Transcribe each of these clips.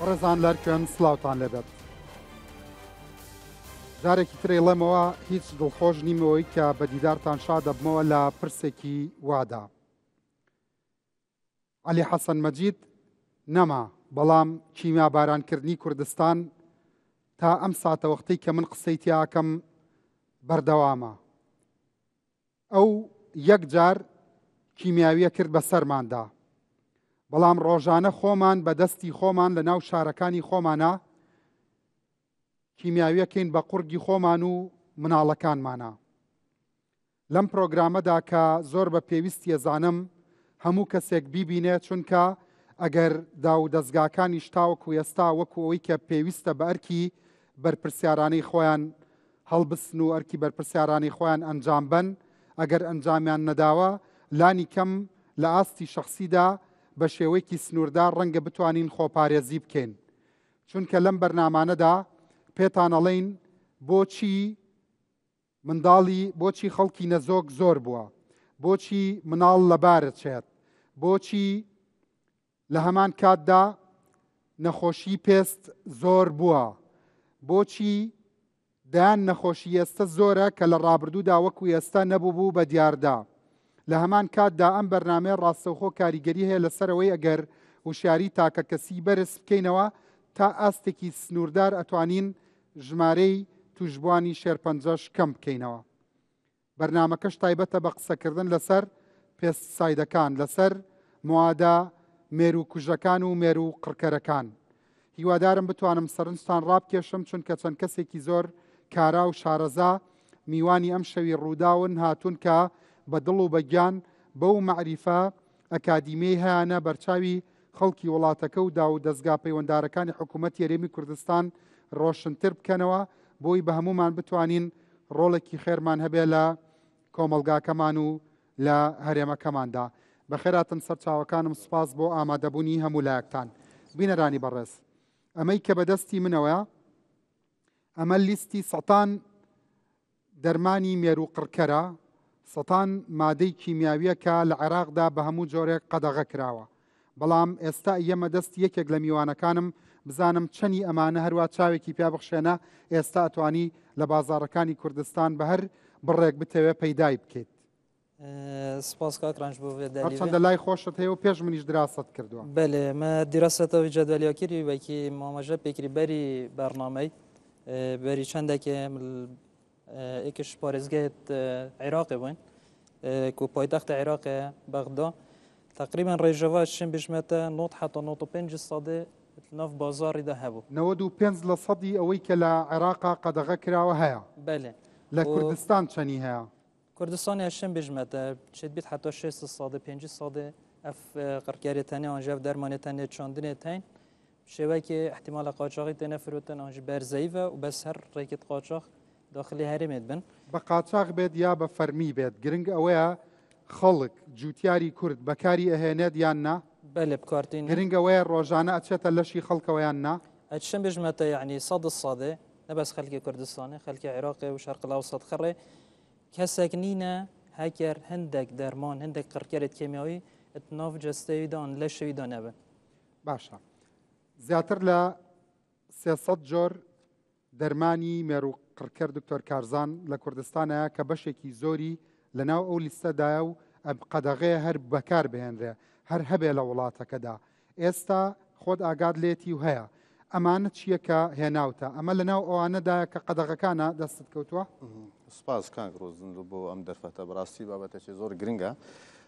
بەڕێزان لەرکوێن سڵاوتان لێبێت. جارێکی تر ئەیڵێمەوە هیچ دڵخۆش نیمەوەی کە بە دیدارتان شا دەبمەوە لە پرسێکی وادا. عەلی حەسەن مەجید نەما، بەڵام کیمیابارانکردنی کوردستان تا ئەم ساتەوەختەی کە من قسەی تیاکەم بەردەوامە. ئەو یەک جار کیمیاویە کرد بە سەرماندا، بەڵام ڕۆژانە خۆمان بە دەستی خۆمان لە ناو شارەکانی خۆمانا کیمیاویەکەین بە قوڕگی خۆمان و مناڵەکانمانا. لەم پرۆگرامەدا کە زۆر بە پێویستی ئەزانم هەموو کەسێک بیبینێ چونکە ئەگەر داوودەزگاکانیش تاوەکو ئێستا وەکو ئەوەی کە پێویستە بە ئەرکی بەرپرسیارانەی خۆیان هەڵبسن و ئەرکی بەرپرسیارانەی خۆیان ئەنجام بەن، ئەگەر ئەنجامیان نەداوە لانی کەم لە ئاستی شەخسیدا بە شێوەیەکی سنووردار ڕەنگە بتوانین خۆپارێزی بکەین. چونکە لەم بەرنامانەدا پێتان ئەڵێین بۆچی منداڵی بۆچی خەڵکی نەزۆک زۆر بووە؟ بۆچی مناڵ لەبارەچێت؟ بۆچی لە هەمان کاتدا نەخۆشی پێست زۆر بووە؟ بۆچی دەیان نەخۆشی ئێستە زۆرە کە لە ڕابردوودا وەکو ئێستا نەبووبوو بە دیاردە؟ لە هەمان کاتدا ئەم بەرنامەیە ڕاستەوخۆ کاریگەری هەیە لەسەر ئەوەی ئەگەر هوشیاری تاکەکەسی بەرز بکەینەوە تا ئاستێکی سنووردار ئەتوانین ژمارەی تووشبووانی شێرپەنجەش کەم بکەینەوە. بەرنامەکەش تایبەتە بە قسەکردن لەسەر پێستسایدەکان، لەسەر موادە مێروو کوژەکان و مێروو قڕکەرەکان. هیوادارم بتوانم سەرنجتان ڕابکێشم چونکە چەند کەسێکی زۆر کارا و شارەزا میوانی ئەم شەوی ڕووداون هاتوون کە بە دڵ و بە گیان بەو مەعریفە ئەکادیمیەی هەیانە بەرچاوی خەڵکی وڵاتەکە و داوودەزگا پەیوەندارەکانی حکوومەتی هەرێمی کوردستان ڕۆشنتر بکەنەوە بۆی بە هەموومان بتوانین ڕۆڵێکی خێرمان هەبێ لە کۆمەڵگاکەمان و لە هەرێمەکەماندا. بەخێراتن سەرچاوەکانم سوپاس بۆ ئامادەبوونی هەموو لایەکتان. بینەرانی بەڕێز ئەمەی کە بەدەستی منەوەیە ئەمە لیستی سەتان دەرمانی مێروو قڕکەرە، سەتان مادەی کیمیاویە کە لە عێراقدا بە هەموو جۆرێک قەدەغە کراوە. بەڵام ئێستا ئەیەمە دەست یەکێک لە میوانەکانم بزانم چەنی ئەمانە هەروا چاوێکی پیا بخشێنە ئێستا ئەتوانی لە بازاڕەکانی کوردستان بە هەر بڕێک بتەوێ پەیدای بکەیت. سپاس کاک ڕەنج بۆ ڤێ دەلیڤێ. هەرچەندە لای خۆشت هەیە و پێش منیش دراست کردووە. بەلێ مە دیراسەتە وی جەدوەلیا کری وەکی مامەژە پێکری بەری بەرنامەی بەری چەندێکێ ئێکش پارێزگەێت عێراقێ بووین کو پایتەخت عێراقێ بەغدا تقریبا ڕێژەوە شم بژمێتە 90 حتا 95 سادێ ناو بازاڕیدا هەبوو. 95 لە سەدی ئەوەی کە لە عێراقا قەدەغە کراوە هەیە. بەلێ. لە کوردستان چەنی هەیە؟ کوردستان ئەشم بژمەتە چێت بیت حتا 6 سادە 5 سادە ئەف قڕکەرێ تەنێ ئانژە ئەف دەرمانێ تەنێ چاندنێ تەین شێوەیەکی احتیمالە قاچاغی تێنە فروتن ئانژ بەرزەیڤە و بەس هەر ڕێکت قاچاغ داخلی هەرێمێت بن. بە قاچاغ بێت یا بە فەرمی بێت گرنگ ئەوەیە خەڵک، جوتیاری کورد، بەکاری ئەهێنێت یان نا؟ بەلێ بکارتێنن. گرنگ ئەوەیە ڕۆژانە ئەچێتە لەشی خەڵکەوە یان نا؟ ئەچم بژمەتە یەعنی سەد سادێ نە بەس خەلکی کوردستانێ خەلکی عێراقێ و شەرق الاوسط خڕێ کەسێک نینە هەکەر هەندێک دەرمان هەندێک قڕکەرێت کێمیاوی ات ناو جەستەوی دان لەشەوی دا نەبن. باشە زیاتر لە 300 جۆر دەرمانی مێروو قڕکەر دکتۆر کارزان لە کوردستانایە کە بەشێکی زۆری لەناو ئەو لیستەدایە و ئەم قەدەغەیە هەر بەکار بهێنرێ هەر هەبێ لە وڵاتەکەدا ئێستا خۆت ئاگات لێتی و هەیە ئەمانە چییە کە هێناوتە ئەمە لەناو ئەوانەدایە کە قەدەغەکانە دەستت کەوتووە؟ سپاس کاک ڕۆزن بۆ ئەم دەرفەتە بەڕاستی بابەتێکی زۆر گرنگە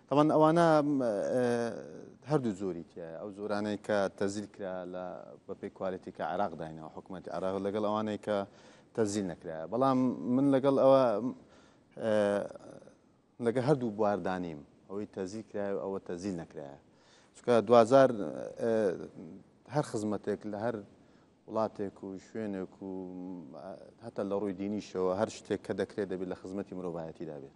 تەبعەن ئەوانە هەردوو جۆری تایە ئەو جۆرانەی کە تەزیل کرا لە بەپێی کوالێتی کە عێراق داینەوە حکوومەتی عێراق لەگەڵ ئەوانەی کە تەزیل نەکرایە بەڵام من لەگەڵ ئەوە لەگە هەردوو بواردانیم ئەوەی تەزیل کرایە و ئەوە تەزیل نەکرایە چونکە دوجار هەر خزمەتێک لە هەر وڵاتێک و شوێنێک و هەتا لە ڕووی دینیشەوە هەر شتێک کە دەکرێت دەبێت لە خزمەتی مرۆڤایەتیدا بێت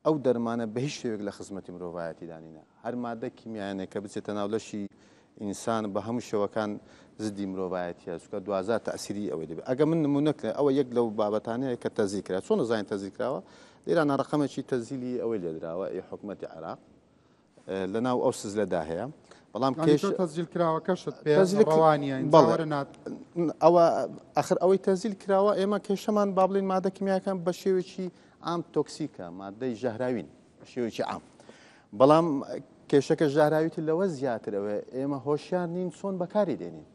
ئەو دەرمانە بە هیچ شێوەیەک لە خزمەتی مرۆڤایەتیدا نینە. هەر مادە کیمیایانێک کە بچێتە ناو لەشی ئینسان بە هەموو شێوەکان زدی مرۆڤایەتیە چونکە دوازار تەئسیری ئەوەی دەبێت. ئەگەر من نمونە کرێ ئەوە یەک لەو بابەتانەیە کە تەزیل کرا. چۆن دەزانین تەزیل کراوە؟ لێرانە ڕەقەمێکی تەزیلی ئەوەی لێدراوە ئی حکومەتی عێراق لە ناو ئەو سزلەدا هەیە. بەڵام کێش تەسجیل کراوەکەشت پێ ڕەوانیە ئەوە ئەخر ئەوەی تەسجیل کراوە ئێمە کێشەمان با بڵێین مادە کیمیاکان بە شێوەیەکی عام تۆکسیکە مادەی ژەهراوین بە شێوەیەکی عام بەڵام کێشەکە ژەهراویتر لەوە زیاتر ئەوێ ئێمە هۆشیار نین چۆن بەکاری دێنین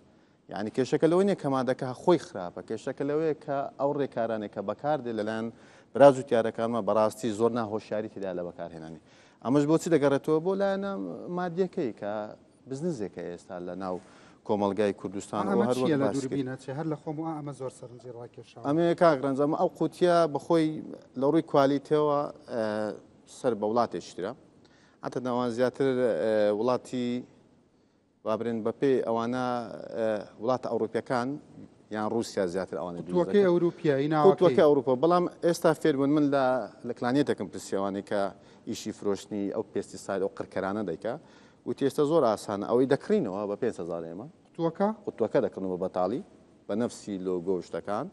یعنی کێشەکە لەوە نیە کە مادەکە خۆی خراپە کێشەکە لەوەیە کە ئەو ڕێکارانێک کە بەکاردێ لەلایەن برا جوتیارەکانمە بەڕاستی زۆر ناهۆشیاری تێدا لە بەکارهێنانی ئەمەش بۆچی دەگەڕێتەوە بۆ لایەنە مادیەکەی کە بزنزێکە ئێستا لە ناو کۆمەڵگای کوردستان ئەمە هەر لە دووربینە چێ هەر لە خۆم ئەمە زۆر سەرنجی ڕاکێشا ئەمێ کاک ڕەنج ئەمە ئەو قوتیە بەخۆی لە ڕووی کوالیتەوە سەر بە وڵاتێکی ترە عادەتەن ئەوان زیاتر وڵاتی با برێن بەپێی ئەوانە وڵاتە ئەوروپیەکان یان رووسیا زیاتر ئەوانە قوتوەکەی ئەوروپیە ی ناوەکەی. قوتوەکەی ئەوروپا بەڵام ئێستا فێربوون من لە لە کلانێتێکم پرسیوانی کە ئیشی فرۆشتنی ئەو pesticide ئەو قڕکەرانە دەیکا وتی ئێستا زۆر ئاسانە ئەوەی دەکڕینەوە بە 5000 ئێمە قوتوەکە قوتوەکە دەکڕن بە بەتاڵی بە نەفسی لۆگۆ و شتەکان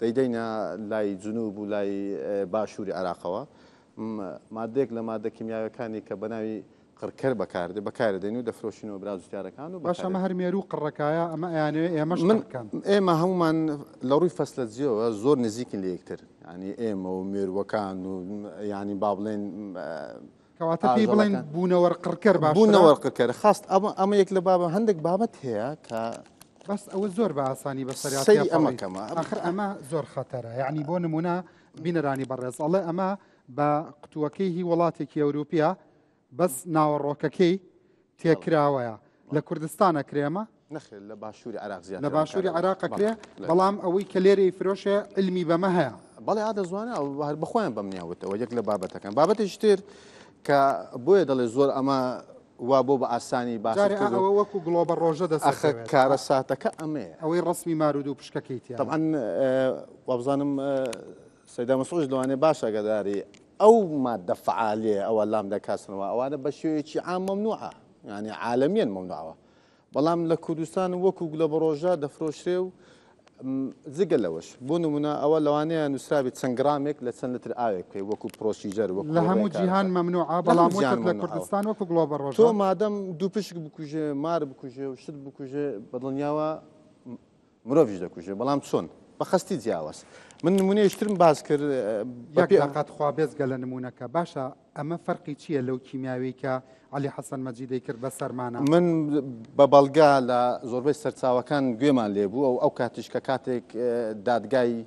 دەیدەینە لای جنوب و لای باشووری عێراقەوە مادەیەک لە مادە کیمیاویەکانی کە بە ناوی قڕکەر بەکاردێ بەکارە دێن و دەفرۆشینەوە برا جوتیارەکان و باشە ئەمە هەر مێروو قڕەکایە ئەمە ئەیانەوێ ئێمەش من قڕ بکەن. ئێمە هەمومان لە ڕووی فەسلەجیەوە زۆر نزیکین لە یەکتر یعنی ئێمە و مێرووەکان و یعنی با بڵێن کەواتە پێی بڵێن ئاژەڵەکان بوونەوەر قڕکەر باشترە؟ بوونەوەر قڕکەر خاست ئەمە ئەمە یەک لە بابە هەندێک بابەت هەیە کە بەس ئەوە زۆر بە ئاسانی بەسەریا سەیری ئەمە تێپەڕی کەمە ئاخر ئەمە زۆر خەتەرە یعنی بۆ نمونە بینەرانی بەڕێز ئەڵێ ئەمە بە قوتووەکەی هی وڵاتێکی ئەوروپیە بەس ناوەڕۆکەکەی تێکراوەیە لە کوردستان ئەکرێ ئەمە؟ نەخێر لە باشووری عێراق زیاتر لە باشووری عێراق ئەکرێ بەڵام ئەوەی کە لێرەی فرۆشێ علمی بەمە هەیە. بەڵێ ئادە زوانە هەر بەخۆیان بەمنیان وتەوە یەک لە بابەتەکان بابەتێکی تر کە بۆیە دەڵێ زۆر ئەمە وا بۆ بە ئاسانی باس جارێ ئەوە وەکو گڵۆبە ڕۆژە دەست ئەخە کارەساتەکە ئەمەیە ئەوەی ڕسمی مارود و پشکەکەی تیا طبعا وابزانم سەیدا مەسعود لەوانەیە باش ئاگاداری ئەو مادە فەعالیە ئەوە لام دەکاسنەوە ئەوانە بە شێوەیەکی عام مەمنوعە یعنی عالەمیەن مەمنوعەوە بەڵام لە کوردستان وەکو گولە بەڕۆژە دەفرۆشرێ و جگە لەوەش بۆ نمونە ئەوە لەوانەیە نووسراوی چەند گرامێک لە چەند لتر ئاوێک بکەی وەکو procedure وەکو لە هەموو جیهان مەمنوعە بەڵام وتت لە کوردستان وەکو گڵۆ بەڕۆژە تۆ مادەم دوو پشک بکوژێ مار بکوژێ و شت بکوژێ بەدڵنیاوە مرۆڤیش دەکوژێ بەڵام چۆن؟ بە خەستی جیاواز. من نمونەیەکی ترم باس کرد بە یەک دەقە تخوا بێجگە لە نمونەکە باشە ئەمە فەرقی چییە لەو کیمیاوی کە عەلی حەسەن مەجید دەیکرد بە سەرمانا؟ من بە بەڵگە لە زۆربەی سەرچاوەکان گوێمان لێ بوو ئەو ئەو کاتیش کە کاتێک دادگای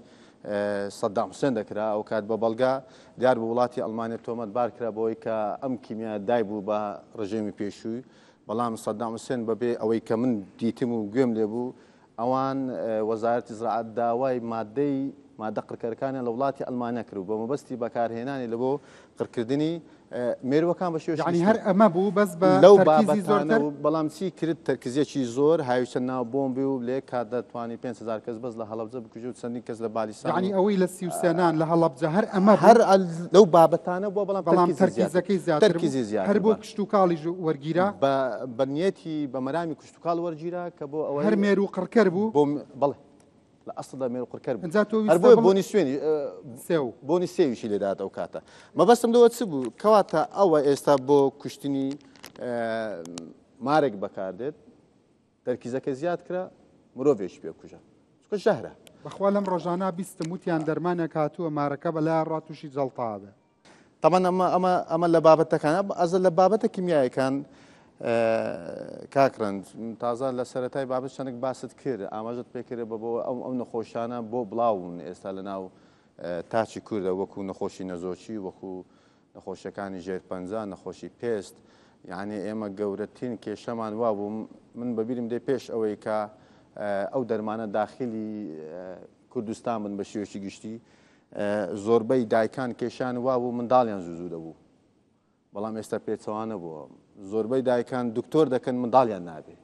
سەدام حوسێن دەکرا ئەو کات بە بەڵگە دیار بوو وڵاتی ئەڵمانیا تۆمەتبار کرا بەوەی کە ئەم کیمیا دایبوو بە ڕژێمی پێشووی بەڵام سەدام حوسێن بەبێ ئەوەی کە من دیتم و گوێم لێ بوو ئەوان وەزارەتی زراعەت داوای مادەی مادە قڕکەرەکانیان لە وڵاتی ئەلمانیا کرد بە مەبەستی بەکارهێنانی لە بۆ قڕکردنی مێرووەکان بە شێوەیەکی یعنی هەر ئەمە بوو بەس بە لەو تەرکیزی بابەتانە زۆرتر و بەڵام چی کرد تەرکیزێکی زۆر هاویشتە ناو بۆمبی و لە یەک کاتدا توانی 5000 کەس بەس لە هەڵەبجە بکوژێ و چەندین کەس لە بالیسان یعنی و ئەوەی لە 33 نان لە هەڵەبجە هەر ئەمە بوو هەر لەو بابەتانە بووە بەڵام بەڵام تەرکیزی زیاتر تەرکیزەکەی زیاتر بوو تەرکیزی هەر زیاتر بۆ بە کشتوکاڵیش وەرگیرا بە بە نیەتی بە مەرامی کشتوکاڵ وەرگیرا کە بۆ ئەوەی هەر مێروو قڕکەر بوو بۆ بەڵێ لە ئەسڵدا مێرو قڕکەر بوو ئینجا تۆ هەر ویستە بۆیە بڵ بۆنی سوێنی سێو بۆنی سێویشی لێدات ئەو کاتە مەبەستم لەوە چ بوو کەواتە ئەوە ئێستا بۆ کوشتنی مارێک بەکاردێت تەرکیزەکە زیاد کرا مرۆڤێکی پێ بکوژە چونکە ژەهرە. بەخوا لەم ڕۆژانە بیستم وتیان دەرمانێک هاتووە مارەکە بەلایە ڕا توشی جەڵتە ئەبێ. تەبعەن ئەمە ئەمە ئەمە لە بابەتەکان ئەزە لە بابەتە کیمیایەکان کاک ڕەنج تازە لە سەرەتای بابەت چەندێک باست کرد ئاماژەت پێکرد بە بۆ ئەو ئەو نەخۆشانە بۆ بڵاوبوون ئێستا لە ناو تاچی کوردە وەکو نەخۆشی نەزۆکی وەکو نەخۆشیەکانی ژێر پەنجە نەخۆشی پێست یعنی ئێمە گەورەترین کێشەمان وابوو من بەبیرم دێ پێش ئەوەی کە ئەو دەرمانە داخلی کوردستان بن بە شێوەیەکی گشتی زۆربەی دایکان کێشان وابوو منداڵیان زوو زوو دەبوو بەڵام ئێستا پێچەوانە بووە زۆربەی دایکان دکتۆر دەکەن منداڵیان نابێ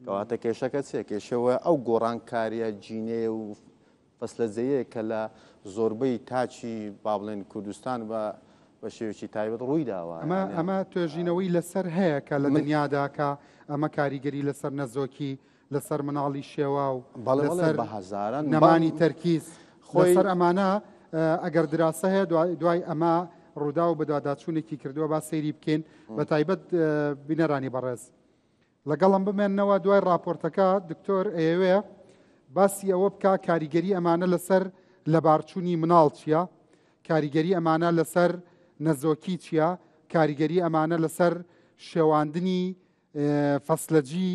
کەواتە کێشەکە چیە کێشەوە ئەو گۆڕانکاریە جینەیە و فەسلەجەیە کە لە زۆربەی تاچی با بڵێن کوردستان بە بە شێوەیەکی تایبەت ڕووی داوە ئەمە ئەمە توێژینەوەی لەسەر هەیە کە لە دنیادا کە ئەمە کاریگەری لەسەر نەزۆکی لەسەر مناڵی شێواو لەسەر نەمانی تەرکیز لەسەر ئەمانە ئەگەر دراسە هەیە دوای ئەمە ڕوودا و بەدواداچوونێکی کردووە با سەیری بکەین بە تایبەت بینەرانی بەڕێز. لەگەڵم بمێننەوە دوای ڕاپۆرتەکە دکتۆر ئەیەوێ باسی ئەوە بکا کاریگەری ئەمانە لەسەر لەبارچوونی مناڵ چییە، کاریگەری ئەمانە لەسەر نەزۆکی چییە، کاریگەری ئەمانە لەسەر شێواندنی فەسلەجی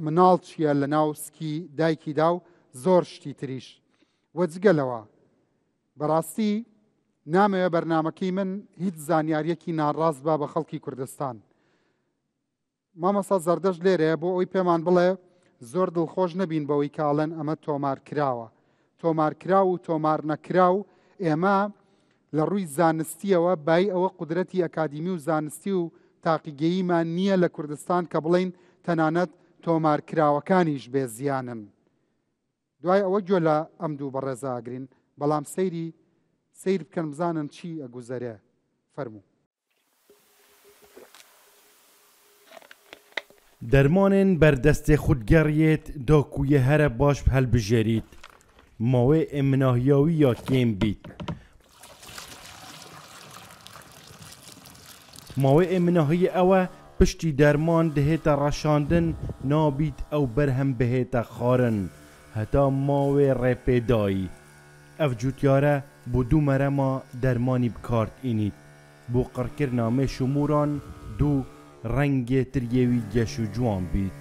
مناڵ چییە لە ناو سکی دایکیدا و زۆر شتی تریش وە جگە لەوە بەڕاستی نامەوێ بەرنمەکەی من هیچ زانیاریەکی ناڕاست با بە خەڵکی کوردستان مامۆستا زەردەشت لێرەیە بۆ ئەوی پێمان بڵێ زۆر دڵخۆش نەبین بەوەی کە ئەڵێن ئەمە تۆمار کراوە. تۆمارکراو و تۆمار نەکراو ئێمە لە ڕووی زانستیەوە بای ئەوە قودرەتی ئەکادیمی و زانستی و تاقیگەییمان نییە لە کوردستان کە بڵێین تەنانەت تۆمارکراوەکانیش بێ زیانن. دوای ئەوە گوێ لە ئەم دوو بەڕێزە ئەگرین بەڵام سەیری سەیر بکەن بزانن چی ئەگوزەرێ. فەرموو. دەرمانێن بەردەستێ خود گەڕیێت داکویە هەرە باش هەلبژێریت ماوێ ئێمناهیاوی یا کێم بیت. ماوێ ئێمناهیە ئەوە پشتی دەرمان دهێتە ڕەشاندن نابیت ئەو بەرهەم بهێتە خارن هەتا ماوێ ڕێپێدایی. ئەڤ جوتیارە بۆ دوو مەرەما دەرمانی بکارت ئینیت. بۆ قڕکرنا مێش و موران دوو ڕەنگێ تریێوی گەش و جوان بیت.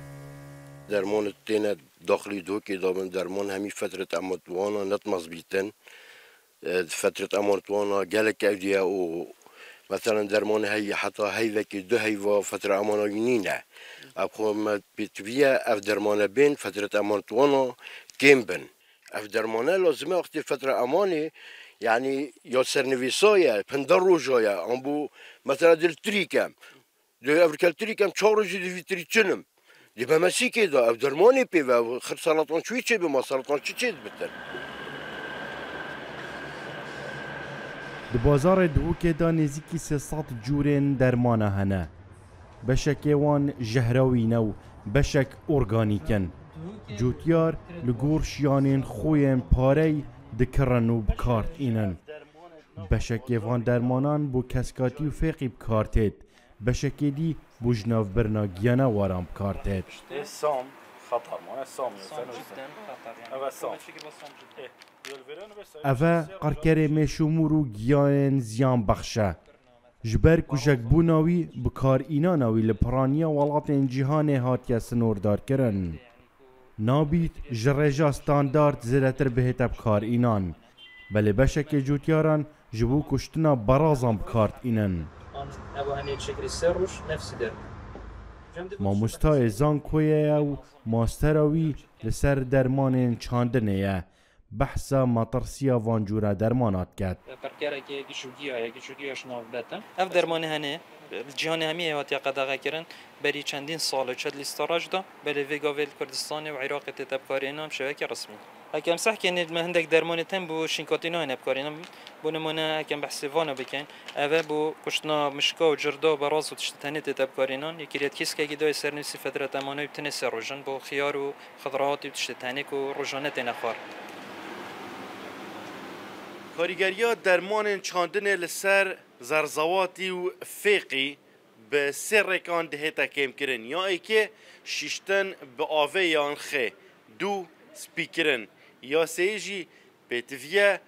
دەرمانت تێنە داخلی دهۆکێ دابن دەرمان هەمی فترت ئەمە توانا نەتمەز بیتن فترت ئەمان توانا گەلک ئەودیە و مەسەلەن دەرمان هەی حتا هەیڤەکی دو هەیڤا فترە ئەماناوی نینە ئەب خۆ مە پێتڤیە ئەف دەرمانە بێن فترت ئەمان توانا کێم بن. ئەف دەرمانە لازمە وەختی فترە ئەمانێ یعنی یا سەرنویسایە پندە ڕۆژایە ئەم بوو مەسەلە دل تریکەم دل ئەفریکەل تریکەم چاو ڕۆژی دڤی تری چنم دی بە مەسیکێ دا ئەف دەرمانێ پێ و خر سەرەتان چوی چێ بما سەرەتان چ چێت بتن. Di bazarê Duhokê de nêzîkî 300 cûrên dermana hene. Beşekê wan jehrawî ne û beşek organîk in. Cotyar li gor şiyanên xwe yên parey dikirin û bi kar tînin. Beşekê van dermanan bo keskatî û fêqî bi kar têt, beşekê dî bo ji navbirina giyanewaran bi kar têt. Ev e qirkerê mêş û mûr û giyayên ziyanbexş e. Ji ber kujekbûna wî bi karînana wî li piraniya welatên cîhanê hatiye sinordarkirin. Nabît ji rêja standart zêdetir bihête bikarînan. Belê beşekê cotyaran ji bo kuştina berazan bi kar tînin. Mamostayê zankoyê ye û mastera wî li ser dermanên çandinê ye. Behsa metirsiya van cûre dermana diket. Qirkerekê gişûgiya ye, gişûgiya ji nav bete. Ev dermanê hene li cîhanê hemiyê hatiye qedexekirin. Berî çendîn sal û çend lîsta reş da, belê vê gavê li Kurdistanê û Iraqê tê bikarînan bi şêweyekî resmî. Heke em seh kenê me hindek dermanê tem bo şînkatî nayêne bikarînan. Bo nimûne heke em behsê vana bikin, ev e bo kuştina mişka û cirda û beraz û tiştê tenê tê bikarînan. Yekî lê di kîskekî dayê sernivîsî fedre temanayî bi tenê sê roj in bo xiyar û xidrahatî û tiştê tenê ku rojane têne xwar. Karîgeriya dermanên çandinê li ser zerzewatî û fêqî bi sê rêkan dihête kêmkirin, ya yekê şîştin bi avê yan xê, du spîkirin, ya sêyê jî pêtiviye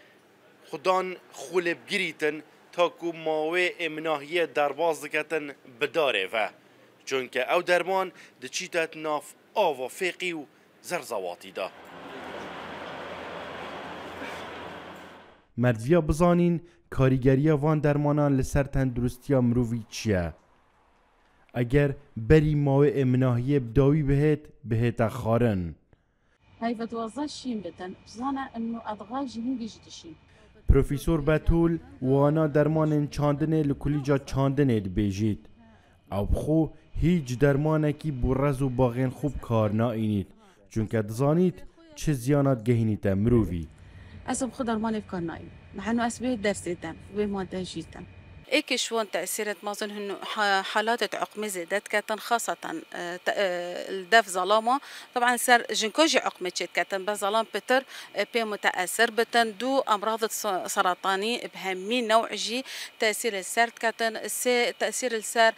xudan xwe lê bigirîtin ta ku mawê êminahiyê derbas diketin bi darê ve. Çunke ew derman diçîte nav ava fêqî û zerzewatî de. Merdiya bizanîn karîgeriya van dermanan li ser tenduristiya mirovî çi ye? Eger berî mawê êminahiyê bi dawî bihêt, bihête xwarin. Profesor Betûl wana dermanên çandinê li Kulîca Çandinê dibêjît. Ew bi xwe hîç dermanekî bo rez û baxên xwe bi kar naînît, çunke dizanît çi ziyana digehînîte mirovî. Ez bi xwe dermanê bi kar naînim. Henu ez wê dersê tem, wê madde jî tem. ئێکێ شوان تەئسیرت مازن هن حالاتت عقمی زێدە دکەتن خاسەتەن دەف زەڵاما تەبعەن سەر ژنکا ژی عقمی چێ دکەتن بەس زەڵام پتر پێ متەئەسر بتن دوو ئەمراضت سەرەتانی بهەمی نەوع ژی تەئسیر لسەر دکەتن سێ تەئسیر لسەر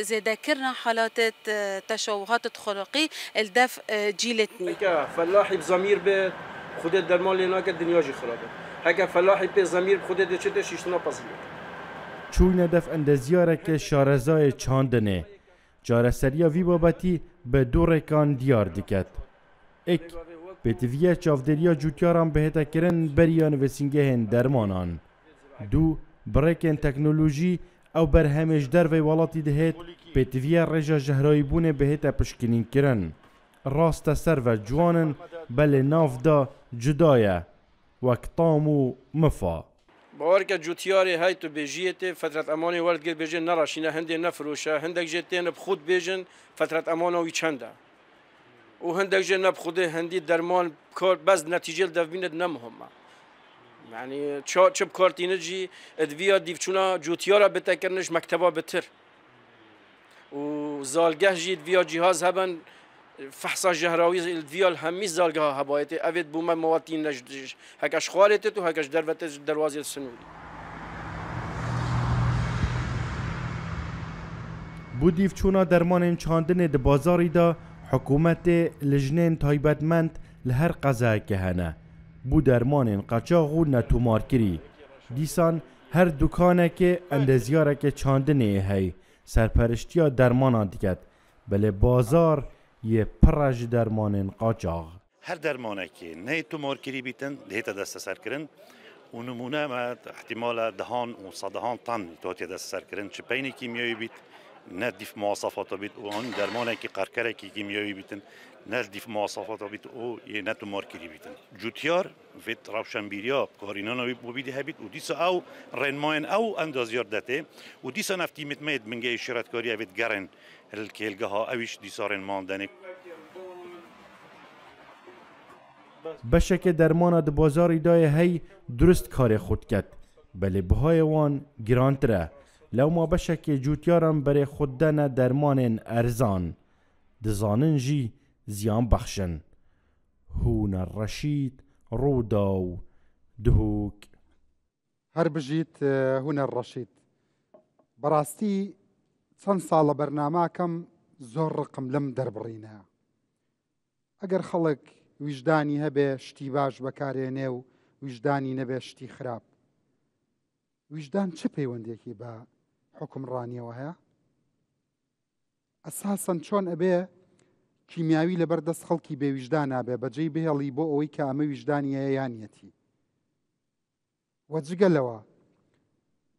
زێدەکرنا حالاتت تەشەوهاتت خولقی لدەف جیلتنی. هەکە فەلاحی بزەمیر بێت خودێ دەرمان لێ ناکەت دنیا ژی خرابێت هەکە فەلاحی پێ زەمیر خودێ دەچێتە شیشتنا پەزی لێکەت. چووینە دەف ئەندەزیارەکێ شارەزایێ چاندنێ، چارەسەرییا ڤی بابەتی بە دوو ڕێکان دیار دکەت. ئێک، پێتڤییە چاڤدێرییا جووتیاران بهێتە کرن بەرییا نڤسینگەهێن دەرمانان. دوو، بڕێکێن تەکنۆلۆژی ئەو بەرهەمێ ژ دەرڤەی وەڵاتی دهێت، پێتڤییە ڕێژە ژەهراییبوونێ بهێتە پشکنین کرن. ڕاستە سەرڤە جوانن بەلێ ناڤدا جودایە وەک تام و مفا. باوەرکە جوتیارێ هەی تو بێژیێ تێ فترەت ئەمانێ وەردگر بێژێ نەڕەشینە هندێ نەفرۆشە هندەک ژێ تێنە بخود بێژن فترەت ئەمانە وی چەندە و هندەک ژێ نەبخودێ هندی دەرمان بکار بەس نەتیجێل دەڤبینت نەمهمە یعنی چ بکارتینت ژی ادویا دیڤچونا جوتیارە بتەکردنش مەکتەبا بتر و زالگەه ژی دڤیا جیهاز هەبن فحصا ژەهراوی دڤیا هەمی زالگەها هەبایەتێ ئەڤێت بوومە مەواتین نەش هەکەش خوارێ تێت و هەکەش دەرڤە تێت دەروازێ سنووری. بۆ دیڤچونا دەرمانێن چاندنێ د بازاری دا حکوومەتێ لجنێن تایبەتمەند لە هەر قەزایەکێ هەنە بۆ دەرمانێن قەچاغ و نەتۆمارکری دیسان هەر دوکانێکێ ئەندەزیارەکێ چاندنێ هەی سەرپەرشتیا دەرمانان دکەت بەلێ بازار یێ پڕە ژ دەرمانێن قاچاغ. هەر دەرمانێکێ نەی تومارکری بیتن دهێتە دەستەسەرکرن و نمونە مە ئیحتیمالە دەهان و سەدەهان تەن هاتیە دەستەسەرکرن چ پەینی کیمیاوی بیت نە دیف مواسەفاتە بیت و ئان دەرمانێکی قەرکەرێکی کیمیاوی بیتن نە دیف مواسەفاتە بیت و یێ نە تومارکری بیتن جوتیار ڤێت ڕەوشەنبیریا بکارینانا وی بۆ هەبیت و دیسا ئەو ڕێنمایەن ئەو ئەندازیار دەتێ و دیسا نەفتی متمەیت بنگەی شیرەتکاری ئەڤێت گەڕێن کێلگەها ئەویش دیسا ڕێنمان دەنێ. بەشەکێ دەرمانە د بازاری دایە هەی دروست کارێ خود کەت بەلێ بهایێ وان گرانترە لەوما بەشەکێ جوتیاران بەرێ خود دەنە دەرمانێن ئەرزان دزانن ژی زیان بەخشن. هونەر ڕەشید، ڕووداو، دهۆک. هەر بژیت هونەر ڕەشید. بەڕاستی چەند ساڵە بەرناماکەم زۆر ڕقم لەم دەربڕینە. ئەگەر خەڵک ویژدانی هەبێ شتی باش بەکارێنێ و ویژدانی نەبێ شتی خراپ. ویژدان چ پەیوەندێکی بە حکومڕانیەوە هەیە؟ ئەساسەن چۆن ئەبێ کیمیاوی لەبەر دەست خەڵکی بێویژدانا بێ بەجێی بهێڵی بۆ ئەوەی کە ئەمە ویژدانی هەیە یانیەتی وە جگە لەوە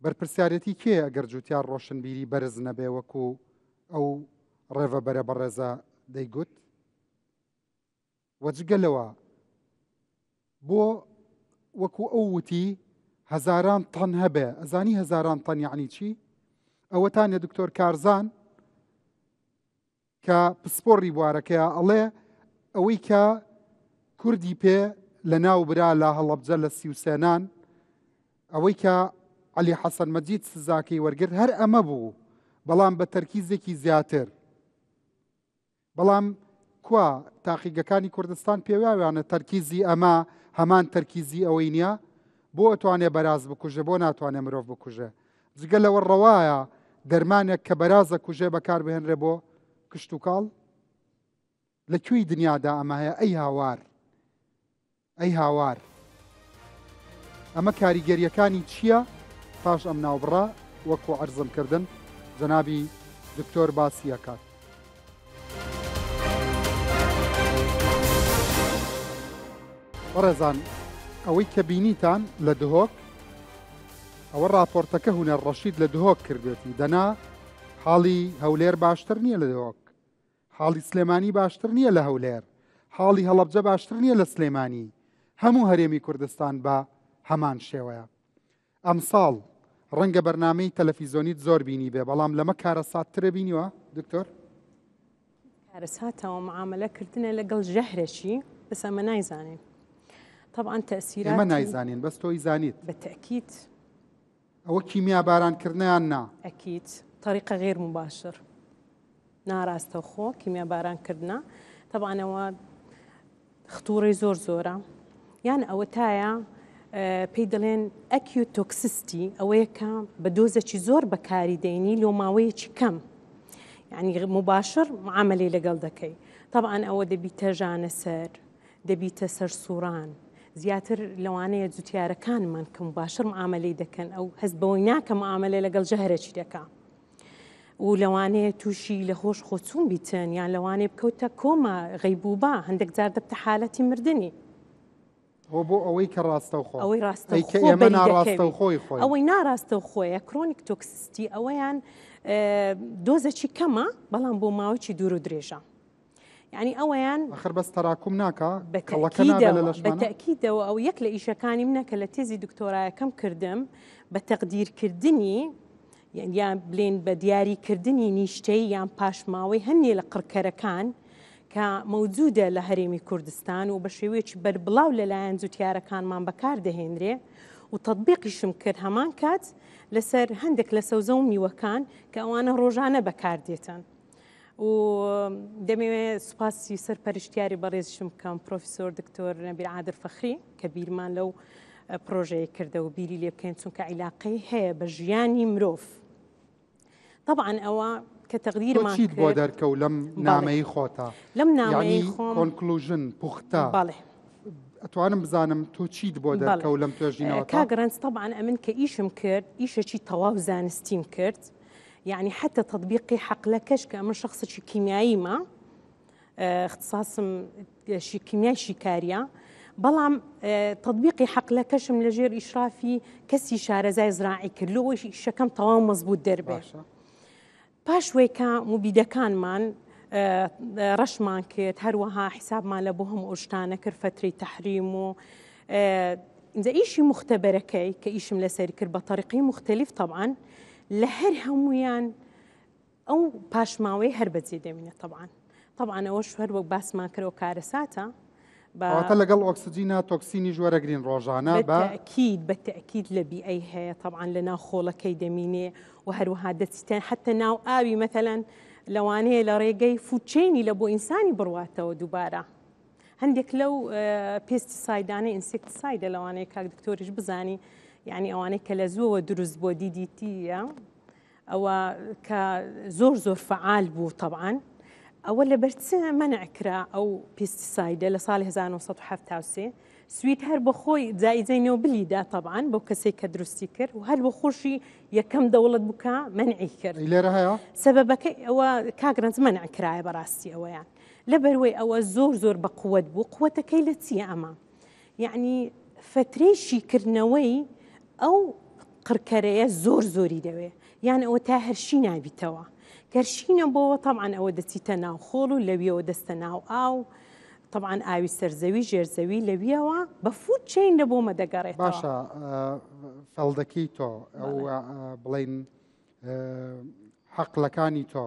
بەرپرسیارەتی کێ ئەگەر جوتیار ڕۆشنبیری بەرز نەبێ وەکو ئەو ڕێڤەبەرە بەڕێزە دەیگوت وە جگە لەوە بۆ وەکو ئەو وتی هەزاران تەن هەبێ ئەزانی هەزاران تەن یعنی چی ئەوەتانە دکتۆر کارزان کە پسپۆڕی بوارەکەیە ئەڵێ ئەوەی کە کوردی پێ لە ناو برا لە هەڵەبجە لە سیوسێنان ئەوەی کە علی حەسەن مەجید سزاکەی وەرگرت هەر ئەمە بوو بەڵام بە تەرکیزێکی زیاتر بەڵام کوا تاقیگەکانی کوردستان پێواویانە تەرکیزی ئەمە هەمان تەرکیزی ئەوەی نییە؟ بۆ ئەتوانێ بەراز بکوژێ بۆ ناتوانێ مرۆڤ بکوژێ؟ جگە لەوە ڕەوایە دەرمانێک کە بەراز ئەکوژێ بەکار بهێنرێ بۆ کشتوکاڵ؟ لە کوێی دنیادا ئەمە هەیە ئەی هاوار ئەی هاوار ئەمە کاریگەریەکانی چیە پاش ئەم ناوبڕە وەکو عەرزم کردن جەنابی دکتۆر باسی ئەکات. بەڕێزان ئەوەی کە بینیتان لە دهۆک ئەوە راپۆرتەکە هونەر ڕەشید لە دهۆک کردێتی دەنا حاڵی هەولێر باشتر نییە لە دهۆک حاڵی سلێمانی باشتر نییە لە هەولێر، حاڵی هەڵەبجە باشتر نییە لە سلێمانی، هەموو هەرێمی کوردستان بە هەمان شێوەیە. ئەمساڵ ڕەنگە بەرنامەی تەلەفیزۆنیت زۆر بینیبێ، بەڵام لەمە کارەساتترە بینیوە دکتۆر؟ کارەساتەوە معاملە کردنە لەگەڵ ژەهرەکی بەس ئەمە نایزانین طبعا تەسیرات ئێمە نایزانین بەس تۆی زانیت بە تەکید. ئەوە کیمیابارانکردنە یان نا؟ ئەکید طریقە غیر مباشر ناراستەوخۆ کیمیاباران کردنە تەبعەن ئەوە خطوڕەی زۆر زۆرە یان ئەوەتایە پێی دەڵێن acute toxicity ئەوەیە کە بە دۆزێکی زۆر بەکاری دەینی لۆ ماوەیەکی کەم یعنی مباشر معاملەی لەگەڵ دەکەی طبعا ئەوە دەبیتە ژانە سەر دەبیتە سەرسوڕان زیاتر لەوانەیە جوتیارەکانمان کە مباشر معاملەی دەکەن ئەو هەست بەوەی ناکە معاملە لەگەڵ ژەهرەکی دەکا و لەوانەیە تووشی لە هۆش خۆچوون بیتن یان لەوانەیە بکەوتە کۆما غەیبوبە هەندێک جار دەبتە حالەتی مردنی. ئەوە بۆ ئەوەی کە ڕاستەوخۆ ئەوەی ئەی کە ڕاستەوخۆ ئێمە بەری دەکەوی ناڕاستەوخۆی خۆین. ئەوەی ناڕاستەوخۆیە chronic toxicity ئەوەیان دۆزەکی کەمە بەڵام بۆ ماوەیەکی دوور و درێژە. یعنی ئەوەیان ئەخر بەس تەراکوم ناکا کەڵەکە نابێ لە لەشمانە؟ بەتەکیدەوە ئەو یەک لە ئیشەکانی منە کە لە تێزی دکتۆرایەکەم کردم بە تەقدیرکردنی یان بلێن بە دیاریکردنی نیشتەی یان پاشماوەی هەندێ لە قڕکەرەکان کە مەوجودە لە هەرێمی کوردستان و بە شێوەیەکی بەربڵاو لەلایەن جوتیارەکانمان بەکار دەهێنرێ و تەطبیقیشم کرد هەمان کات لەسەر هەندێک لە سەوزە و میوەکان کە ئەوانە ڕۆژانە بەکاردێتن. و دەمەوێ سوپاسی سەرپەرشتیاری بەڕێزیشم بکەم پرۆفیسۆر دکتۆر نەبیل عادل فەخری کە بیرمان لەو پرۆژەیە کردەوە بیری لێ بکەین چونکە عیلاقەی هەیە بە ژیانی مرۆڤ طبعا ئەوە کە تەقدیرمان چیت بۆ دەرکەوت لەم نامەی خۆتا لەم نامەی خۆم conclusion پوختە بەڵێ ئەتوانم بزانم تۆ چیت بۆ دەرکەوت لەم توێژینەوە کاک ڕەنج طبعا ئەمن کە ئیشم کرد ئیشەکی تەواو زانستیم کرد یەعنی حەتە تەتبیقی حەقلەکەش کە ئەمن شەخسێکی کیمیاییمە اختصاصم کیمیای شیکاریە بەڵام تەتبیقی حەقلەکەشم لەژێر ئیشرافی کەسی شارەزای زراعی کرد لۆ ئەوەی ئیشەکەم تەواو مەزبوط دەربێ پاش وەی کە موبیدەکانمان ڕەشمان کرد هەروەها حیسابمان لە بۆ هەموو ئەو شتانە کرد فەترەی تەحریم و ئینجا ئیشی موختەبەرەکەی کە ئیشم لەسەری کرد بە تەریقەی موختەلیف تەبعەن لە هەر هەموویان ئەو پاشماوەی هەر بەجێ دەمینێت تەبعەن تەبعەن ئەوەش هەر وەک باسمان کرد ئەو کارەساتە واتە لەگەڵ ئۆکسجینا تۆکسینیش وەرەگرین ڕۆژانە بە تەئکید بە تەئکید لە بیئەی هەیە تەبعەن لە ناو خۆڵەکەی دەمینێ و هەروەها دەچیتە حەتە ناو ئاوی مەتەلەن لەوانەیە لە ڕێگەی food chain ی لە بۆ ئینسانی بڕواتەوە دووبارە هەندێک لەو pesticide انە insecticide ە لەوانەیە کاک دکتۆریش بزانی یعنی ئەوانەی کە لە زووەوە دروست بۆ DDT یە ئەوە کە زۆر زۆر فەعال بوو تەبعەن ئەوە لەبەر چ مەنع کرا ئەو pesticide ە لە ساڵی 1973 سوید هەر بە خۆی جایزەی نۆبلی دا تەبعەن بۆ کەسێک کە دروستی کرد و هەر بە خۆشی یەکەم دەوڵەت بوو کە مەنعی کرد لێرە هەیە سەبەبەکەی ئەوە کاک ڕەنج مەنع کرایە بەڕاستی ئەوەیان لەبەروەی ئەوە زۆر زۆر بە قوت بوو قوتەکەی لە چییە ئەمە یەعنی فەترەی شیکردنەوەی ئەو قڕکەرەیە زۆر زۆری دەوێ یان ئەوە تا هەرشی نابیتەوە کەرشی نەبەوە تەبعەن ئەوە دەچیتە ناو خۆڵ و لەویەوە دەستە ناو ئاو طبعا ئاوی سەرزەوی ژێرزەوی لەویەوە بە food chain لە بۆمە دەگەڕێتەوە باشە field ەکەی تۆ ئەو بڵین حەقلەکانی تۆ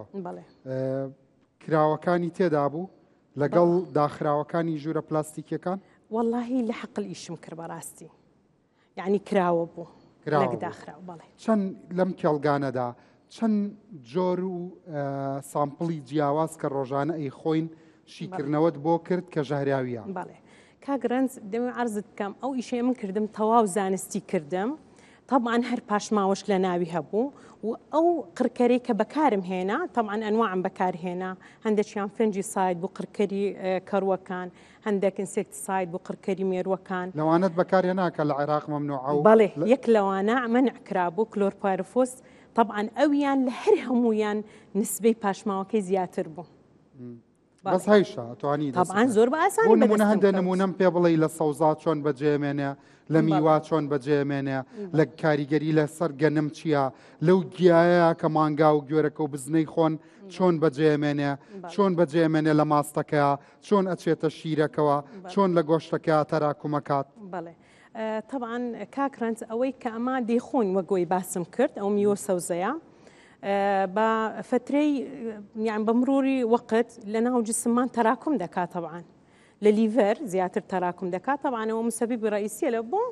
کراوەکانی تێدا بوو لەگەڵ داخراوەکانی ژوورە پلاستیکیەکان؟ وەڵاهی لە حەقل ئیشم کرد بەڕاستی یعنی کراوە بوو کراوە داخراو بەڵێ. چەند لەم کێڵگانەدا چەند جۆر و sample ی جیاواز کە ڕۆژانە ئەیخۆین شیکردنەوەت بۆ کرد کە ژەهراویە؟ بەڵێ کاک ڕەنج دەمەوێت عەرزت بکەم ئەو ئیشەی من کردم تەواو زانستی کردم تەبعەن هەر پاشماوەش لە ناوی هەبوو و ئەو قڕکەرەی کە بەکارم هێنا تەبعەن ئەنواعم بەکارهێنا هەندێکیان fungicide بوو قڕکەری کەڕووەکان هەندێک insecticide بوو قڕکەری مێرووەکان. لەوانەت بەکارهێنا کە لە عێراق مەمنوعە و. بەڵێ یەک لەوانە مەنع کرابوو کلۆرپایرفۆس تەبعەن ئەویان لە هەر هەموویان نسبەی پاشماوەکەی زیاتر بوو. بەس هەیشە ئەتوانی تەبعەن زۆر بە ئاسانی بۆ نمونە هەندێ نمونەم پێ بڵێ لە سەوزا چۆن بەجێمێنێ لە میوە چۆن بەجێمێنێ لە کاریگەری لە سەر گەنم چییە لەو گیایە کە مانگا و گوێرەکە و بزنەی خۆن چۆن بەجێمێنێ چۆن بەجێمێنێ لە ماستەکە چۆن ئەچێتە شیرەکەوە چۆن لە گۆشتەکە تەراکومەکات بەڵێ تەبعەن کاک ڕەنج ئەوەی کە ئەمە دەیخۆین وەک باسم کرد ئەو میوە سەوزەیە بە فەترەی یان بە مروری وەقت لە ناو جسممان تەراکم دەکات تەبعەن لە liver زیاتر تەراکم دەکات تەبعەن ئەوە مسەبیبی ڕئیسیە لە بۆ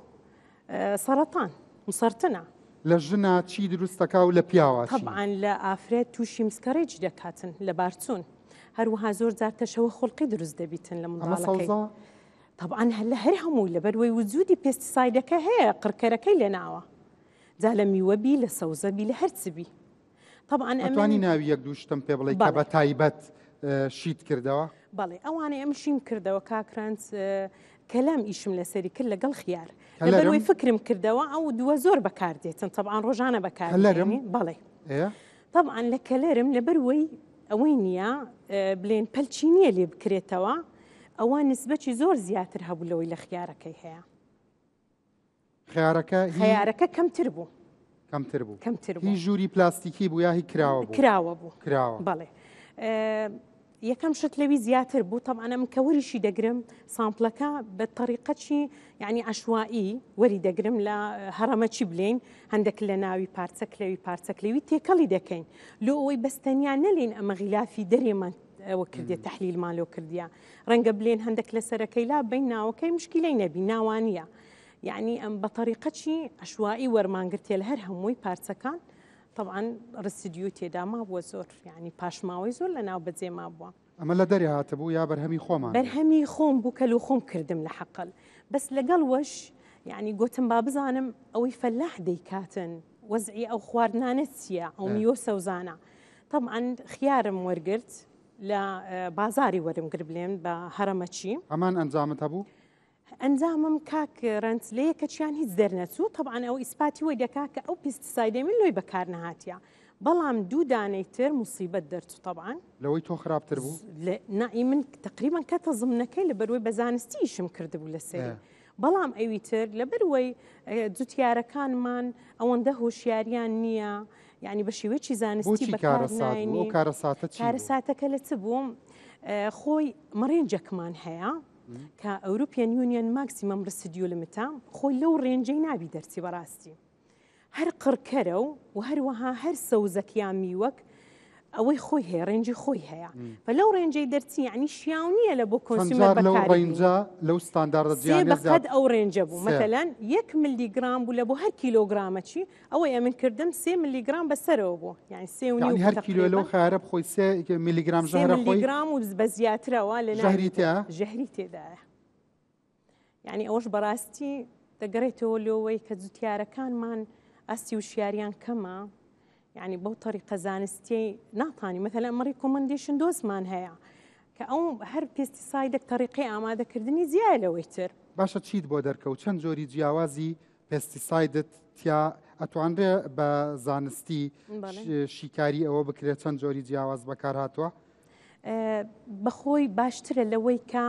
سەرەتان مسەرتنە. لە ژنا چی دروست دەکا و لە پیاوا چی؟ تەبعەن لە ئافرەت تووشی مسکەڕێج دەکاتن لە بارچوون هەروەها زۆر جار تەشەوە خوڵقی دروست دەبیتن لە ئەمە منداڵەکەی سەوزە؟ تەبعەن هەر لە هەر هەمووی لەبەر وەی وجودی pesticide ەکە هەیە قڕکەرەکەی لەناوە جا لە میوە بی لە سەوزە بی لە هەر چ بی تەبعەن ئەمن ئەتوانی ناوی یەک دوو شتم پێ بڵێی کە بەڵێ بە تایبەت شیت کردەوە؟ بەڵێ ئەوانەی ئەم شیم کردەوە کاک ڕەنج کەلام ئیشم لەسەری کرد لەگەڵ خیار کەلەرم؟ لەبەروەی فکرم کردەوە ئەو دووە زۆر بەکاردێتن تەبعەن ڕۆژانە کەلەرم؟ بەکاردێنی بەڵێ ئێ تەبعەن لە کەلەرم لەبەروەی ئەوەی نییە بلێن پەلچی نییە لێ بکرێتەوە ئەوە نسبەتی زۆر زیاتر هەبوو لەوەی لە خیارەکەی هەیە. خیارەکە هی خیارەکە کەمتر بوو. کەمتر بوو. کەمتر بوو. هی ژووری پلاستیکی بوو یا هی کراوە بوو؟ کراوە بوو. کراوە. بەڵێ. یەکەم شت لەوی زیاتر بوو تەبعەن ئەم کە وەریشی دەگرم sample ەکە بە تەریقەچی یعنی عشوایی وەری دەگرم لە هەڕەمەکی بلین هەندێک لە ناوی پارچەک لەوی پارچەک لەوی تێکەڵی دەکەین لۆ ئەوەی بەس تەنیا نەلین ئەمە غیلافی دەرێمان ئەوە کردێ تەحلیلمان لۆ کردیە ڕەنگە بلێن هەندێک لە سەرەکەی لا بین ناوەکەی مشکیلەی نەبی ناوانیە یعنی ئەم بە تەریقەچی عشوایی وەرمانگرتێ لە هەر هەمووی پارچەکان تەبعەن residue تێدا مابووە زۆر یعنی پاشماوەی زۆر لە ناو بەجێ مابووە. ئەمە لە دەرێ هاتبوو یا بەرهەمی خۆمان بوو؟ بەرهەمی خۆم بوو کە لۆ خۆم کردم لە حەقل بەس لەگەڵ وەش یعنی گۆتم با بزانم ئەوەی فەلاح دەیکاتن وەزعی ئەو خواردنانە چییە ئەو میوە سەوزانە تەبعەن خیارم وەرگرت لە بازاری وەرم گرت بلێن بە هەڕەمەکی. هەمان ئەنجامت هەبوو؟ ئەنجامم کاک رەنج لە یەکەکیان هیچ دەرنەچوو تەبعەن ئەو ئیسپاتی وەی دەکا کە ئەو pesticide ەی من لۆی بەکار نەهاتیە بەڵام دوو دانەی تر موسیبەت دەرچوو تەبعەن. لەوەی تۆ خراپتر بوو؟ نا ئی من تەقریبەن کەتە زمنەکەی لەبەروەی بە زانستی ئیشم کردبوو لەسەری بەڵام ئەوی تر لەبەروەی جوتیارەکانمان ئەوەندە هۆشیاریان نییە یعنی بە شێوەیەکی زانستی بۆچی کارەسات بوو؟ ئەو کارەساتە چی بوو؟ کارەساتەکە لە چ بوو؟ خۆی مڕێنجەکمان هەیە کە European Union maximum residue limit ە خۆی لەو range ەی نابی دەرچی بەڕاستی هەر قڕکەرە و و هەروەها هەر سەوزەک یا میوەک ئەوەی خۆی هەیە range ی خۆی هەیە بە لەو range ەی دەرچی یعنی شیاو نییە لە بۆ consumer لەو range ە لەو ستانداردە بەقەد ئەو range ە بوو مەتەلەن یەک ملیگرام بوو لە بۆ هەر کیلۆگرامەچی ئەوەی ئەمن کردم سێ ملیگرام بەسەرەوە بوو یعنی سێ و نیو هەر کیلۆ لەو خیارە بخۆی سێ میلیگرام ژەهرە خۆی میلیگرام و بە زیاترەوە لە ژەهری تیا ژەهری تێدایە یعنی ئەوەش بەڕاستی دەگەڕێتەوە لەوەی کە جوتیارەکانمان ئاستی وشیاریان کەمە یعنی بەو تەریقە زانستیەی ناتانی مەثلا ئەمە recommendation dose مان هەیە کە ئەو هەر pesticide ێک تەریقەی ئامادەکردنی جیایە لەوەی تر. باشە چیت بۆ دەرکەوت چەند جۆری جیاوازی pesticide ت تیا ئەتوانرێ بە زانستی شیکاری ئەوە بکرێت چەند جۆری جیاواز بەکار هاتووە؟ بەخۆی باشترە لەوەی کە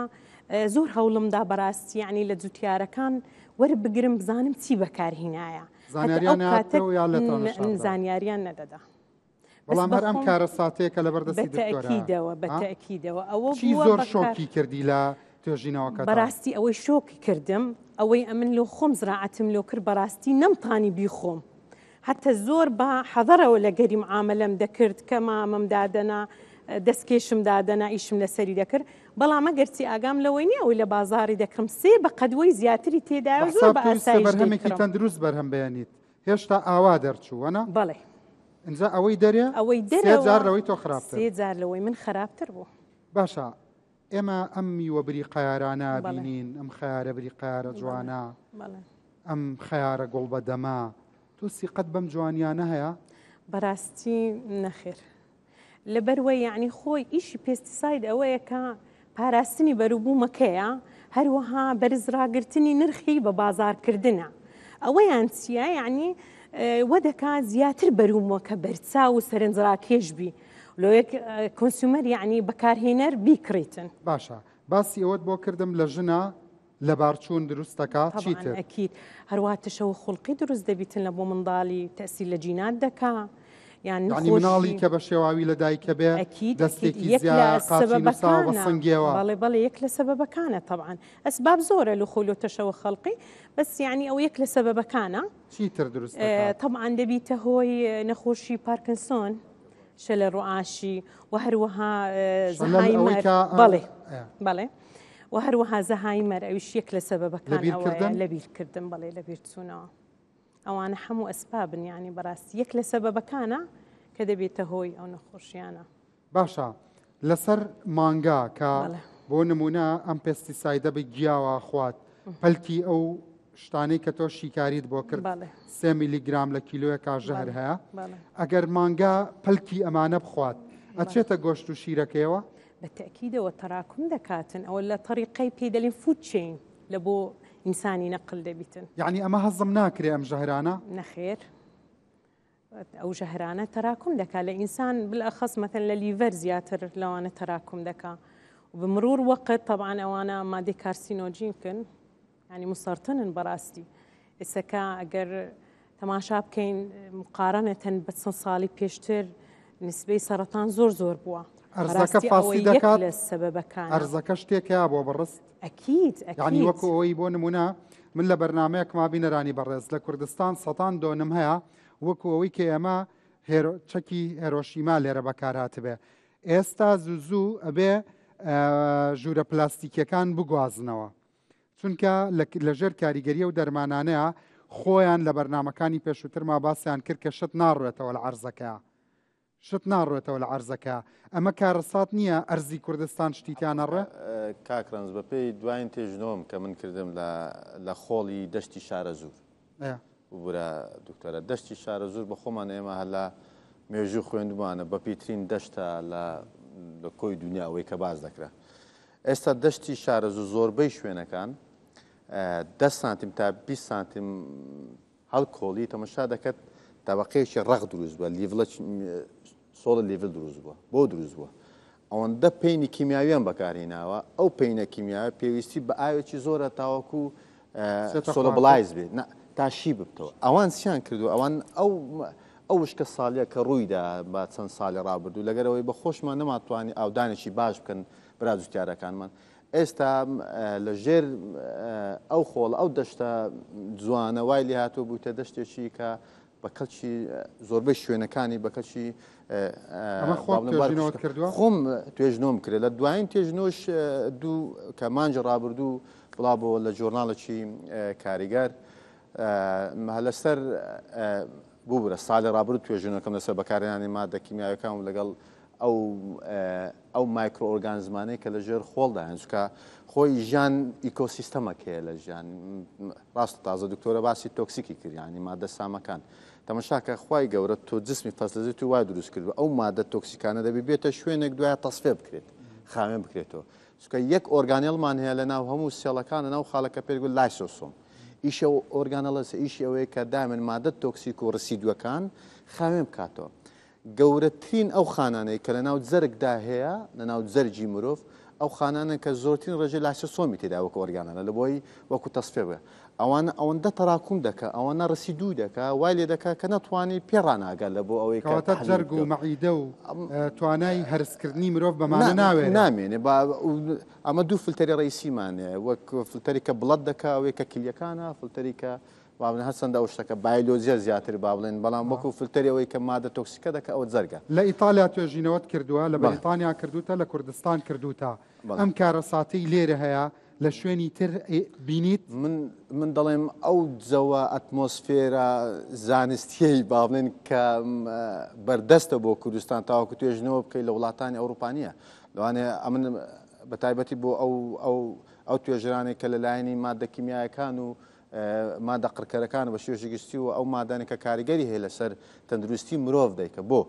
زۆر هەوڵمدا بەڕاستی یعنی لە جوتیارەکان وەربگرم بزانم چی بەکارهینایە زانیاریان نەدەدا. بەڵام هەر ئەم کارەساتەیە کە لەبەر دەستی دکتۆرە. بەتەئکیدەوە بەتەئکیدەوە ئەوە چی زۆر شۆکی کردی لە توێژینەوەکەتا؟ بەڕاستی ئەوەی شۆکی کردم ئەوەی ئەمن لۆ خۆم زراعەتم لۆ کرد بەڕاستی نەمتانی بیخۆم حتى زۆر بە حەزەرەوە لەگەری معامەلەم دەکرد کە مامەم دادەنا دەستکێشم دادەنا ئیشم لەسەری دەکرد بەڵام ئەگەرچی ئاگام لەوەی نییە ئەوەی لە بازاڕی دەکڕم سێ بە قەدوەی زیاتری تێدایە و زۆر بە بە ئاسایش بەرهەمێکی دەیکڕم. تەندروست بەرهەم بێنیت هێشتا ئاوا دەرچوو وەنا؟ بەڵێ. ئینجا ئەوەی دەرێ ئەوەی سێ دەرەوە جار لەوەی تۆ خراپتر. سێ جار لەوەی من خراپتر بوو. باشە ئێمە ئەم میوە بریقەیارانە بەڵێ. بینین ئەم خەیارە بریقەیارە بەڵێ. جوانە بەڵێ. ئەم خەیارە گوڵ بە دەمە تۆ سیقەت بەم جوانیانە هەیە؟ بەراستی نەخێر. لەبەروەی یەعنی خۆی ئیشی pesticide ئەوەیە کە پاراستنی بەروبوومەکەیە، هەروەها بەرز ڕاگرتنی نرخی بە بازاڕکردنە. ئەوەیان چییە؟ یەعنی وە دەکا زیاتر بەروبوومەکە بەرچاو و سەرنجڕاکێش بی لۆیەک consumer یەعنی بەکارهێنەر بیکڕیتن. باشە باسی ئەوەت بۆ کردم لە ژنە لەبارچوون دروست دەکا طبعا چیتر؟ ئەکید هەروا تەشەوە خوڵقی دروست دەبیتن لە بۆ منداڵی تەسیر لە جینات دەکا یان یانی مناڵی نەخۆشی کە بە شێواوی لە دایکە بێ ئەکید ئەکید دەستێکی یەک لە زیایە قاچی نووساوە بە سەبەبەکانە سنگێوە. بەڵێ بەڵێ یەک لە سەبەبەکانە تەبعەن ئەسباب زۆرە لە خۆی لۆ تەشەوە خەڵقی بەس یانی ئەوە یەک لە سەبەبەکانە. چیتر دروست دەکات؟ تەبعەن دەبیتە هۆی نەخۆشی پارکنسۆن شەلەل ڕوعاشی و هەروەها شەلەل ئەوەی زەهایمەر کە بەڵێ بەڵێ و هەروەها زەهایمەر ئەویش یەک لە سەبەبەکان ئەوەیە لەبیرکردن؟ لەبیرکردن بەڵێ لەبیرچوونەوە. ئەوانە هەموو ئەسبابن یانی بەڕاستی یەک لە سەبەبەکانە کە دەبێتە هۆی ئەو نەخۆشیانە. باشە لەسەر مانگا کە بۆ نمونە ئەم pesticide ە بە گیاوە خوات پەلکی ئەو شتانەی کە تۆ شیکاریت بۆ کرد سێ میلیگرام لە کیلۆیەکا ژەهر هەیە ئەگەر مانگا پەلکی ئەمانە بخوات ئەچێتە گۆشت و شیرەکەیەوە؟ بە تەئکیدەوە تەراکم دەکاتن ئەوە لە تەریقەی پێی دەلێن food chain لە بۆ ئینسانی نەقل دەبیتن. یەعنی ئەمە هەزم ناکرێ ئەم ژەهرانە؟ نەخێر ئەو ژەهرانە تەراکم دەکا لە ئینسان بالأخص مثلا لە liver زیاتر لەوانە تەراکم دەکا و بمرور وقت طبعا ئەوانە مادەی carcinogen کن یانی مسەرتنن بەڕاستی ئێسەکە ئەگەر تەماشا بکەین مقارنەتەن بە چەند ساڵی پێشتر نسبەی سەرەتان زۆر زۆر بووە ئەرزەکە فاسی دەکات لە سەبەبەکان ئەرزەکە شتێک هەیە بۆ بڕست ئەکید یعنی وەکو ئەوەی بۆ نمونە من لە بەرنمەیەکما بینەرانی بەڕێز لە کوردستان سەتان دۆنم هەیە وەکو ئەوەی کە ئێمە چەکی هێرۆشیما لێرە بەکارهاتبێ ئێستا زوو زوو ئەبێ ژوورە پلاستیکیەکان بگوازنەوە چونکە لەژێر کاریگەری ئەو دەرمانانەیە خۆیان لە بەرنامەکانی پێشووترما باسیان کرد کە شت ناڕوێتەوە لە عەرزەکە شت ناڕوێتەوە لە عەرزەکە ئەمە کارەسات نییە ئەرزی کوردستان شتی تیا نەڕوێ؟ کاک ڕەنج بەپێی دواین تێژنەوەم کە من کردم لە خۆڵی دەشتی شارەزوور ببورە دکتۆرە دەشتی شارەزوور بە خۆمان ئێمە هەر لە مێژوو خوێندومانە بەپیترین دەشتە لە لە کۆی دنیا ئەوەی کە باس دەکرا ئێستا دەشتی شارەزوو زۆربەی شوێنەکان دە سانتیم تا 20 سانتیم هەڵکۆڵی تەمەشا دەکەت تەبقەیەکی ڕەق دروست بووە level ە soil level دروست بووە بۆ دروست بووە ئەوەندە پەینی کیمیاویان بەکارهیناوە ئەو پەینە کیمیاوە پێویستی بە ئاوێکی زۆرە تاوەکو solubilize بێت تا شی ببتەوە ئەوان چیان کردو ئەوان ئەو ئەو وشکە ساڵیە کە ڕوویدا بە چەند ساڵی ڕابردوو لەگەرەوەی بە خۆشمان نەماتوانی ئاودانێکی باش بکەن برا جوتیارەکانمان ئێستا لە ژێر ئەو خۆڵ ئەو دەشتە جوانە وای لێ هاتووە بوویتە دەشتێکی کە بە کەڵکی زۆربەی شوێنەکانی بە کەڵکی خۆم توێژنۆم کرێت لە دوایین توێژنۆش دوو کە مانجی ڕابردوو بڵاو بۆ لە جۆرناڵێکی کاریگەر لەسەر ببورە ساڵی ڕابردوو توێژینەوەکەم لەسەر بەکارهێنانی مادە کیمیاویەکان و لەگەڵ ئەو ئەو microorganism انەی کە لە ژێر خۆڵدا هەن چونکە خۆی ژیان ئیکۆسیستەمەک هەیە لە ژیان ڕاست تازە دکتۆرە باسی toxic ی کرد یانی مادە سامەکان تەمەشاکە خوای گەورە تۆ جسمی فەسلزی تو وای دروست کردوە ئەو مادە toxic انە دەبی بێتە شوێنێک دوایە تەسفێ بکرێت خاوێن بکرێتەوە چونکە یەک organelle مان هەیە لە ناو هەموو cell ەکان لە ناو خاڵەکە پێی گوت lysosome ئیشی ئەو organelle ەس ئیشی ئەوەیە کە دائیمەن مادە toxic و residue ەکان خاوێن بکاتەوە گەورەترین ئەو خانانەی کە لەناو جەرگدا هەیە، لەناو جەرگی مرۆڤ، ئەو خانانەن کە زۆرترین ڕێژەی lysosome ی تێدایە وەکو organelle ە لە بۆی وەکو تەسفیە بکە. ئەوانە ئەوەندە تەراکوم دەکا، ئەوەنە residue دەکا، وای لێ دەکا کە نەتوانی پێ ڕاناگا لە بۆ ئەوەی کە کەواتە تەحلیل جەرگ و بکە. مەعیدە و توانای هەرسکردنی مرۆڤ بەمانە نا ناوێرێ. نامێنێ. با ئەمە دوو فلتەری ڕئیسیمان هەیە، وەک فلتەری کە بڵەت دەکا، ئەوەی کە کلیەکانە، فلتەری کە با بڵێن هەرچەندە ئەو شتەکە بایلۆجیە زیاتر با بڵێن بەڵام وەکو فلتەری ئەوەی کە مادە toxic ە دەکا ئەوە جەرگە. لە ئیتالیا توێژینەوەت کردووە، لە بەریتانیا کردووتە، لە کوردستان کردووتە. ئەم کارەساتەی لێرە هەیە لە شوێنی تر بینیت؟ من من دەڵێم ئەو جەوە ئەتمۆسفێرە زانستیەی با بڵێن کە بەردەستە بۆ کوردستان تاوەکو توێژینەوە بکەی لە وڵاتانی ئەوروپا نییە. لەوانەیە ئەمن بە تایبەتی بۆ ئەو ئەو ئەو توێژەرانەی کە لە لایەنی مادە کیمیایەکان و مادە قڕکەرەکان بە شێوەیەکی گشتی و ئەو مادانەی کە کاریگەری هەیە لەسەر تەندروستی مرۆڤ دەیکە بۆ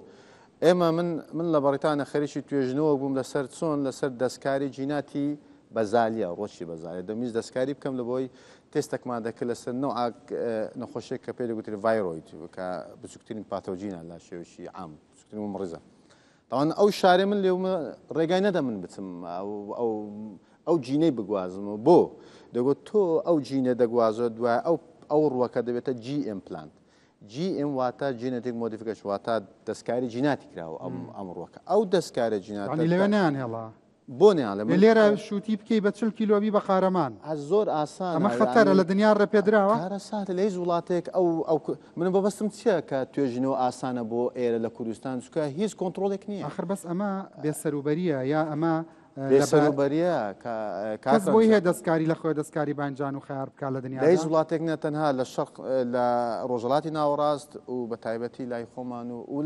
ئێمە من من لە بەڕیتانیا خەریکی توێژنەوە بووم لەسەر چۆن لەسەر دەستکاری جیناتی بەزالیە ڕۆچی بەزالیە دەمویست دەستکاری بکەم لە بۆی تێستێکمان دەکرد لەسەر نەوعاک نەخۆشیێک کە پێی دەگوترێت viroid کە بچووکترین pathogen ە لە شێوەیەکی عام بچووکترین ممڕیزە تاوان ئەو شارەی من لێومە ڕێگای نەدە من بچم ئەو ئەو جینەی بگوازمەوە بۆ دەگوت تۆ ئەو جینە دەگوازەوە دوای ئەو ئەو ڕوەکە دەبێتە GM plant GM واتە genetic modification واتە دەستکاری جیناتی کراوە ئەم ئەم ڕوەکە ئەو دەستکارە جیناتە لەوێ نەیان هێڵا بۆ نەیان من لێرە شووتی بکەی بە 40 کیلۆ بی بە قارەمان. ئە زۆر ئاسانە ئەمە خەتەرە لە دنیا ڕێپێدراوە. کارەساتە لە هیچ وڵاتێک ئەو ئەو من مەبەستم چییە کە توێژینەوە ئاسانە بۆ ئێرە لە کوردستان چونکە هیچ کۆنتڕۆڵێک نییە. ئاخر بەس ئەمە بێسەروبەرییە یا ئەمە بێسەروبەریە کەس بۆی هەیە دەستکاری لە خۆی دەستکاری باینجان و خەیار بکات لە دنیا هیچ وڵاتێک نە تەنها لە شەرق لە ڕۆژهەڵاتی ناوەڕاست و بە تایبەتی لای خۆمان و و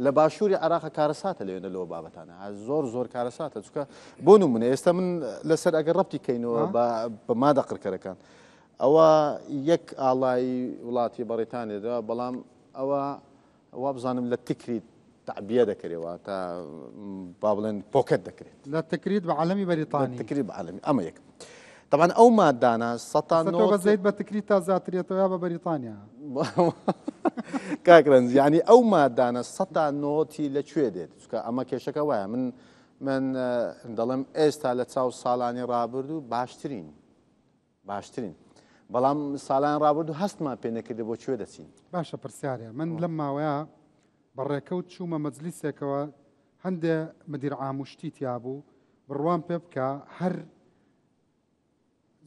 لە باشووری عێراق کارەساتە لەوێنە لەوە بابەتانە زۆر زۆر کارەساتە چونکە بۆ نمونە ئێستا من لەسەر ئەگەر ڕەبتی کەینەوە بە مادە قڕکەرەکان ئەوە یەک ئاڵای وڵاتی بەڕیتانیدا بەڵام ئەوە وابزانم لە تکریت تەعبیە دەکرێت واتە با بڵێن پۆکەت دەکرێت. لە تکریت بە عەلەمی بەریتانی. لە تکریت بە عەلەمی ئەمە یەک. تەبعەن ئەو مادانە سەتا تۆ بە زەیت بە تکریت تا زیاترێتەوە یا بە بەریتانیا؟ کاک رەنج یعنی ئەو مادانە سەتا نۆتی لە کوێ دێت؟ چونکە ئەمە کێشەکە وایە من من دەڵێم ئێستا لە چاو ساڵانی ڕابردوو باشترین باشترین بەڵام ساڵان ڕابردوو هەستمان پێ نەکردی بۆ کوێ دەچین. باشە پرسیارێ من لەم ماوەیە بە ڕێکەوت چوومە مەجلیسێکەوە هەندێ مدیر عام و شتی تیا بوو بڕوام پێ بکە هەر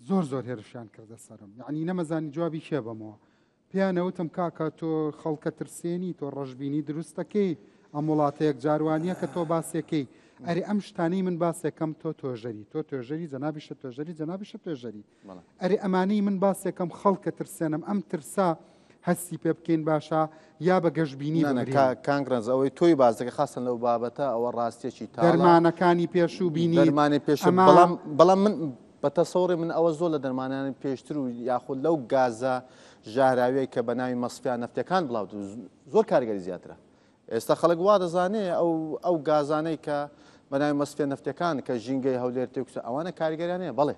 زۆر زۆر هێرشیان کردە سەرم یعنی نەمەزانی جوابی کێ بەمەوە پێیانەوتم کاکە تۆ خەڵکە ترسێنی تۆ ڕەشبینی دروستەکەی ئەم وڵاتە یەکجار وانیە کە تۆ باسێکەی ئەرێ ئەم شتانەی من باسێکەم تۆ تۆژەری تۆ تۆژەری جەنابیشە تۆژەری جەنابیشە تۆژەری ئەرێ ئەمانەی من باسێکەم خەڵکە ترسێنم ئەم ترسە هەستی پێ بکەین باشە یا بە گەشببینی کانگرنز ئەوەی تۆی باز دەکە خاستن لەو بابەتە ئەوە ڕاستیەکی تا دەرمانەکانی پێشوو بینی دەرمانی پێش بەڵام بەڵام من بە تەسەوڕی من ئەوە زۆر لە دەرمانانی پێشتر و یاخود لەو گازە ژەهراویەی کە بە ناوی مەسفیا نەفتیەکان بڵاو زۆر کاریگەری زیاترە. ئێستا خەڵک وا دەزانێ ئەو ئەو گازانەی کە بە ناوی مەسفیە نەفتیەکان کە ژینگەی هەولێر تێکچوو ئەوانە کاریگەریان هەیە بەڵێ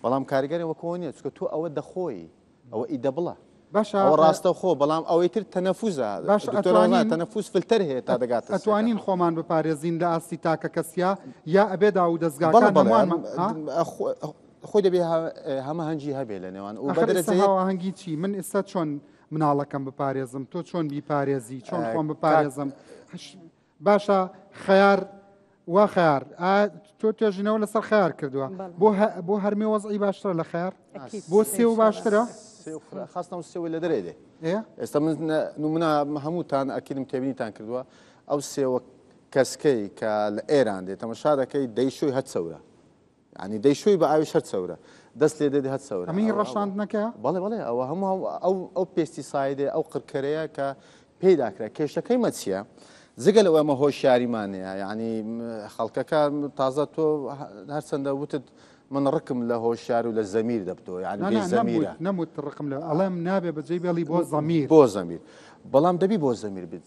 بەڵام کاریگەری وەکەوە نییە چونکە تۆ ئەوە دەخۆی ئەوە ئیدەبڵە باشە ئەوە ڕاستەوخۆ بەڵام ئەوەی تر تەنەفوزە باشە دکتۆر ڕەزا ئەتوانین تەنەفوز فلتەر هەیە تا دەگاتە سێکە. ئەتوانین خۆمان بپارێزین لە ئاستی تاکە کەسیا یا ئەبێ داو و بەڵێ دەزگاکان بەڵێ هەمووانمان ها؟ خۆی دەبێ هەمەهەنگی هەبێ لە نێوان و ئەخر بە ئێستا دەرەجە یەک هاوئاهەنگی چی من ئێستا چۆن مناڵەکەم بپارێزم تۆ چۆن بیپارێزی چۆن خۆم کاک بپارێزم باشە خەیار وا خەیار تۆ توێژینەوە لەسەر خەیار کردووە بۆ بۆ هەرمێ وەزعی باشترە لە خەیار بۆ سێو باشترە خاستەوە سێوە لە دەرێ دێ ئێستا من نمونە هەمووتان ئەکیدم تێبینیتان کردووە ئەو سێوە کەسکەی کە لە ئێران دێ تەمەشا دەکەی دەیشۆی هەر چەورە یانی دەیشۆی بە ئاویش هەر چەورە دەست لێ دێت هەر چەورە ئەمەی ڕەشاندنەکە بەڵێ بەڵێ ئەوە هەموو ئەو ئەو pesticide ێ ئەو قڕکەرەیە کە پێی داکرا کێشەکەی مە چییە؟ جگە لەوە ئەمە هۆشیاریمانەیە یعنی خەڵکەکە تازە تۆ هەرچەندە وتت من ڕکم لە هۆشیار و لە زەمیر دەبتەوە یعنی بێ زەمیرە نەموت ڕقم لە ئەڵێم نابێ بەجێی بێڵی بۆ زەمیر بۆ زەمیر بەڵام دەبی بۆ زەمیر بێت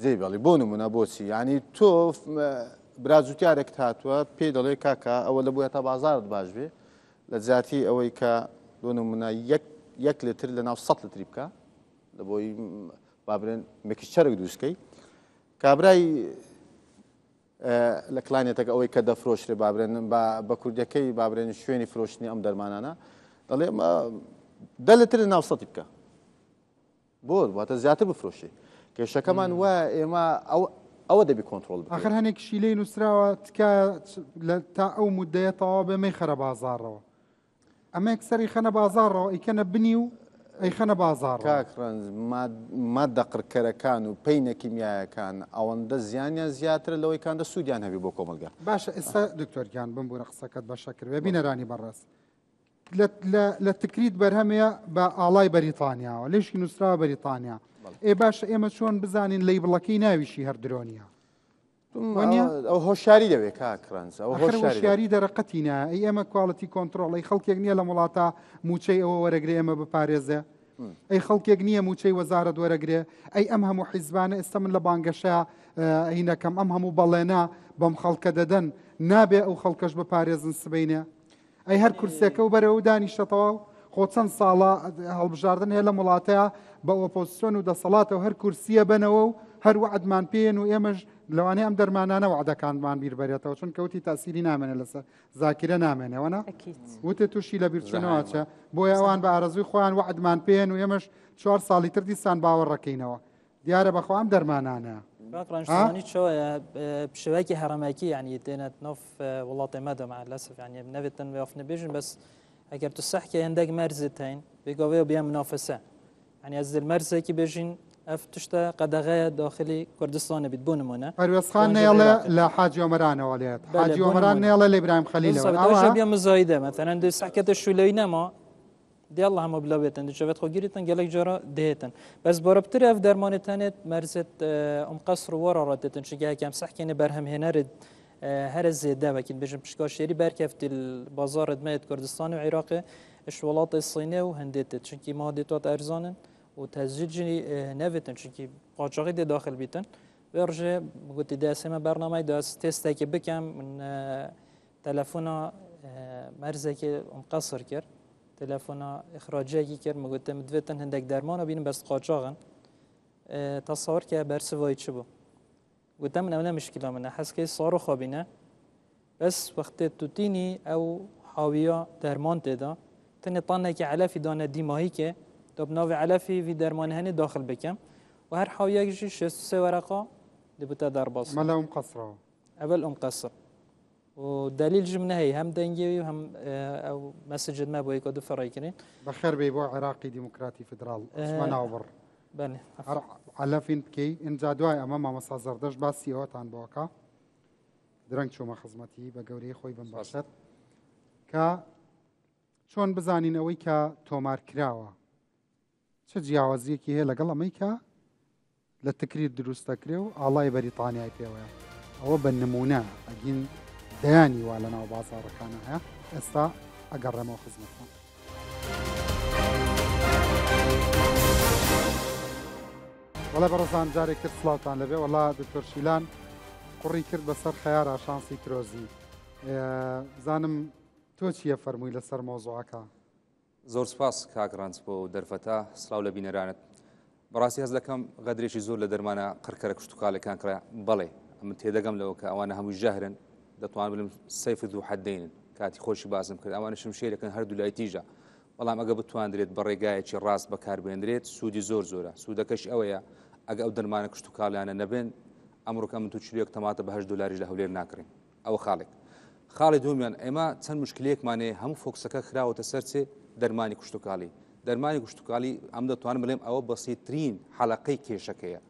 جێی بێڵی بۆ نمونە بۆچی یعنی تۆ برا جوتیارێکت هاتووە پێی دەڵێ کاکە ئەوە لە بۆیە تا بازارت باش بێ لە جیاتی ئەوەی کە بۆ نمونە یەک یەک لتر لە ناو 100 لتری بکە لە بۆی بابرێن mixture ێک دروستکەی کابرای لە کلانێتەکە ئەوەی کە دەفرۆشرێ بابرێن بە کوردەکەی بابرێن شوێنی فرۆشتنی ئەم دەرمانانە دەڵێ دە لتر لە ناو سەتی بکە بۆ واتە زیاتر بفرۆشی کێشەکەمان وایە ئێمە ئەو ئەوە دەبی کۆنترۆڵ بکرێت. ئاخر هەنێکیشی لێی نووسراوە تکایە لە تا ئەو مودەیە تەواو بێ مەیخەرە بازاڕەوە. ئەمە یەکسەر ئەیخەنە بازاڕەوە ئەیکەنە بنی و ئەیخەنە بازاڕەوە. کاک ڕەنج ماددە قڕکەرەکان و پەینە کیمیایەکان ئەوەندە زیانیان زیاترە لەوەی کاندە سوودیان هەبێ بۆ کۆمەڵگا. باشە ئێستا دکتۆر گیان بمبورە قسەکەت بە شەکر بێ بینەرانی بەڕێز لە تکریت بەرهەمەیە بە ئاڵای بەریتانیاوە لێشی نووسراوە بەریتانیا ئێ باشە ئێمە چۆن بزانین label ەکەی ناویشی هەر درۆنیە ئەو هۆشیاری دەوێت کاکرەنج ئەو هۆشیاری دەرەقەتی نا ئەی ئێمە quality control ئەی خەڵکێک نییە لە وڵاتە موچەی ئەوە وەرەگرێ ئێمە بپارێزێ ئەی خەڵکێک نییە موچەی وەزارەت وەرەگرێ ئەی ئەم هەموو حیزبانە ئێستا من لە بانگەشە هینەکەم ئەم هەموو بەڵێنە بەم خەڵکە دەدەن نابێ ئەو خەڵکەش بپارێزن سبینێ ئەی هەر کورسیەکە و بەرە و دانیشە تەواو خۆ چەند ساڵە هەڵبژاردن هەیە لەم وڵاتەیە بە ئۆپۆزسیۆن و دەسەڵاتەوە هەر کورسیە بەنەوە و هەر وەعدمان پێن و ئێمەش لەوانەیە ئەم دەرمانانە وەعدەکانمان بیر بەرێتەوە چونکە وتی تاسیری نامێنێ لەسەر زاکیرە نامێنێ وەنا وتێ تووشی لە بیرچوونەوە چە بۆیە ئەوان بە ئارەزووی خۆیان وەعدمان پێن و ئێمەش چوار ساڵی تر دیسان باوەڕەکەینەوە دیارە بەخوا ئەم دەرمانانە. کاک ڕەنج توانی چۆیە بشێوەیەکی هەڕەمەکی یعنی دێنە ناف وڵاتێ مەدە مع الاسف یعنی نەبێتن وێف نەبێژن بەس ئەگەر تو سەحکە هەندێک مەرزت هەین بێگاوێ بیا منافسە یعنی ئەز دل مەرزێکی بێژین. ئەف تشتە قەدەغەیە داخلی کوردستانە بیت بۆ نمونە. پەروێزخان نەیەڵێ لە حاجی ئۆمەرانەوە لێت حاجی ئۆمەران نەیەڵێ لە ئیبراهیم خەلیلەوە ئەوە بیا مزایدە مەتەلەن دێ سەحکەتە شولەی نەما دێ الله هەموو بلا بێتن دچەوێت خۆ گیریتن گەلێک جارە دێتن بەس بۆرەبتر ئەف دەرمانێتانێت مەرزت ئەم قەسر و وەڕە ڕەتێتن چونکە هەکەم سەحکێنێ بەرهەمهێنەرت هەرە زێدە وەکیل بژم پشکا شێری بەرکەفتی بازارت مەیت کوردستان و عێراقێ اش وڵاتی سینێ و هەندێتێت چونکی مادێ توات ئەرزانن و تەسجیل ژی نەبێتن چونکی قاچاغی دێ داخل بیتن وێ ڕژێ گوتی دەسێمە بەرنامەی داس تێستێکی بکەم من تەلەفۆنا مەرزێکی ئەم قەسر کرد تەلەفۆنا ئخراجێکی کرد مگوتم دوێتن هەندێک دەرمانە بینم بەس قاچاغن تەسەوەر کە بەرسڤای چ بوو گوتم من ئەو نە مشکلە منە حەزکەی ساڕۆ خۆبینە بەس وەختێ توتینی ئەو حاویە دەرمان تێدا تنێ تانێکی عەلەفی دانە دیماهیکێ تا بناوی عەلەفی وی دەرمان هەنێ داخل بکەم و هەر حاویەک ژی 63 وەرەقا دەبوتە دەرباز ئەمە لە ئوم قەسرەوە ئەبەل ئوم قەسر و دلیل ژم نەهەی هەم دەنگێوی و هەم ئەو مەسجد مە بۆی کە دو فەڕی کرین. بەخێر بێی بۆ عێراقی دیموکراتی فیدراڵ ئەچمە ناوبڕ. بەێ هەر عەلەفین بکەی ئینجا دوای ئەمە مامۆستا زەردەشت باسی ئەوەتان بۆ ئەکا درەنگ چوومە خزمەتی بە گەورەی خۆی بمبەخشێت کە چۆن بزانین ئەوەی کە تۆمار کراوە چ جیاوازیەکی هەیە لەگەڵ ئەمەی کە لە تکریت دروست دەکرێ و ئاڵای بەریتانیای پێوەیە ئەوە بە نمونە ئەگین دەیانی وا لە ناو بازاڕەکانە هەیە ئێستا ئەگەڕێمەوە خزمەتتان. وەڵا بەڕێزان جارێک تر سڵاوتان لەبێ وەڵا دکتۆر شیلان قوڕی کرد بەسەر خەیارا شانسی ترۆزی بزانم تۆ چییە فەرمووی لەسەر مۆزوعەکە. زۆر سوپاس کاک ڕەنج بۆ دەرفەتە، سڵاو لە بینەرانت. بەڕاستی هەست دەکەم غەدرێکی زۆر لە دەرمانە قڕکەرە کشتوکاڵەکان کرا. بەڵێ من تێدەگەم لەوە کە ئەوانە هەمووی ژەهرن، دەتوانم بڵێم سەیف ذو حەدەینن. کاتی خۆشی باسم کرد ئەوانە شمشێرێکن هەردوو لای تیژە، بەڵام ئەگە بتواندرێت بە ڕێگایەکی ڕاست بەکاربێنرێت سوودی زۆر زۆرە. سوودەکەشی ئەوەیە ئەگە ئەو دەرمانە کشتوکاڵیانە نەبن ئەمڕۆکە من تو چلویەک تەماتە بە هەشت دۆلاریش لە هەولێر ناکڕین. ئەوە خاڵێک. خاڵی دووەمیان ئێمە چەند مشکلەیەکمان هەیە هەموو فۆکسەکە خراوەتە سەر چێ دەرمانی کشتوکاڵی. دەرمانی کشتوکاڵی ئەم دەتوانم بڵێم ئەوە بەسیترین حەڵەقەی کێشەکەیە.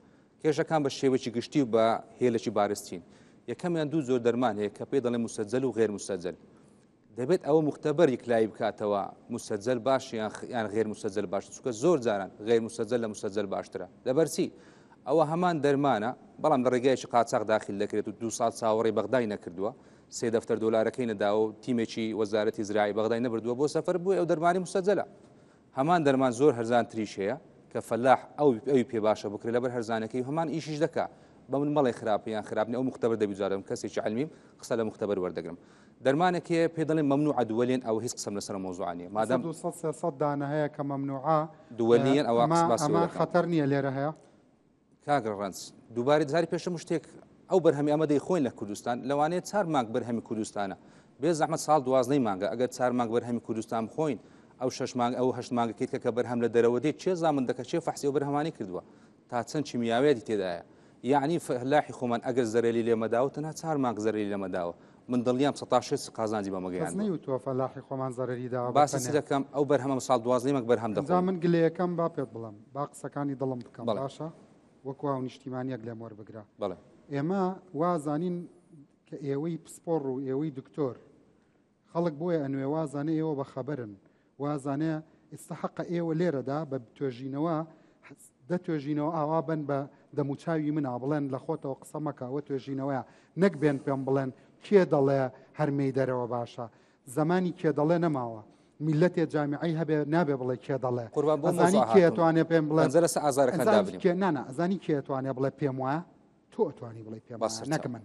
کێشەکان بە شێوەیەکی گشتی و بە هێلێکی بارزترین. یەکەمیان دوو جۆر دەرمان هەیە کە پێی دەڵێن مسەجەل و غێر مسەجەل. دەبێت ئەوە مختبەر یەکلایی بکاتەوە مسەجەل باش یان غێر مسەجەل باش چونکە زۆر جاران غێر مسەجەل لە مسەجەل باشترە. لەبەر چی؟ ئەوە هەمان دەرمانە بەڵام لە ڕێگایەکی قاچاخ داخل دەکرێت و دوو ساڵ چاوەڕێی بەغدای نەکردووە سێ دەفتەر دۆلارەکەی نەداوە و تیمێکی وەزارەتی زراعی بەغدای نەبردووە بۆ سەفەر بۆیە ئەو دەرمانی مسەجەلە. هەمان دەرمان زۆر هەرزانتریش هەیە کە فەلاح ئەو ئەوی پێ باشە بکرێت لەبەر هەرزانەکەی و هەمان ئیشیش دەکا بە من مەڵێ خراپە یان خراپ نیە ئەو مختبر دەبی جارم کەسێکی علمیم قسە لە مختبر وەردەگرم دەرمانێک هەیە پێ دەڵێن ممنوعە دووەلیەن ئەوە هیچ قسەم لەسەر مەوزوعە نیە مادام 200 300 دانە هەیە کە ممنوعە دووەلیەن ئەوە ئەمە ئەمە خەتەر نییە لێرە هەیە کاک ڕەنج دووبارە جاری پێشم شتێک ئەو بەرهەمی ئەمە دەیخۆین لە کوردستان لەوانەیە چار مانگ بەرهەمی کوردستانە بێ زەحمەت ساڵ دوازدەی مانگە ئەگەر چار مانگ بەرهەمی کوردستان بخۆین ئەو شەش مانگ ئەو هەشت مانگەکەی کە کە بەرهەم لە دەرەوە دێت چێ زامن دەکە چێ فەحسی ئەو بەرهەمانی کردووە تا چەند کیمیاویەتی تێدایە یعنی فەلاحی خۆمان ئەگەر زەرەری لێ مەداوە تەنها چار مانگ زەرەری لێ مەداوە من دڵنیام سەتا شێست قازانجی بەمە کەس گەیاندووە نەیوتووە فەلاحی خۆمان زەرەری داوە بە باسی چ تەنێ دەکەم ئەو بەرهەمە ساڵ دوازدەی مانگ بەرهەم ئینجا دەخۆین من گلەیەکەم با پێت بڵێم با قسەکانی دڵم بکەم بەڵێ باشە وەکو هاونیشتیمانیەک لێم وەربگرە بەڵێ ئێمە وازانین کە ئێوەی پسپۆڕ و ئێوەی دکتۆر خەڵک بۆیە ئەنوێ وازانێ ئێوە بە خەبەرن وازانێ ئیستا حەقە ئێوە لێرەدا بە توێژینەوە دە توێژینەوە ئاوا بن بە دەموچاوی منا بڵێن لە خۆتەوە قسە مەکە ئەوە توێژینەوەیە نەک بێن پێم بڵێن کێ دەڵێ هەرمێی دەرەوە باشە زەمانی کێ دەڵێ نەماوە میلەتێ جامیعەی هەبێ نابێ بڵێ کێ دەڵێ قوربان بۆ ئەزانی مەوزوع کێ هاتووم ئەتوانێ پێم بڵێ پەنجە لەسەر ئازارەکان ئەزانی دابنێم کێ نانا ئەزانی کێ ئەتوانێ بڵێ پێم وایە تۆ ئەتوانی بڵێی پێم وایە نەک من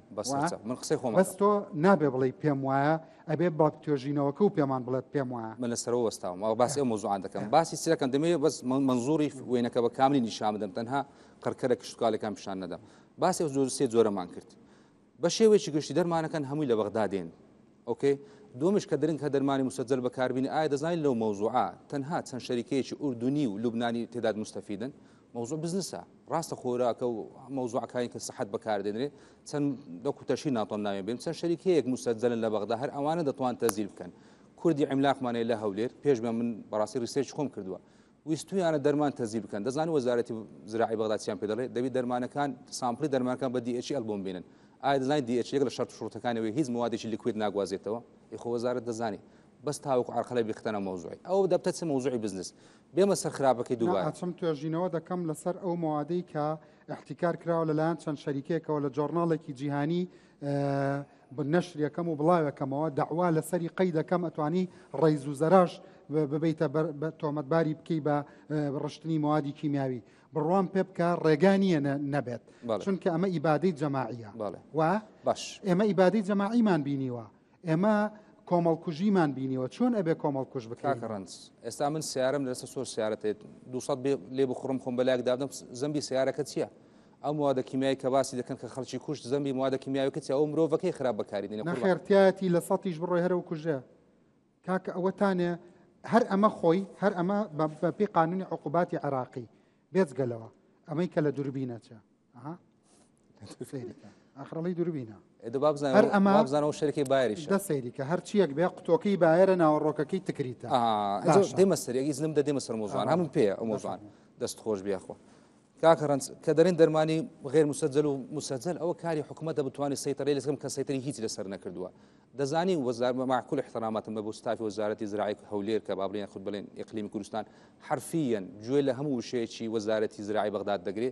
من قسەی خۆم بەس تۆ نابێ بڵێی پێم وایە ئەبێ بە توێژینەوەکە و پێمان بڵێت پێم وایە من لەسەرەوە وەستاوم ئەوە باسی ئەو مەوزوعان دەکەم باسی چ دەکەم دەمەوێت بەس مەنزوری وێنەکە بە کاملی نیشان بدەم تەنها قڕکەرە کشتوکاڵەکان پیشان نەدەم باسی ئەو زۆر سێ جۆرەمان کرد بە شێوەیەکی گشتی دەرمانەکان هەمووی لە بەغدا دێن ئۆکەی دووەمیش کە درنگ کە دەرمانی مسەجەل بەکاربینی ئایا دەزانین لەو مەوزوعە تەنها چەند شەریکەیەکی ئوردونی و لوبنانی تێداد مستەفیدن مەوزوع بزنسە ڕاستە خۆراکە و مەوزوعەکانی کە سەحەت بەکاردێنرێ چەند دەکو تەشی ناتوانم ناوێن بێم چەند شەریکەیەک مسەجەلن لە بەغدا هەر ئەوانە دەتوان تەزیل بکەن کوردی عیملاقمان هەیە لە هەولێر پێش بە من بەڕاستی research خۆم کردووە. ویستویانە دەرمان تەزیل بکەن دەزانانی وەزارەتی زراعی بەغدا چیان پێ دەڵێ دەبی دەرمانەکان sample ی دەرمانەکان بە DHL بۆم بێنن ئایا دەزانانی DHL یەک لە شەرت و شروتەکانەوەی هیچ موادێکی liquid ناگوازێتەوە ئی خۆ وەزارەت دەزانی بەس تاوەکو عەرقەلە بیختەنە مەوزوعی ئەوە دەبتە چ مەوزوعی بزنس بێمە سەر خراپەکەی دووبارە. نا ئەچم توێژینەوە دەکەم لەسەر ئەو مەوادەی کە ئیحتیکار کراوە لەلایەن چەند شەریکێکەوە لە جۆرناڵێکی جیهانی نەشریەکەم و بڵاوێکەمەوە دەعوا لەسەری قەی دەکەم ئەتوانی ڕەیز و زەراش ببیتە تۆمەتباری بکەی بە ڕشتنی موادی کیمیاوی بڕوام پێ بکە ڕێگا نییە نەبێت چونکە ئەمە ئیبادەی جەماعیە و باش ئێمە ئیبادەی جەماعیمان بینیوە ئێمە کۆمەڵکوژیمان بینیوە چۆن ئەبێ کۆمەڵکوژ بکرێین؟ کاکە ڕەنج ئێستا من سیارەم لەسە سۆر سیارەت هەیە 200 بێ لێ بخوڕم خۆم بەلایەک دابدەم زەمبی سیارەکە چییە؟ ئەو موادە کیمیایی کە باسی دەکەن کە خەڵکی کوشت زەمبی موادە کیمیاویەکە چیە ئەو مرۆڤەکەی خراپ بەکاری دێنێ قوربان. نەخێر تیایەتی لە سەتیش بڕۆی هەر ئەو کوژێ کاکە ئەوەتانێ هەر ئەمە خۆی هەر ئەمە بە پێی قانونی عقوباتی عێراقی بێجگە لەوە ئەمەی کە لە دوربینە چە ئەها سەیریکە ئاخرەڵی دوربینە هەر ئەمە بزانەوە شەرکەی بایریش دە سەیریکە هەرچیەک بێ قوتۆکەی بایەرە ناوەڕۆکەکەی تکریتە دێمە سەر یەک ئیزنم دە دێمە سەر مۆزوان هەموو پێ ئەو مۆزوان دەست خۆش بیاخۆ کاکە ڕەنج کە دەرێن دەرمانی غێر مسجل و مسجل ئەوە کاری حکوومەتە بتوانێت سەیتەرەی لەسەر کە سەیتەری هیچ لەسەر نەکردووە دەزانی وەزار مع كل احتراماتم بە بۆ ستافی وەزارەتی زراعی هەولێر کە با بڵێن خود بڵێن ئیقلیمی کوردستان حرفیەن گوێ لە هەموو وشەیەکی وەزارەتی زراعی بەغداد دەگرێ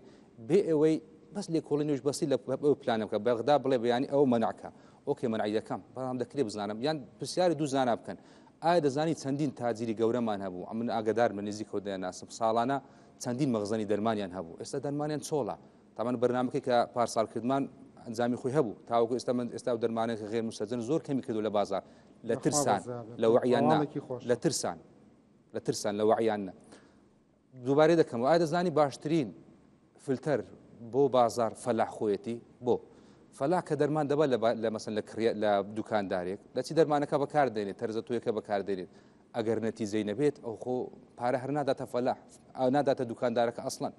بێ ئەوەی بەس لێکۆڵینەوەش بەسی لە ئەو پلانە بکە بەغدا بڵێ بەیانی ئەوە مەنعکە okay مەنعی دەکەم بەڵام دەکرێ بزانم یان پرسیاری دوو زانا بکەن ئایا دەزانی چەندین تاجیری گەورەمان هەبوو ئەمن ئاگدار من نزیکەوە دەیانناسم ساڵانە چەندین مەخزەنی دەرمانیان هەبوو ئێستا دەرمانیان چۆڵە تامان بەرنامەکەی کە پارسال کردمان ئەنجامی خۆی هەبوو تاوەکو ئێستا من ئێستا و دەرمانێک غێر مسەجەن زۆر کەمی کردو لە بازار لە ترسان لە وعیان لە ترسان لە ترسان لە وعیان نە دووبارەی دەکەمەوە ئایا دەزانی باشترین فلتەر بۆ بازار فەلاح خۆیەتی بۆ فەلاح کە دەرمان دەبە لە مەسن لە کڕە لە دوکاندارێک لەچی دەرمانەکە بەکاردێنێت تەرزە تۆیەکە بەکاردێنێت ئەگەر نەتیجەی نەبێت ئەو خۆ پارە هەر ناداتە فەلاح ناداتە دوکاندارەکە ئەسڵەن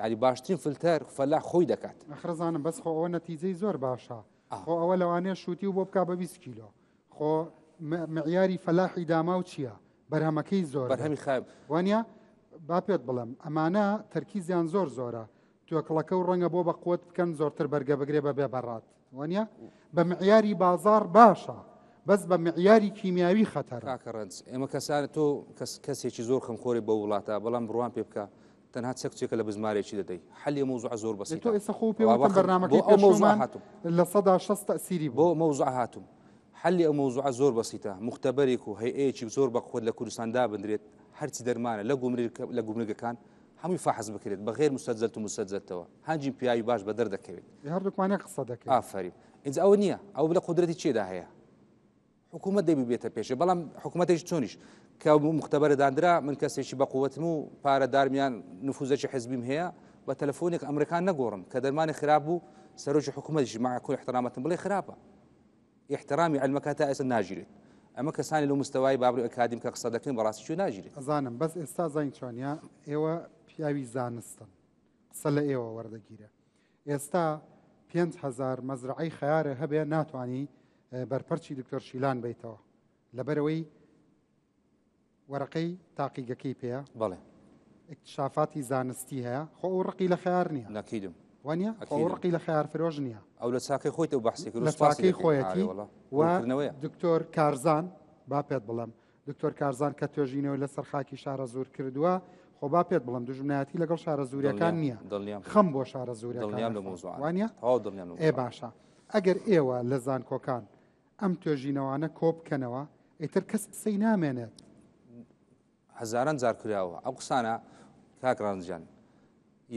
یعنی باشترین فلتەر فەلاح خۆی دەکات ئەخرزانم بەس خۆ ئەوە نەتیجەی زۆر باشە خۆ ئەوە لەوانەیە شووتی و بۆ بک بە 20 کیلۆ خۆ معیاری فەلاحی داماو چییە؟ بەرهەمەکەی زۆر بەرهەمی خاوی وانە با پێت بڵێم ئەمانە تەرکیزیان زۆر زۆرە توێکڵەکە و ڕەنگە بۆ بە قوت بکەن زۆرتر بەرگە بگرێ بە بێ بەڕات وانە بە معیاری بازار باشە بەس بە معیاری کیمیاوی خەتەرە کاکە ڕەنج ئێمە کەسان تۆ کەس کەسێکی زۆر خەمخۆری بە وڵاتە بەڵام بڕوان پێ بکە تەنها چەک چێکە لە بزمارێکی دەدەی حەلی مەوزوع زۆر بەسیتە تۆ ئێستا خۆ پێ وتم بەرنامەکەی بۆ ئەو مەوزوع هاتوم 60% تەسیری بۆ مەوزوع هاتوم حەلی ئەو مەوزوعە زۆر بەسیتە مختبەرێک و هەیئەیەکی زۆر بەقوەت لە کوردستان دابندرێت هەرچی دەرمانە لە گومرگ لە گومرگەکان هەمووی فەحس بکرێت بە غێر مسەجەلت و مسەجەلتەوە هەنجی پیاوی باش بە دەردەکەوێت هەردووکمان یەک قسە دەکەین ئافەرین ئینجا ئەوە نییە ئەو لە قودرەتی چێدا هەیە حکوومەت دەبی بێتە پێشێ بەڵام حکوومەتێکی چۆنیش کە مختبەرە داندرا من کەسێکی بە قوتم و پارەدارمیان نفوزێکی حزبیم هەیە بە تەلەفۆنێک ئەمریکان نەگۆڕم کە دەرمانی خراپ بوو سەرۆکی حکوومەتیش مع كل احتراماتم بڵێ خراپە ئیحترامی عیلمەکە تا ئێستا ناگیرێت ئەمە کەسانی لەو مستەوای بابری ئەکادیم کە قسە دەکەن بەڕاستی کوێ ناگیرێت. ئەزانم بەس ئێستا زین چۆنیە ئێوە پیاوی زانستن قسە لە ئێوە وەردەگیرێ ئێستا 5هزار مەزرعەی خەیارە هەبێ ناتانی بەرپەرچی دکتۆر شیلان بیتەوە لەبەرەوەی وەرەقەی تاقیگەکەی پێیە؟ بەڵێ. اکتشافاتی زانستی هەیە؟ خۆ ئەو ڕقی لە خەیار نییە. نەکیدم. وانە؟ خۆ ئەو ڕقی لە خەیار فرۆش نییە. ئەو لە چاکەی خۆیتە و بەحسی کرد و لە سوپاسی چاکەی دەکەین. خۆیەتی ئارێ وەڵا. و ڕوونکردنەوەیە. دکتۆر کارزان با پێت بڵێم دکتۆر کارزان کە توێژینەوەی لەسەر خاکی شارەزوور کردووە خۆ با پێت بڵێم دوژمنایەتی لەگەڵ شارەزوورەکان دڵنیام. نییە دڵنیام. خەم بۆ شارەزوورەکان دڵنیام لەو ئەخوا. مەوزوعانە. وانە؟ تەواو دڵنیام لەو ئێ مەوزوعانە. باشە ئەگەر ئێوە لە زانکۆکان ئەم توێژینەوانە کۆبکەنەوە ئیتر کەس قسەی نامێنێت. هەزاران جار کراوە ئەو قسانە کاک ڕەنج گیان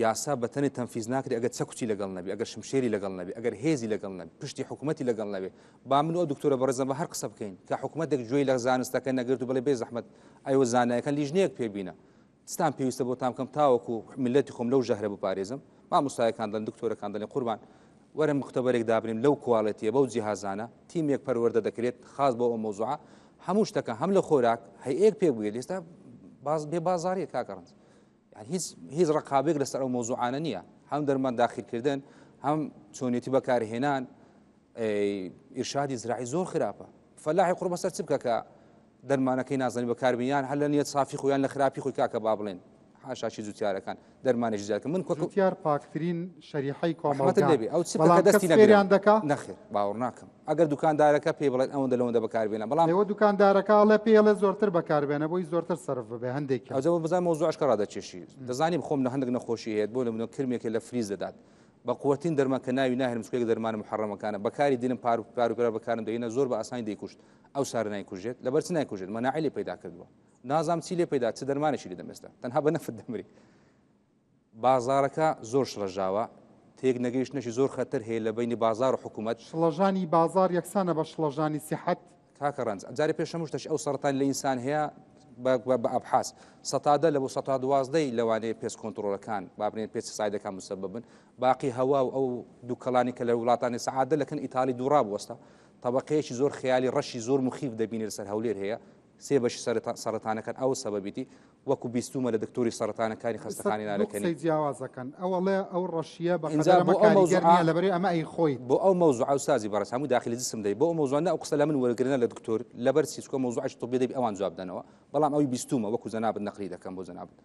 یاسا بە تەنێ تەنفیز ناکرێت ئەگەر چەکوچی لەگەڵ نەبی ئەگەر شمشێری لەگەڵ نەبی ئەگەر هێزی لەگەڵ نەبی پشتی حکوومەتی لەگەڵ نەبێ با من و ئەو دکتۆرە بەڕێزم بە هەر قسە بکەین کە حکوومەتێک گوێی لە زانستەکە نەگرت و بڵێ بێ زەحمەت ئەیوە زانایەکان لیژنەیەک پێبینە چتان پێویستە بۆتان بکەم تاوەکو میللەتی خۆم لەو ژەهرە بپارێزم؟ مامۆستایەکان دەڵێن، دکتۆرەکان دەڵێن قوربان وەرە مختبەرێک دابنێن لەو quality یە بەو جیهازانە تیمێک پەروەردە دەکرێت خاص بۆ ئەو مەوزوعە هەموو شتەکە هەم لە خۆراک هەیەک پێک بگێت ئێستا باز بێ بازاریە کاکە ڕەنج یان هیچ هیچ ڕقابێک لەسەر ئەو مەوزوعانە نییە هەم دەرمان داخیلکردن هەم چۆنیەتی بەکارهێنان ئیرشادی زراعی زۆر خراپە فەلاحی قوڕ بەسەر چ بکە کە دەرمانەکەی نازانی بەکاربێنی یان هەر لە نیەت سافی خۆی یان لە خراپی خۆی کاکە با بڵێن حاشاشی جوتیارەکان دەرمانێکی زیاد کە من کۆ جوتیار پاکترین شەریحەی ڕەحمەتت کۆمەڵگا لێبێ ئەو چ بکە بەڵام کەس دەستی نەگرم فێریان دەکا؟ نەخێر باوەڕ ناکەم ئەگەر دوکاندارەکە پێی بڵێن ئەوەندە لەوەندە بەکاربێنە بەڵام ئێوە دوکاندارەکە ئەڵێ پێی ئەڵێ زۆرتر بەکاربێنە بۆی زۆرتر سەرف ببێ هەندێکیان. ئەوجا بزان مەوزوعش کە ڕادەکێشی دەزانی خۆم لە هەندێک نەخۆشی هەیە بۆ نمونە کرمێکە لە فریز دەدات بە قوەترین دەرمان کە ناوی ناهێنم چونکە یەک دەرمانە محەڕەمەکانە بەکاری دێنم پار پار و پێرار بەکارم دەهێنا زۆر بە ئاسانی دەیکوشت ئەو سارە نایکوژێت لەبەر چ نایکوژێت مەناعی لێ پەیدا کردووە نازام چی لێ پەیدا چ دەرمانێکی لێ دەم ئێستا تەنها بە نەفت دەمری بازارەکە زۆر شڵەژاوە تێک نەگەیشتنەشی زۆر خەتەر هەیە لە بینی بازار و حکوومەت شڵەژانی بازار یەکسانە بە شڵەژانی سیحەت؟ کاکە ڕەنج جارێ پێش هەموو شتەش ئەو سەرەتان لە ئینسان هەیە بە ئەبحاس سەتا دە لە بۆ سەتا دوازدەی لەوانەیە پێست کۆنتڕۆلەکان با بڵێن پێستیسایدەکان مسەبەبن باقی هەوا و ئەو دووکەڵانی کە لە وڵاتانی سەعادە لەکن ئیتالی دووڕا بوەستە طبقەیەکی زۆر خەیالی ڕەشی زۆر مخیف دەبینی لەسەر هەولێر هەیە سێ بەشی سەرەتانەکان ئەو سەبەبیتی وەکو بیستومە لە دکتۆری سەرەتانەکانی خەستەخانی نالەکەنی قسەی جیاوازەکەن ئەو ئەڵێ ئەو ڕەشیە بە ئینجا قەدەر بۆ ئەمە ئەو کاریگەر مەوزوعە نییە لەبەرەی ئەمە ئەی خۆیت بۆ ئەو مەوزوعە ئوستازی بەڕێز هەموو داخلی جسم دەی بۆ ئەو مەوزوعە نە ئەو قسە لە من وەرگرنە لە دکتۆر لەبەر چی چونکە مەوزوعێکی طبی دەبی ئەوان جواب دەنەوە بەڵام ئەوی بیستومە وەکو جەنابت نەقلی دەکەم بۆ جەنابت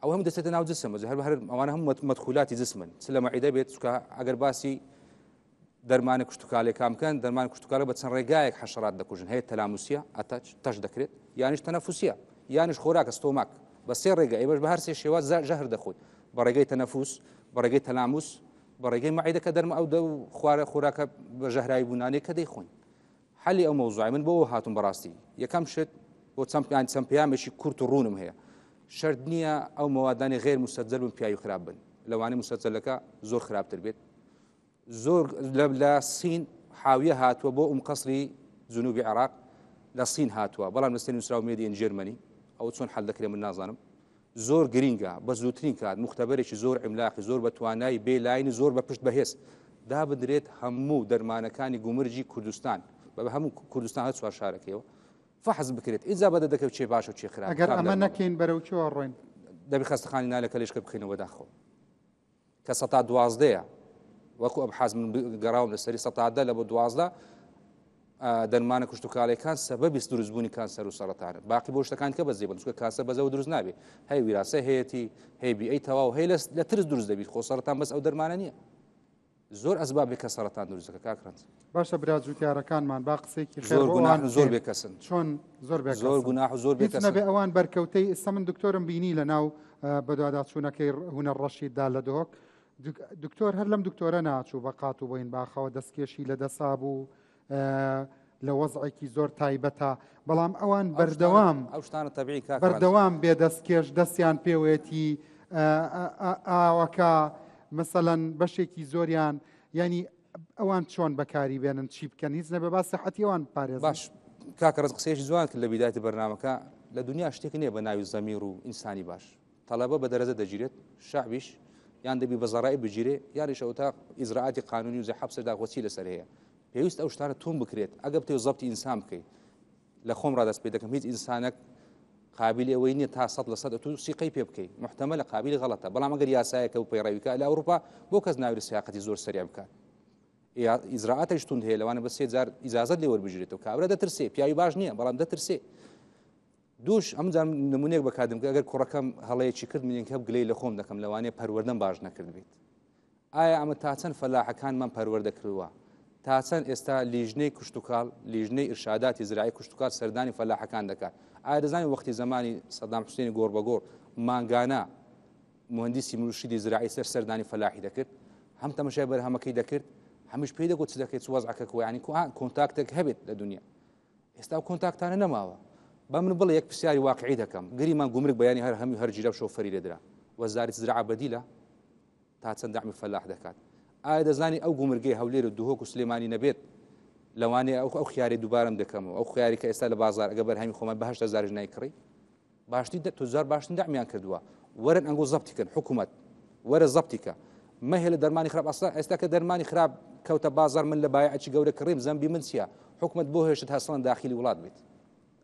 ئەو هەموو دەچێتە ناو جسم هەر هەر ئەوانە هەموو مەدخولاتی جسمن چ لە مەعیدە بێت چونکە ئەگەر باسی دەرمانە کشتتوکالەکان بکەن دەرمان کشتتوکالە بە چەند ڕێگایەک حەشرات دەکوژن هەیە تەلاموسیە ئەتەچ تەش دەکرێت یانیش تەنەفوسیە یانیش خۆراکە ستۆماک بە سێ ڕێگە ئێمەش بە هەر سێ شێواز ژەهر دەخۆین بە ڕێگەی تەنەفوس بە ڕێگەی تەلاموس بە ڕێگەی مەعیدە کە دەرمە ئەو دە خوارە خۆراکە بە ژەهرایی بوونانەی کە دەیخۆین حەلی ئەو مەوزوعی من بۆ هاتوم بەڕاستی یەکەم شت بۆ چەند یان چەند پەیامێکی کورت و ڕوونم هەیە شەرت نییە ئەو مەوادانی غێر مسەجەل بن پیاوی خراپ بن لەوانەیە مسەجەلەکە زۆر خراپتر بێت زۆر لە سین حاویە هاتووە بۆ ئوم قەسری جنوبی عێراق لە سین هاتووە بەڵام لەسەر نووسراو made in Germany ئەو چۆن حل دەکرێت من نازانم زۆر گرینگە بە زووترین کات مختبەرێکی زۆر عیملاقی زۆر بە توانای بێ لاینی زۆر بە پشت بەهێز دابدرێت هەموو دەرمانەکانی گومرگی کوردستان بە هەموو کوردستان هەر چوار شارەکەیەوە فەحس بکرێت ئینجا بە دەکەوت چێ باشە و چێ خراپ ئەگەر ئەمە نەکەین بەرەو کوێ ڕۆین دەبی خەستەخانی نالەکە لێشکە بخینەوە بەداخەوە کە سەتا دوازدەیە وەکو ئەبحاز من گەڕاوم لەسەری سەتا دە لە بۆ 12 دەرمانە کشتتوکاڵیەکان سەبەبی دروستبوونی کانسەر و سەرەتانە باقی بۆ شتەکان کە بەزی بن چونکە کانسەر بەزەوە دروست نابێت هەیە ویراسە هەیەتی هەیە بی ئەی تەواو هەیە لە ترس دروست دەبیت خۆ سەرەتان بەس ئەو دەرمانە نییە زۆر ئەسبابێک کە سەرەتان دروست دەکات کاک ڕەنج. باشە برا جوتیارەکانمان با قسەیەکی خێر زۆر بۆ گوناحن ئەوان و زۆر بکەین. بێکەسن. چۆن زۆر بێکەسن؟ زۆر گوناح و زۆر هیچ بێکەسن. نەبێ ئەوان بەرکەوتەی ئێستا من دکتۆرم بینی لە ناو بەدواداچوونەکەی هونەر ڕەشیددا لە دهۆک دکتۆر هەر لەم دکتۆرە ناچوو بە قات و بۆین باخەوە دەستکێشی لە دەسا بوو لە وەزعێکی زۆر تایبەتە بەڵام ئەوان بەردەوام ئەو شتانە تەبیعی کاک ڕەنج. بەردەوام بێ دەستکێش دەستیان پێوەیەتی ئاوەکە مەسەلەن بەشێکی زۆریان یعنی ئەوان چۆن بەکاری بێنن چی بکەن هیچ نەبێ با سەحەتی ئەوان بپارێزن. باش کاکە ڕەنج قسەیەکی جوان کرد لە بیدایەتی بەرنامەکە لە دنیا شتێک نییە بە ناوی زەمیر و ئینسانی باش تەڵەبە بە دەرەجە دەگیرێت شەعبیش یان دەبی بە زەڕای بگیرێ یانیش ئەوتا ئیجرائاتی قانونی و زە حەبسێدا خۆ چی لەسەر هەیە پێویست ئەو شتانە توند بکرێت ئەگە بتەوێت زەبتی ئینسان بکەیت لە خۆم ڕادەست پێ دەکەم هیچ ئینسانێک قابلی ئەوەی نییە تا سەد لە سەد ئەتوو سیقەی پێ بکەیت محتەمەلە قابلی غەڵەتە بەڵام ئەگەر یاسایەکە و پەیڕەویکە لە ئەوروپا بۆ کەس ناوری سیاقەتی زۆر سەریع بکات ئیجرائاتیش توند هەیە لەوانە بە سێ جار ئیجازەت لێ وەربگیرێتەوە کابرا دەترسێ پیاوی باش نییە بەڵام دەترسێ دووش ئەم جار نمونەیەک بەکاردم کە ئەگەر کوڕەکەم هەڵەیەکی کرد من یەکەم گلەی لە خۆم دەکەم لەوانەیە پەروەردەم باش نەکردبێت ئایا ئەمە تا چەند فەلاحەکانمان پەروەردە کردووە؟ تا چەند ئێستا لیژنەی کشتوکاڵ، لیژنەی ئیرشاداتی زراعی کشتوکاڵ سەردانی فەلاحەکان دەکات؟ ئایا دەزانی وەختی زەمانی سەدام حوسێنی گۆڕ بە گۆڕ مانگانە موهەندیسی مرشیدی زراعی سەر سەردانی فەلاحی دەکرد؟ هەم تەمەشای بەرهەمەکەی دەکرد، هەمیش پێی دەگوت چ دەکەیت، چ وەزعەکە کوە، یانی کۆنتاکتێک هەبێت لە دنیا. ئێستا ئەو کۆنتاکتانە نەماوە. با من بڵێ یەک پرسیاری واقعی دەکەم، گریمان گومرگ بەیانی هەر هەمووی هەر گیرا و شۆفەری لێدرا، وەزارەتی زراعە بەدیلە؟ تا چەند دەعمی فەلاح دەکات؟ ئایا دەزانی ئەو گومرگەی هەولێر و دهۆک و سلێمانی نەبێت لەوانەیە ئەو ئەو خیارەی دووبارەم دەکەمەوە ئەو خیاری کە ئێستا لە بازار ئەگە بەرهەمی خۆمان بە هەشت هەزاریش نایکڕی باشترین تجار باشترین دەعمیان کردووە وەرن ئەنگۆ زەبتی کەن حکوومەت وەرە زەبتی کە مەهێلە دەرمانی خراپ ئەسلا ئێستا کە دەرمانی خراپ کەوتە بازار من لە بایعی گەورە کڕیم زەمبی من چییە حکومت بۆ هێشت هەسڵەن داخلی وڵات بێت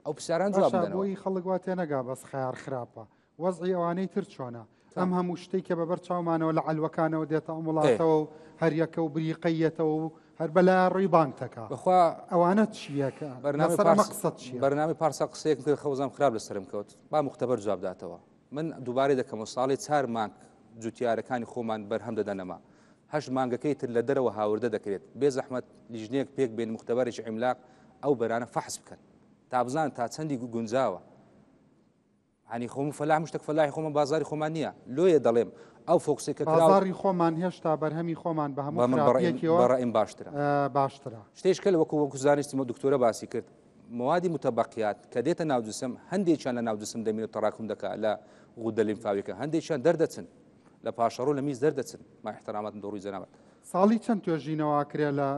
ئەو پرسیاران جواب باشە بدەنەوە بۆی خەڵک وا تێنەگا بەس خەیار خراپە وەزعی ئەوانەی تر چۆنە؟ ئەم هەموو شتەی کە بەبەر چاومانەوە لە عەلوەکانەوە دێتە ئەم وڵاتەوە و هەریەکە و بریقەی یەتەوە و هەر بەلا ڕووی بانگ تەکا. بەخوا ئەوانە چییە کە بەرنامەی لەسەر ئەمە پارس قسەت چییە؟ بەرنامەی پارسا قسەیەکم کرد خەوزام خراپ لەسەرم کەوت با موختەبەر جواب داتەوە من دووبارەی دەکەمەوە ساڵێ چار مانگ جوتیارەکانی خۆمان بەرهەم دەدەنەما هەشت مانگەکەی تر لە دەرەوە هاوردە دەکرێت بێ زەحمەت لیژنەیەک پێک بێن موختەبەرێکی عیملاق ئەو بەرانە فەحس بکەن تا بزانن تا چەندی گونجاوە هەنی خۆم فەلاح مشتێک فەلاحی خۆمان بازاری خۆمان نییە لۆیە دەڵێم ئەو فۆکسێک کە کراوە بازاڕی خۆمان هێشتا بەرهەمی خۆمان بە هەموو بە من بەڕەئیم خراپیەکیەوە بەڕەئیم باشترە باشترە. شتێش کە وەکو وەکو زانستی مە دکتۆرە باسی کرد موادی متبقیات کە دێتە ناو جسم هەندێکیان لە ناو جسم دەمین و تەراکم دەکا لە غودە لیمفاویەکە هەندێکیان دەردەچن لە پاشەڕۆ لە میز دەردەچن ما احتراماتم دۆ ڕووی جەنابت. ساڵی چەند توێژینەوە ئەکرێ لە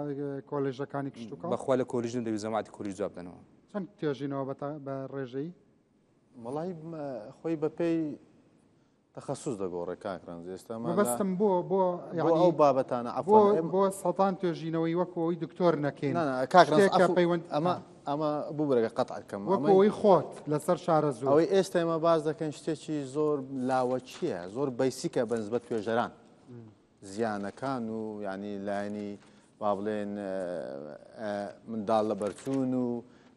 کۆلێژەکانی کشتوکاڵ؟ بەخوا لە کۆلیژ نەم دەویست جەماعەتی کۆلیژ جواب دەنەوە. چەند توێژینەوە بە ڕێژەیی؟ وەڵی خۆی بەپێی تەخەسوس دەگۆڕێ کاک ڕەنج ئێستا ما لە مەبەستم بۆ بۆ بۆ یعنی ئەو بابەتانە بۆ عەفوەن ئێمە بۆ سەدان توێژینەوەی وەکو ئەوەی دکتۆر نەکەین نا نا کاک ڕەنج شتێک کە عەفو پەیوەند ئەمە ئەمە ببورەگە قەتع کەم وەکو ئەمەی ئەوەی خۆت لەسەر شارەزوور ئەوەی ئێستا ئێمە باس دەکەین شتێکی زۆر لاوەکییە زۆر بەیسیکە بە نسبەت توێژەران زیانەکان و یانی لایەنی با بڵێن منداڵ لەبەرچوون و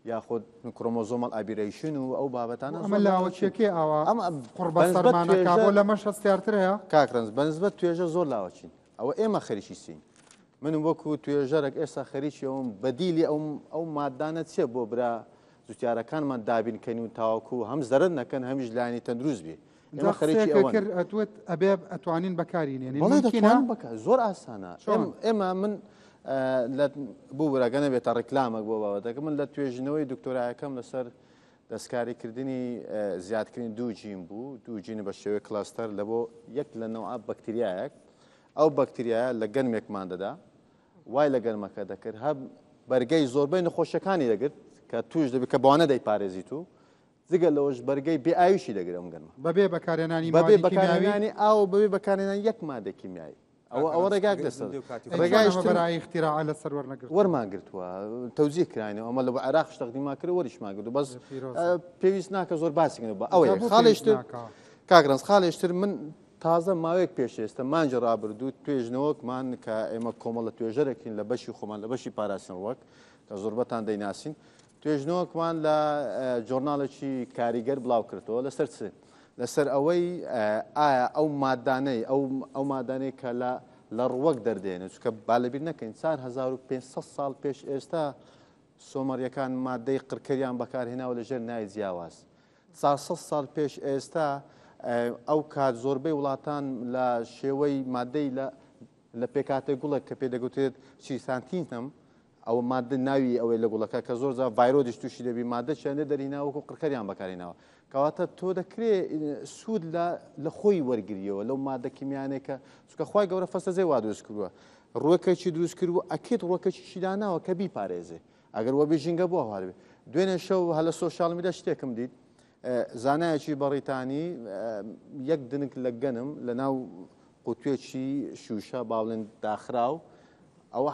یاخود chromosomal aberration و ئەو بابەتانە ئەمە لاوەکیەکەی ئاوا ئەمە قوڕ بەسەرمانەکە بۆ لەمەش هەستیارتر هەیە کاک ڕەنج بەنسبەت توێژە زۆر لاوەکین ئەوە ئێمە خەریکی چین من وەکو توێژەرێک ئێستا خەریکی ئەوم بەدیلی ئەو ئەو مادانە چیە بۆ برا جوتیارەکانمان دابین کەین و تاوەکو هەم زەرەر نەکەن هەمیش لایەنی تەندروست بێ ئێمە خەریکی ئەوەن کرد ئەتوت ئەبێ ئەتوانین بەکاری نێنین بەڵێ دەتوانین بەکار زۆر ئاسانە ئێمە من لە ببورەگە نەبێتە ڕیکلامێک بۆ بابەتەکە من لە توێژینەوەی دکتۆرایەکەم لەسەر دەستکاریکردنی زیادکردنی دوو جین بوو دوو جین بە شێوەی cluster لە بۆ یەک لە نەوە بەکتریایەک ئەو بەکتریایە لە گەنمێکمان دەدا وای لە گەرمەکە دەکرد هەم بەرگەی زۆربەی نەخۆشیەکانی دەگرت کە توش دەبێت کە بەوانە دەیپارێزیت و جگە لەوەش بەرگەی بێ ئاویشی دەگرێت ئەم گەنمە. بەبێ بەکارهێنانی بەبێ مادەی کیمیاوی؟ بەکارهێنانی ئاو و بەبێ بەکارهێنانی یەک مادەی کیمیایی. ئەوە ئەوە ڕێگایەک لەسەر ئەی چۆن ڕێگایش ئەمە تر بەرایی ئیختیراعە لەسەر وەرنەگرتووە؟ وەرمان گرتووە تەوجیه کراینەوە ئەمە لە عێراقش تەقدیمان کرد وەریشمان گرت بەس پیرۆزە. پێویست ناکە زۆر باسی کەین بە ئەوە جا یەک بۆ خاڵێش پێویست تر ناکا؟ کاک ڕەنج خاڵێش تر من تازە ماوەیەک پێش ئێستا مانگی ڕابردوو توێژنەوەکمان کە ئێمە کۆمەڵە توێژەرێکین لە بەشی خۆمان لە بەشی پاراستن ڕوەک کە زۆربەتان دەیناسین توێژنەوەکمان لە جۆرناڵێکی کاریگەر بڵاو کردەوە لەسەر چ؟ لەسەر ئەوەی ئایا ئەو مادانەی ئەو ئەو مادانەی کە لە لە ڕوەک دەردێنن چونکە با لەبیر نەکەین 4500 ساڵ پێش ئێستا سۆمەریەکان مادەی قڕکەریان بەکارهێناوە لەژێر ناوی جیاواز 400 ساڵ پێش ئێستا ئەو کات زۆربەی وڵاتان لە شێوەی مادەی لە لە پێکهاتەی گوڵێک کە پێ دەگوترێت chrysanthemum ئەوە مادە ناوی ئەوەی لە گوڵەکە کە زۆر جار ڤایرۆدیش تووشی دەبی مادە چیان لێ دەرهینا وەکو قڕکەریان بەکارهێناوە کەواتە تۆ دەکرێ سوود لە لە خۆی وەرگریەوە لەو مادە کیمیانێک کە چونکە خوای گەورە فەسەزەی وا دروست کردووە ڕوەکێکی دروست کردووە ئەکید ڕوەکێکیشی داناوە کە بیپارێزێ ئەگەر وەبی ژینگە بۆ هەوار بێ دوێنێ شەو هە لە social media شتێکم دیت زانایەکی بەڕیتانی یەک دنک لە گەنم لە ناو قوتوێکی شوشە باڵێن داخراو ئەوە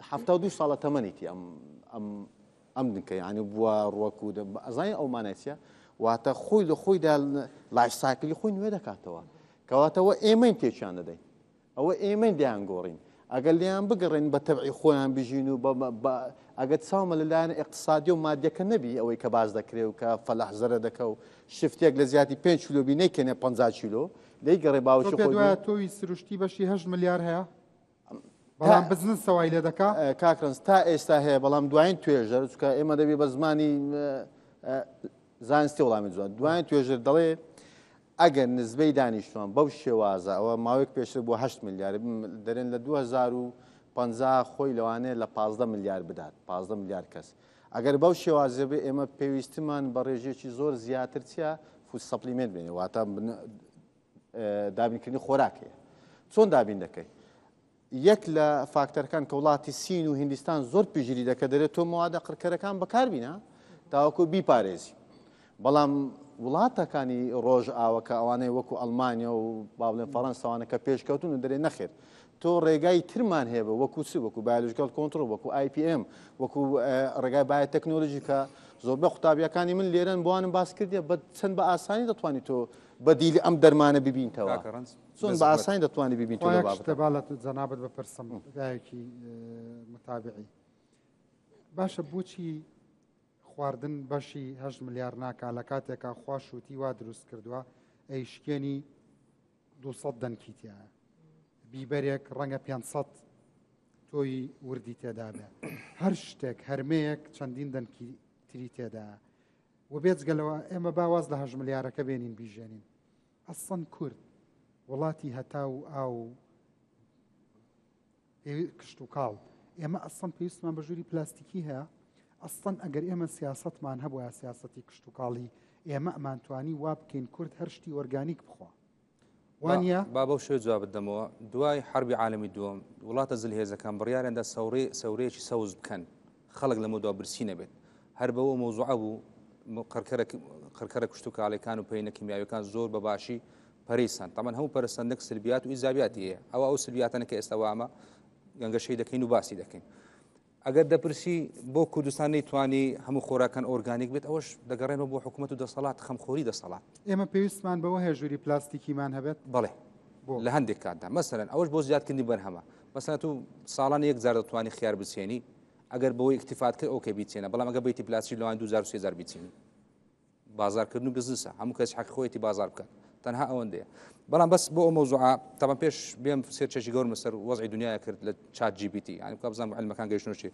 72 ساڵە تەمەنیتی ئەم ئەم ئەم دنکە یعنی بووە ڕوەک و ئەزانی ئەو مانای چیە واتە خۆی لە خۆیدا life cycle ی خۆی نوێ دەکاتەوە کەواتەوە ئێمەین تێکیان دەدەین ئەوە ئێمەین دەیانگۆڕین ئەگەر لێیان بگەڕێن بە تەبعی خۆیان بژین و ئەگەر چاومە لە لایەنە ئیقتسادی و مادیەکە نەبی ئەوەی کە باس دەکرێ و کە فەلاح زەرە دەکە و شفتێک لە زیاتی 5 کیلۆ بی نەیکەنێ 50 کیلۆ لێی گەڕێ تۆ باوکی پێت خۆی وایە بوو. تۆوی سروشتی بەشی 8 ملیار هەیە بەڵام بزنس سەوای لێ دەکا کاک ڕەنج تا ئێستا هەیە بەڵام دوایین توێژەر چونکە ئێمە دەبێ بە زمانی زانستی وەڵامی جوان دوایین توێژەر دەڵێ ئەگەر نزبەی دانیشتوان بەو شێوازە ئەوە ماوەیەک پێشتر بۆ 8 ملیار دەرێن لە 2050 خۆی لەوانەیە لە 15 ملیار بدات 15 ملیار کەس ئەگەر بەو شێوازە بێ ئێمە پێویستمان بە ڕێژەیەکی زۆر زیاتر چیە food supplement بێنێ واتە دابینکردنی خۆراک هەیە چۆن دابین دەکەی یەک لە فاکتەرەکان کە وڵاتی سین و هیندستان زۆر پشتگیری دەکە دەرێت تۆ موادە قڕکەرەکان بەکاربینە تاوەکو بیپارێزی بەڵام وڵاتەکانی ڕۆژ ئاوەکە ئەوانەی وەکو ئەڵمانیا و با بڵێن فەڕەنساوانە کە پێشکەوتون و دەرێ نەخێر تۆ ڕێگای ترمان هەیە بە وەکو چ وەکو biological control وەکو IPM وەکو ڕێگای biotechnology کە زۆربەی قوتابیەکانی من لێرەن بۆوانم باس کردیە بە چەند بە ئاسانی دەتوانی تۆ بەدیلی ئەم دەرمانە ببینتەوە کاکە ڕەنج چۆن بە بێزەحمەت. ئاسانی دەتوانی ببینتەوە لە خوا یەک شتە بابەتە با لە جەنابت بپرسم دایکی متابعی باشە بۆچی خواردن بەشی هەشت ملیار ناکا لە کاتێکا خوا شووتی وا دروست کردووە ئەیشکێنی 200 دەنکی تایە بیبەرێک ڕەنگە 500 تۆی وردی تێدابێ هەر شتێک هەرمەیەک چەندین دەنکی تری تێدایە و بێجگە لەوە ئێمە با واز لە هەشت ملیارەکە بێنین بیژێنین ئەسڵەن کورد وڵاتی هەتا و ئاو و کشتوکاڵ ئێمە ئەسڵەن پێویستمان بە ژووری پلاستیکی هەیە ئەسڵەن ئەگەر ئێمە سیاستمان هەبووە سیاستی کشتوکاڵی ئێمە ئەمانتوانی وا بکەین کورد هەر شتی ئۆرگانیک بخوا وانە با بەو شێوە جوابت دەمەوە دوای حربی عالمی دووەم وڵاتە زلهێزەکان بڕیاریاندا سەوڕێ سەورەیەکی سەوز بکەن خەڵک لەمە دوا برسی نەبێت هەر بەوە مەوزوعە بوو قڕکەرە قڕکەرە کشتوکاڵیەکان و پەینە کیمیاویەکان زۆر بە باشی پەرەی سەند تەمان هەموو پەرەسەندێک سلبیات و ئیجابیاتی هەیە ئەوە ئەو سلبیاتانە کە ئێستا وامە گەنگەشەی دەکەین و باسی دەکەین ئەگەر دەپرسی بۆ کوردستان نەیتوانی هەموو خۆراکان ئۆرگانیک بێت ئەوەش دەگەڕێنەوە بۆ حکوومەت و دەسەڵات خەمخۆری دەسەڵات ئێمە پێویستمان بەوە هەیە ژووری پلاستیکیمان هەبێت بەڵێ لە هەندێک کاتدا مەسەرەن ئەوەش بۆ زیادکردنی بەرهەمە مەسەلەن تو ساڵان یەک جار دەتوانی خیار بچێنی ئەگەر بەوەی اکتفات کرد ئۆکەی بیچێنە بەڵام ئەگە بیتی پلاستیک لەوان دو جار و سێ جار بیچێنی بازارکردن و بزنسە هەموو کەس حەقی خۆیەتی بازار بکات تەنها ئەوەندەیە بەڵام بەس بۆ ئەو مەوزوعە تەبعەن پێش بێم search ێکی گەورم لەسەر وەزعی دنیای کرد لە ChatGPT یانی بکە بزانم علمەکان گەیشتن چی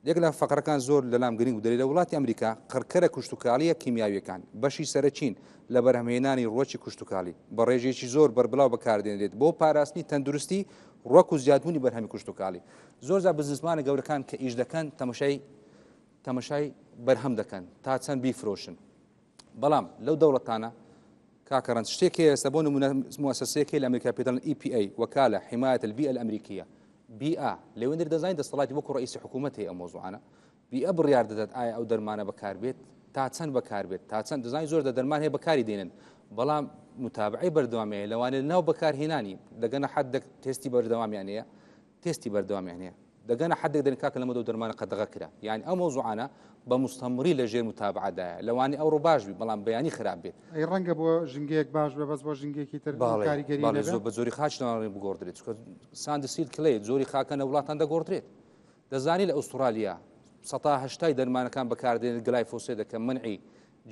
یەک لە فەقرەکان زۆر لەلام گرنگ و دەری لە وڵاتی ئەمریکا قڕکەرە کشتوکاڵیە کیمیاویەکان بەشی سەرەکین لە بەرهەمهێنانی ڕوەکی کشتوکاڵی بە ڕێژەیەکی زۆر بەربڵاو بەکاردێنرێت بۆ پاراستنی تەندروستی ڕوەک و زیادبوونی بەرهەمی کشتوکاڵی زۆر جار بزنسمانە گەورەکان کە ئیش دەکەن تەمەشای تەمەشای بەرهەم دەکەن تا چەند بیفرۆشن بەڵام لەو دەوڵەتانە کاکە ڕەنج شتێک هەیە ئێستا بۆ نمونە موسسەیەک هەیە لە ئەمریکا پێ دەڵێن EPA وەکالە حمایەت البیئە الامریکیە بیئە لەوێندر دەزانین دەسەڵاتی وەکو ڕئیسی حکوومەت هەیە ئەم مۆزوعانە بیئە بڕیار دەدات ئایا ئەو دەرمانە بەکاربێت تا چەند بەکاربێت تا چەند دەزانین زۆر دە دەرمان هەیە بەکاری دێنن بەڵام متابعەی بەردەوامی هەیە لەوانەیە لەناو بەکارهێنانی دەگەنە حەدێک تێستی بەردەوامیان هەیە تێستی بەردەوامیان هەیە دەگەنە حەدێک دەرێن کاکە لەمە دەو دەرمانە قەدەغە کرا یانی ئەو مەوزوعانە بە مستەمڕی لە ژێر متابعەدایە لەوانەیە ئەوڕۆ باش بی بەڵام بەیانی خراپ بێت. ئەی ڕەنگە بۆ ژینگەیەک باش بێ بەس بۆ ژینگەیەکی تر بەڵێ کاریگەری بەڵێ نەبێ؟ زۆر بە جۆری خاچ لەوانەیە بگۆڕدرێت چونکە sand silt clay جۆری خاکە لە وڵاتان دەگۆڕدرێت دەزانی لە ئوسترالیا سەتا هەشتای دەرمانەکان بەکاردێنێت گلایفۆسێت دەکە منعی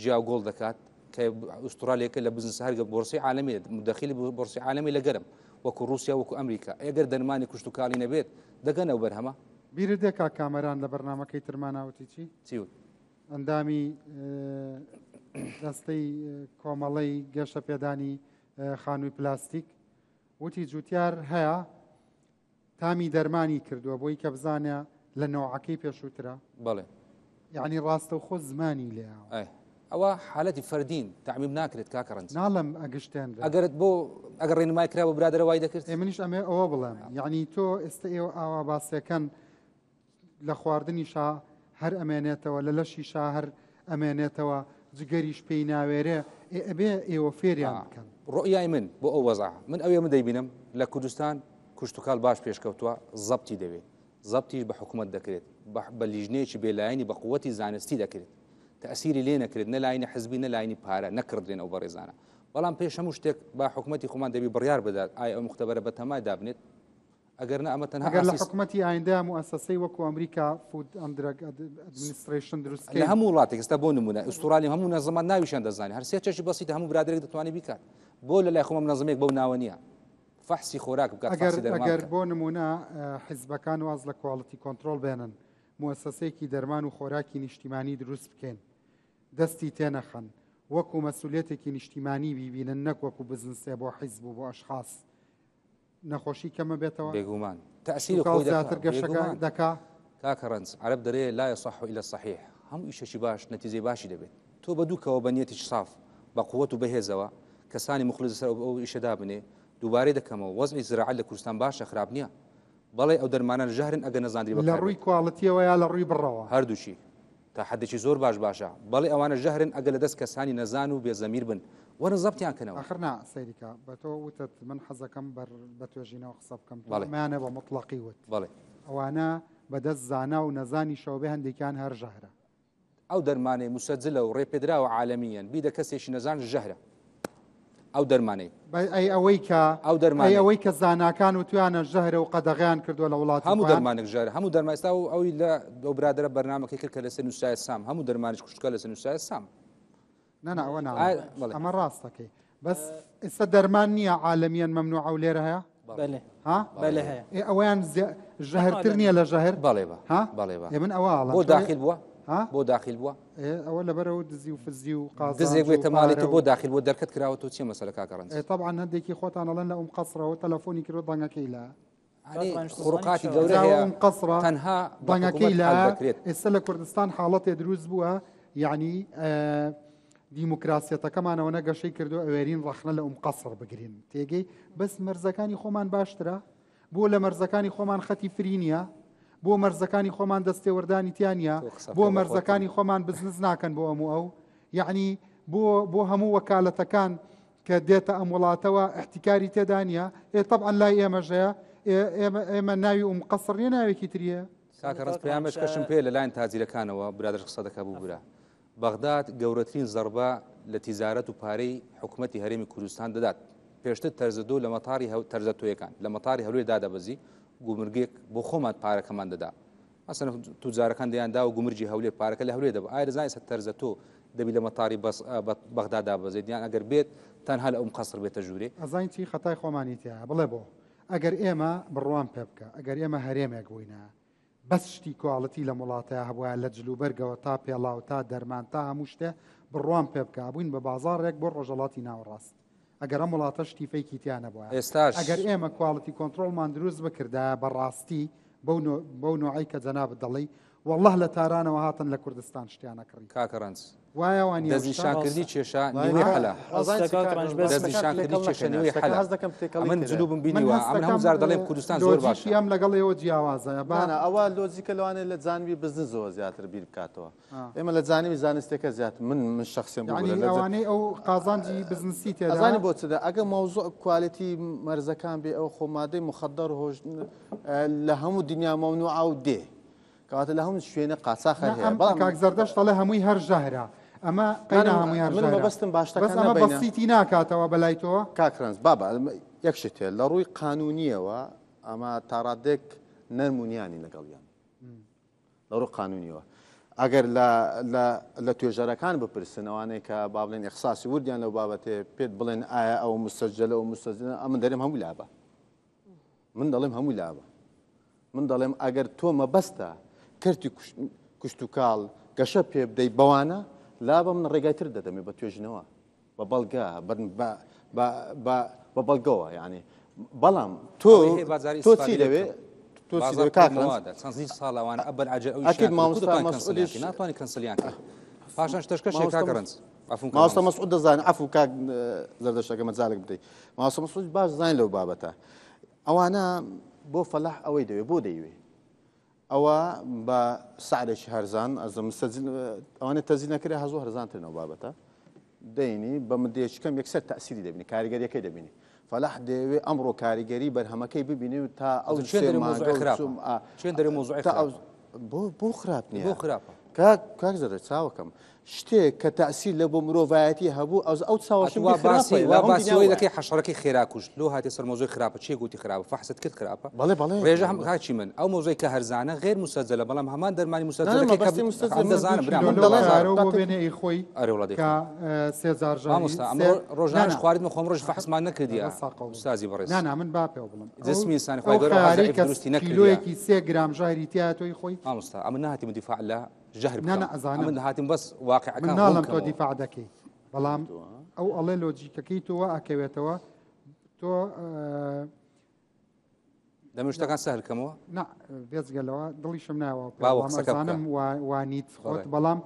جیاگۆڵ دەکات کە ئوسترالیەکە لە بزنس هەرگە بۆرسی عالمی مدەخیلی بۆرسی عالمی لە گەرم وەکو رووسیا وەکو ئەمریکا ئەگەر دەرمانی کوشتتوکاڵی نەبێت دەگەن ئەو بەرهەمە بیرت دێ کاک کامەران لە بەرنمەکەی ترماناوتی چی چی وت؟ ئەندامی دەستەی کۆمەڵەی گەشە پێدانی خانووی پلاستیک وتی جوتیار هەیە تامی دەرمانی کردووە بۆی کە بزانێ لە نەوعەکەی پێشووترە. بەڵێ. یەعنی ڕاستەوخۆ زمانی لێیاوە. ئەی ئەوە حالەتی فەردین تەعمیم ناکرێت کاکە ڕەنج. ناڵێم ئەگشتێنرێت. ئەگەر بۆ ئەگەر ڕێنمای کرا بۆ برادەرە وای دەکرد؟ ئێ منیش ئەمەوێ ئەوە بڵێم یەعنی تۆ ئێستە ئێوە ئاوا باسێکەن لە خواردنیشا هەر ئەمێنێتەوە لە لەشیشا هەر ئەمێنێتەوە جگەریش پێی ناوێرێ ئێ ئەبێ ئێوە فێریان بکەن. ڕوئیای من بۆ ئەو وەزعە من ئەوێ من دەیبینم لە کوردستان کشتوکاڵ باش پێشکەوتووە زەبتی دەوێت زەبتیش بە حکومەت دەکرێت بە لیژنەیەکی بێلایەنی بە قوتی زانستی دەکرێت تەسیری لێ نەکرێت نە لاینی حزبی نە لاینی پارە نەکڕدرێن ئەو بەڕێزانە بەڵام پێش هەموو شتێک با حکومەتی خۆمان دەبی بڕیار بدات ئایا ئەو مختبەرە بەتەمای دابنێت ئەگەر نا ئەمە تەنها ئەگەر لە ئاستی حکومەتی ئایندە موئەسەسەی وەکو ئەمریکا Food and Drug Administration دروست لە کەین هەموو وڵاتێک ئێستا بۆ نمونە ئوسترالی هەموو منەزەمات ناویشیان دەزانێت هەر سێ چەشی بەسیتە هەموو برادەرێک دەتوانێت بیکات بۆ لە لای خۆمە منەزەمەیەک بەو ناوە نییە فەحسی خۆراک بکات ئەگەر فەحسی دەرمان ئەگەر بکات بۆ نمونە حیزبەکان واز لە quality control بێنن موئەسەسەیەکی دەرمان و خۆراکی نیشتیمانی دروست بکەین دەستی تێنەخەن وەکو مەسولیەتێکی نیشتیمانی بیبینن نەک وەکو بزنسێ بۆ حیزب و بۆ ئەشخاص نەخۆشی کەمە بێتەوە؟ بێگومان تەئسیری کشتوکاڵ خۆی دەکا زیاتر گەشەکە بێگومان دەکا؟ کاکە ڕەنج عەرەب دەرێ لا یصح الا الصحیح هەموو ئیشێکی باش نەتیجەی باشی دەبێت تۆ بە دووکەوە بە نیەتێکی ساف بە قوت و بەهێزەوە کەسانی موخلیس لەسەر ئەو ئەو ئیشە دابنێ دووبارەی دەکەمەوە وەزعی زراعەت لە کوردستان باشە خراپ نییە بەڵێ ئەو دەرمانە ژەهرن ئەگەر نەزاندری لە بەکار ڕووی بێت quality یەوە یا لە ڕووی بڕەوە؟ هەردووکی تا حەدێکی زۆر باش باشە بەڵێ ئەوانە ژەهرن ئەگەر لە دەست کەسانی نەزان و بێ زەمیر بن وەرن زەبتیان کەنەوە. ئاخر نا سەیری کە بە تۆ وتت من حەزەکەم بەر بە توێژینەوە قسە بکەم تۆ بەڵێ. ئەمەیانە بە موتڵەقی وت بەڵێ. ئەوانە بە دەست زانا و نەزانیشەوە بێ هەندێکیان هەر ژەهرە. ئەو دەرمانەی مسەجلە و ڕێپێدراوە عالەمیەن بیدە کەسێکی نەزان ژەهرە ئەو دەرمانەی. ئەی ئەوەی کە ئەو دەرمانەی ئەی ئەوەی کە زاناکان وتویانە ژەهرە و قەدەغەیان کردووە لە وڵاتی هەموو خۆیان؟ دەرمانێک ژەهرە هەموو دەرمان ئێستا ئەو ئەوی لە ئەو برادەرە بەرنامەکەی کرد کە لەسەر نووسایە سام هەموو دەرمانیش کوشتکە لەسەر نووسایە سام. نا نا ئەوە ناڵێم ئا بەڵێ. ئەمە ڕاستەکەی بەس ئێستا دەرمان نییە عالەمیەن مەمنوعە و لێرە هەیە؟ بەلێ ها؟ بەلێ هەیە. ئێ ئەوەیان ژەهرتر نییە لە ژەهر؟ بەڵێ بە ها؟ بەڵێ بە. ئێ من ئەوە ئەڵێم بۆ داخیل بووە؟ ها؟ بۆ داخیل بووە؟ ئێ ئەوە لەبەرەوە دزی و فزی و قازانج دزێک و بێتە ماڵی پارە تۆ و بۆ داخیل بووە دەرکەت کراوە تۆ چیە مەسەلە کاکە ڕەنج؟ ئێ تەبعەن هەندێکی خۆتان ئەڵێن لە ئوم قەسرەوە تەلەفۆنی کردوە دەنگەکەی لە یانی خروقاتی گەورە جا هەیە ئوم قەسرە تەنها بە دەنگەکەی حکوومەت لە حەل دەکرێت. ئێستا لە کوردستان حاڵەتێ دروست بووە یعنی دیموکراسیەتەکەمان ئەوەنە گەشەی کردو ئەوێرین ڕەخنە لە ئوم قەسڕ بگرین تێگەی بەس مەرزەکانی خۆمان باشترە بۆ لە مەرزەکانی خۆمان خەتی فری نییە بۆ مەرزەکانی خۆمان دەستێوەردانی تیا نییە تۆ قسە بۆ بکە بە خۆتم. مەرزەکانی خۆمان بزنس ناکەن بۆ ئەم و ئەو یعنی بۆ بۆ هەموو وەکالەتەکان کە دێتە ئەم وڵاتەوە احتیکاری تێدا نییە ئێ طبعا لای ئێمەش هەیە ئێمە ئێمە ناوی ئوم قەسڕ نییە ناوێکی تریە کاکە ڕەنج پەیامێک کەشم پێ لەلایەن تاجیرەکانەوە برادەر قسە دەکا ببورە بەغداد گەورەترین زەربە لە تیجارەت و پارەی حکومەتی هەرێمی کوردستان دەدات. پێشتر تەرزەدۆ لە مەتاری هەو تەرزەتۆیەکان لە مەتاری هەولێر دادەبەزی گومرگێک بۆ خۆمان پارەکەمان دەدا. مەسەلەن توجارەکان دەیان دا و گومرگی هەولێر پارەکە لە هەولێر دەبوو. ئایا دەزانی ئێستا تەرزەتۆ دەبی لە مەتاری بەس بەغدا دابەزێت یان ئەگەر بێت تەنها لە ئوم قەسر بێتە ژوورێ؟ ئەزانی چی خەتای خۆمانی تیایە بڵێ بۆ؟ ئەگەر ئێمە بڕوام پێ بکە ئەگەر ئێمە هەرێمێک بووینە بەس شتی کواڵتی لەم وڵاتەیا هەبوایە لە جلوبەرگەوە تا پێڵاو تا دەرمان تا هەموو شتێ بڕوام پێ بکە ئەبووین بە بازاڕێک بۆ ڕۆژەڵاتی ناوەڕاست ئەگەر ئەم وڵاتە شتی فەیکی تیا نەبوایە ئێستاش ئەگەر ئێمە quality control مان دروست بکردایە بە ڕاستی بەو نۆ بەو نۆعەی کە جەنابت دەڵێی واللە لە تارانەوە هاتن لە کوردستان شتیان ئەکڕی کاکە ڕەنج وایە وانیە ئەو شتە؟ دەستنیشانکردنی کێشە نیوەی حەلە. دەستنیشانکردنی کێشە نیوەی حەلە. ئەمن جنوبم من بینیوە هەست ئەمن دەکەم هەموو جار دەڵێم کوردستان زۆر باشە. لۆجیکی ئەم لەگەڵ ئێوە جیاوازە با نا نا ئەوە لۆجیکە لەوانەیە لە جانبی بزنسەوە زیاتر بیر بکاتەوە ئێمە لە جانبی زانستەکە زیاتر من من شخصیان یعنی ببورە لە جا- ئەوانەی ئەو قازانجی بزنسی تێدا ئەزانی بۆ چ دە ئەگە مەوزوع quality مەرزەکان بێ ئەو خۆ مادەی مخدر هۆش لە هەموو دنیا مەمنوعە و دێ کەواتە لە هەموو شوێنە قاچاخ هەر هەیە بەڵام کاک زەردەشت دەڵێ هەمووی هەر ژەهرە ئەمە قەینا هەمووی هەر من ژەهرە مەبەستم باشتەکان بەس ئەمە نەبەینە. بەسیتی ناکاتەوە بەلای تۆ کاک ڕەنج بابە یەک شت هەیە لە ڕووی قانونیەوە ئەمە تاڕادێک نەرم و نیانی لەگەڵیان لە ڕووی قانونیەوە ئەگەر لە لە لە توێژەرەکان بپرسن ئەوانەی کە با بڵێن ئیخساسی وردیان لەو بابەتێ پێت بڵێن ئایا ئەو مسەجەلە ئەو مسەجلە ئەمن دەرێم هەموو لابە من دەڵێم هەموو لابە من دەڵێم ئەگەر تۆ مەبەستە کەرتی کشتوکاڵ گەشە پێ بدەی بەوانە لابە من ڕێگای تر دەدەمێ بە توێژینەوە بە بەڵگە بە بەڵگەوە یعنی بەڵام تۆ تۆ چی دەوێ تۆ چی دەوێ کاک ڕەنج؟ چەندین ساڵ ئەوانە ئەبەر عەجەل ئەو ئەکید مامۆستا مەسعودیش ناتوانانی کەنسلیان کرد پاشان شتەشکەشێ کاک ڕەنج مامۆستا مەسعود دەزانێت عەفو کاک زەردەشت ئەگەر مەجالێک بدەیت مامۆستا مەسعود باش دەزانێت لەو بابەتە ئەوانە بۆ فەلاح ئەوەی دەوێت بۆ دەیوێ ئەوە بە سعرێکی هەرزان ئەزم ئەوانە تەزی نەکرێ هەزۆ هەرزانترنەوە بابەتە دەینی بە مدەیەکی کەم یەکسەر تەسیری دەبینی کاریگەریەکەی دەبینی فەلاح دەیەوێ ئەمڕۆ کاریگەری بەرهەمەکەی ببینێ و تا ئەو چێن دەرێ مەوزوعی خراپە چێن دەرێ مەوزوعی تا ئەو بۆ بۆ خراپ نییە بۆ خراپە کاک کاک زەرە چاوەکەم شتێک کە تەئسیر لە بۆ مرۆڤایەتی هەبوو ئەو ئەو چاوەشم وا بی خراپە باسی لە وا هەموو باسی دنیا ئەوەی وایە. دەکەی حەشەرەکەی خێرا کوشت لۆ هاتیە سەر مەوزوعی خراپە چێ گوتی خراپە فەحست کرد خراپە بەڵێ بەڵێ ڕێژە هەم کاکی من ئەو مەوزوعی کە هەرزانە غێر مسەجەلە بەڵام هەمان دەرمانی نا نا مسەجەلەکەی کە مەبەستی مسەجەل ئەم من دەزانم دوو برام کیلۆ من لەو دەڵێم خەیارەوە بۆ کاتێک بێنێ ئی خۆی ئەرێ وڵا کە دەیخۆم سێ جار ژەهری مامۆستا سێ ئەمڕۆ ڕۆژانەش نا نا خواردمە خۆم ڕۆژ فەحسمان نەکردیە بەس ساقەڵ بم ئوستازی بەڕێز نا نا من با پێوە بڵێم ئەو جسمی ئینسانی ئەو خوای گەورە وەها خەیارەی زەعیف کە دروستی نەکردیە کیلۆیەکی سێ گرام ژەهری تیایە تۆی خۆی مامۆستا ئەمن نەهاتیم دیفاع لە ژەهر نا بکەم نا ئەزانم ئەمن هاتیم بەس من واقعەکان ڕوون ناڵێم تۆ بکەمەوە دیفاع دەکەی بەڵام ئەو ئەڵێ لۆجیکەکەی تۆ وا ئەکەوێتەوە تۆ دەمە شتەکان سەهل کەمەوە نا بێجگە لەوە دڵیشم ناوە پێ باوە بەڵام قسەکە بکە ئەزانم وانیت خۆت بەڵێ بەڵام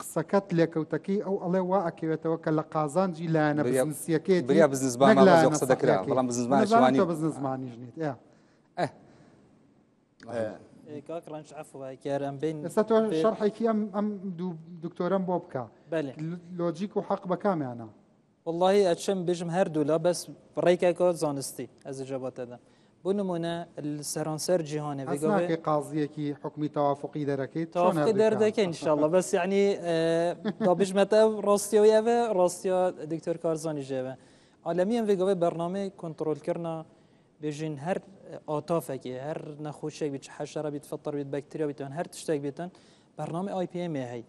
قسەکەت لێکەوتەکەی ئەو ئەڵێ وا ئەکەوێتەوە کە لە قازانجی لایەنە بریا بزنسیەکەیەتی بریا بزنسبان نەک ما بەزۆ لایەنە قسە دەکرا سەحیەکەی بەڵام من بزنسمانێکی ئەزانم وانی تۆ بزنسمانیش نیت ئێ ئه کاک ڕەنج عەفو ئەگەر ئەم بین ئێستا تۆ شەرحێکی ئەم ئەم دوو دکتۆرەم بۆ بکە بەلێ لۆجیک و حەق بە کامیانە؟ وەڵڵاهی ئەچم بێژم هەردوولا بەس ڕێکێکە زانستی ئەز ئیجابات دەدەم. بۆ نمونە سەرانسەر جیهانێ هەست ناکەی قازیەکی حوکمی تەوافقی دەرەکەیت؟ چۆن تەوافقی هەردووکیان؟ دەردەکەین ان شاء الله بەس یعنی دابژمەتە ڕاستیەوەی ئەوە ڕاستیا دکتۆر کارزانی ژێوە عالەمیان وێگەوێ بەرنامەی کۆنترۆلکردنا بێژین هەر ئاتافێکی هەر نەخۆشێک بیت حەشەرە بیت فطر بیت بەکتریا بیت هەر تشتێک بێتن بەرنامەی ئای پی ئێم هەی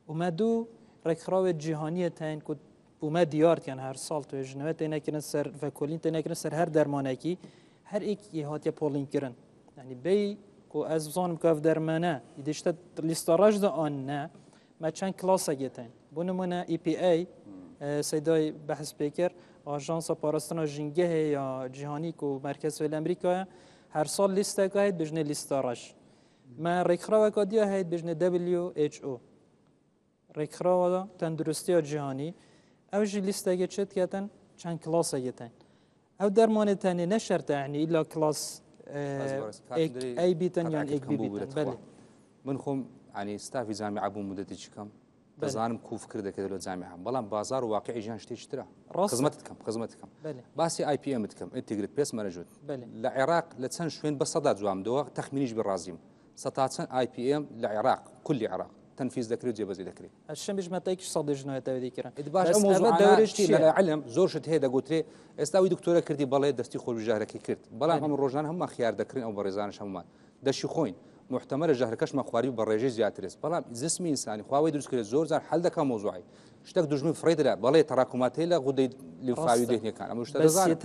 ومە دوو ڕێکخراوێت جیهانیە تاین کو بومە دیار کەن هەر ساڵ توێژنەوە تێنەکردن سەر ڤەکۆلین تێنەکردن سەر هەر دەرمانێکی هەر ئێکی هاتیە پۆڵین کردن یعنی بی کو ئەس بزانم کاف دەرمانە ئیدشتە لیستە ڕەش دە ئان نە مە چەند کلاسەگێتین بۆ نمونە EPA سەیدای بەحس پێکرد ئاژانسە پاراستنا ژینگەهێ یا جیهانی کو مەرکەز لە ئەمریکایە هەر ساڵ لیستەکە هەیە بژنێ لیستە ڕەش مە ڕێکخراوەکە دیە هەیە بژنێ WHO ڕێکخراوە تەندروستیا جیهانی ئەو ژی لیستەگە چێت کەتن چەند کلاسەگەتن ئەو دەرمانێ تەنێ نەشەرتە یعنی ئیلا کلاس ئەی بیتن یان ئێک بی بیتن بەلێ. من خۆم ینی ستافی جامیعە بووم مدەتێکی کەم دەزانم کوف کرد دەکرێت لە جامیعە بەڵام بازار و واقعی ژیان شتێکی ترە خزمەتت کەم خزمەتت کەم باسی IPM کەم integrated pest management لە عێراق لە چەند شوێن بە سەدا جوام دەوە تەخمینیش بە ڕازیم سەتا چەند IPM لە عێراق کولی عێراق تەنفیز دەکرێت و جێبەجێ دەکرێت. ئەشم بژمە تێکیش سەدی ژنۆیە تەوێ دەکرن. ئێ باش ئەو مەوزوعانە شتی لە علم زۆر شت هەیە دەگوترێ ئێستا ئەوی دکتۆرە کردی بەڵێ دەستی خۆش ژەهرەکەی کرد بەڵام ئەم ڕۆژان هەموومان خیار دەکرین ئەو بەڕێزانش هەموومان دەشی خۆین محتەمەلە ژەهرەکەشمان خواردی بە ڕێژەی زیاترست بەڵام جسمی ئینسانی خواوەی دروست کرد زۆر جار حل دەکا مەوزوعی شتێک دوژمن فڕێ درا بەڵێ تەراکومات هەیە لە غودەی لیمفاوی دهنیەکان ئەمە شتە دەزانم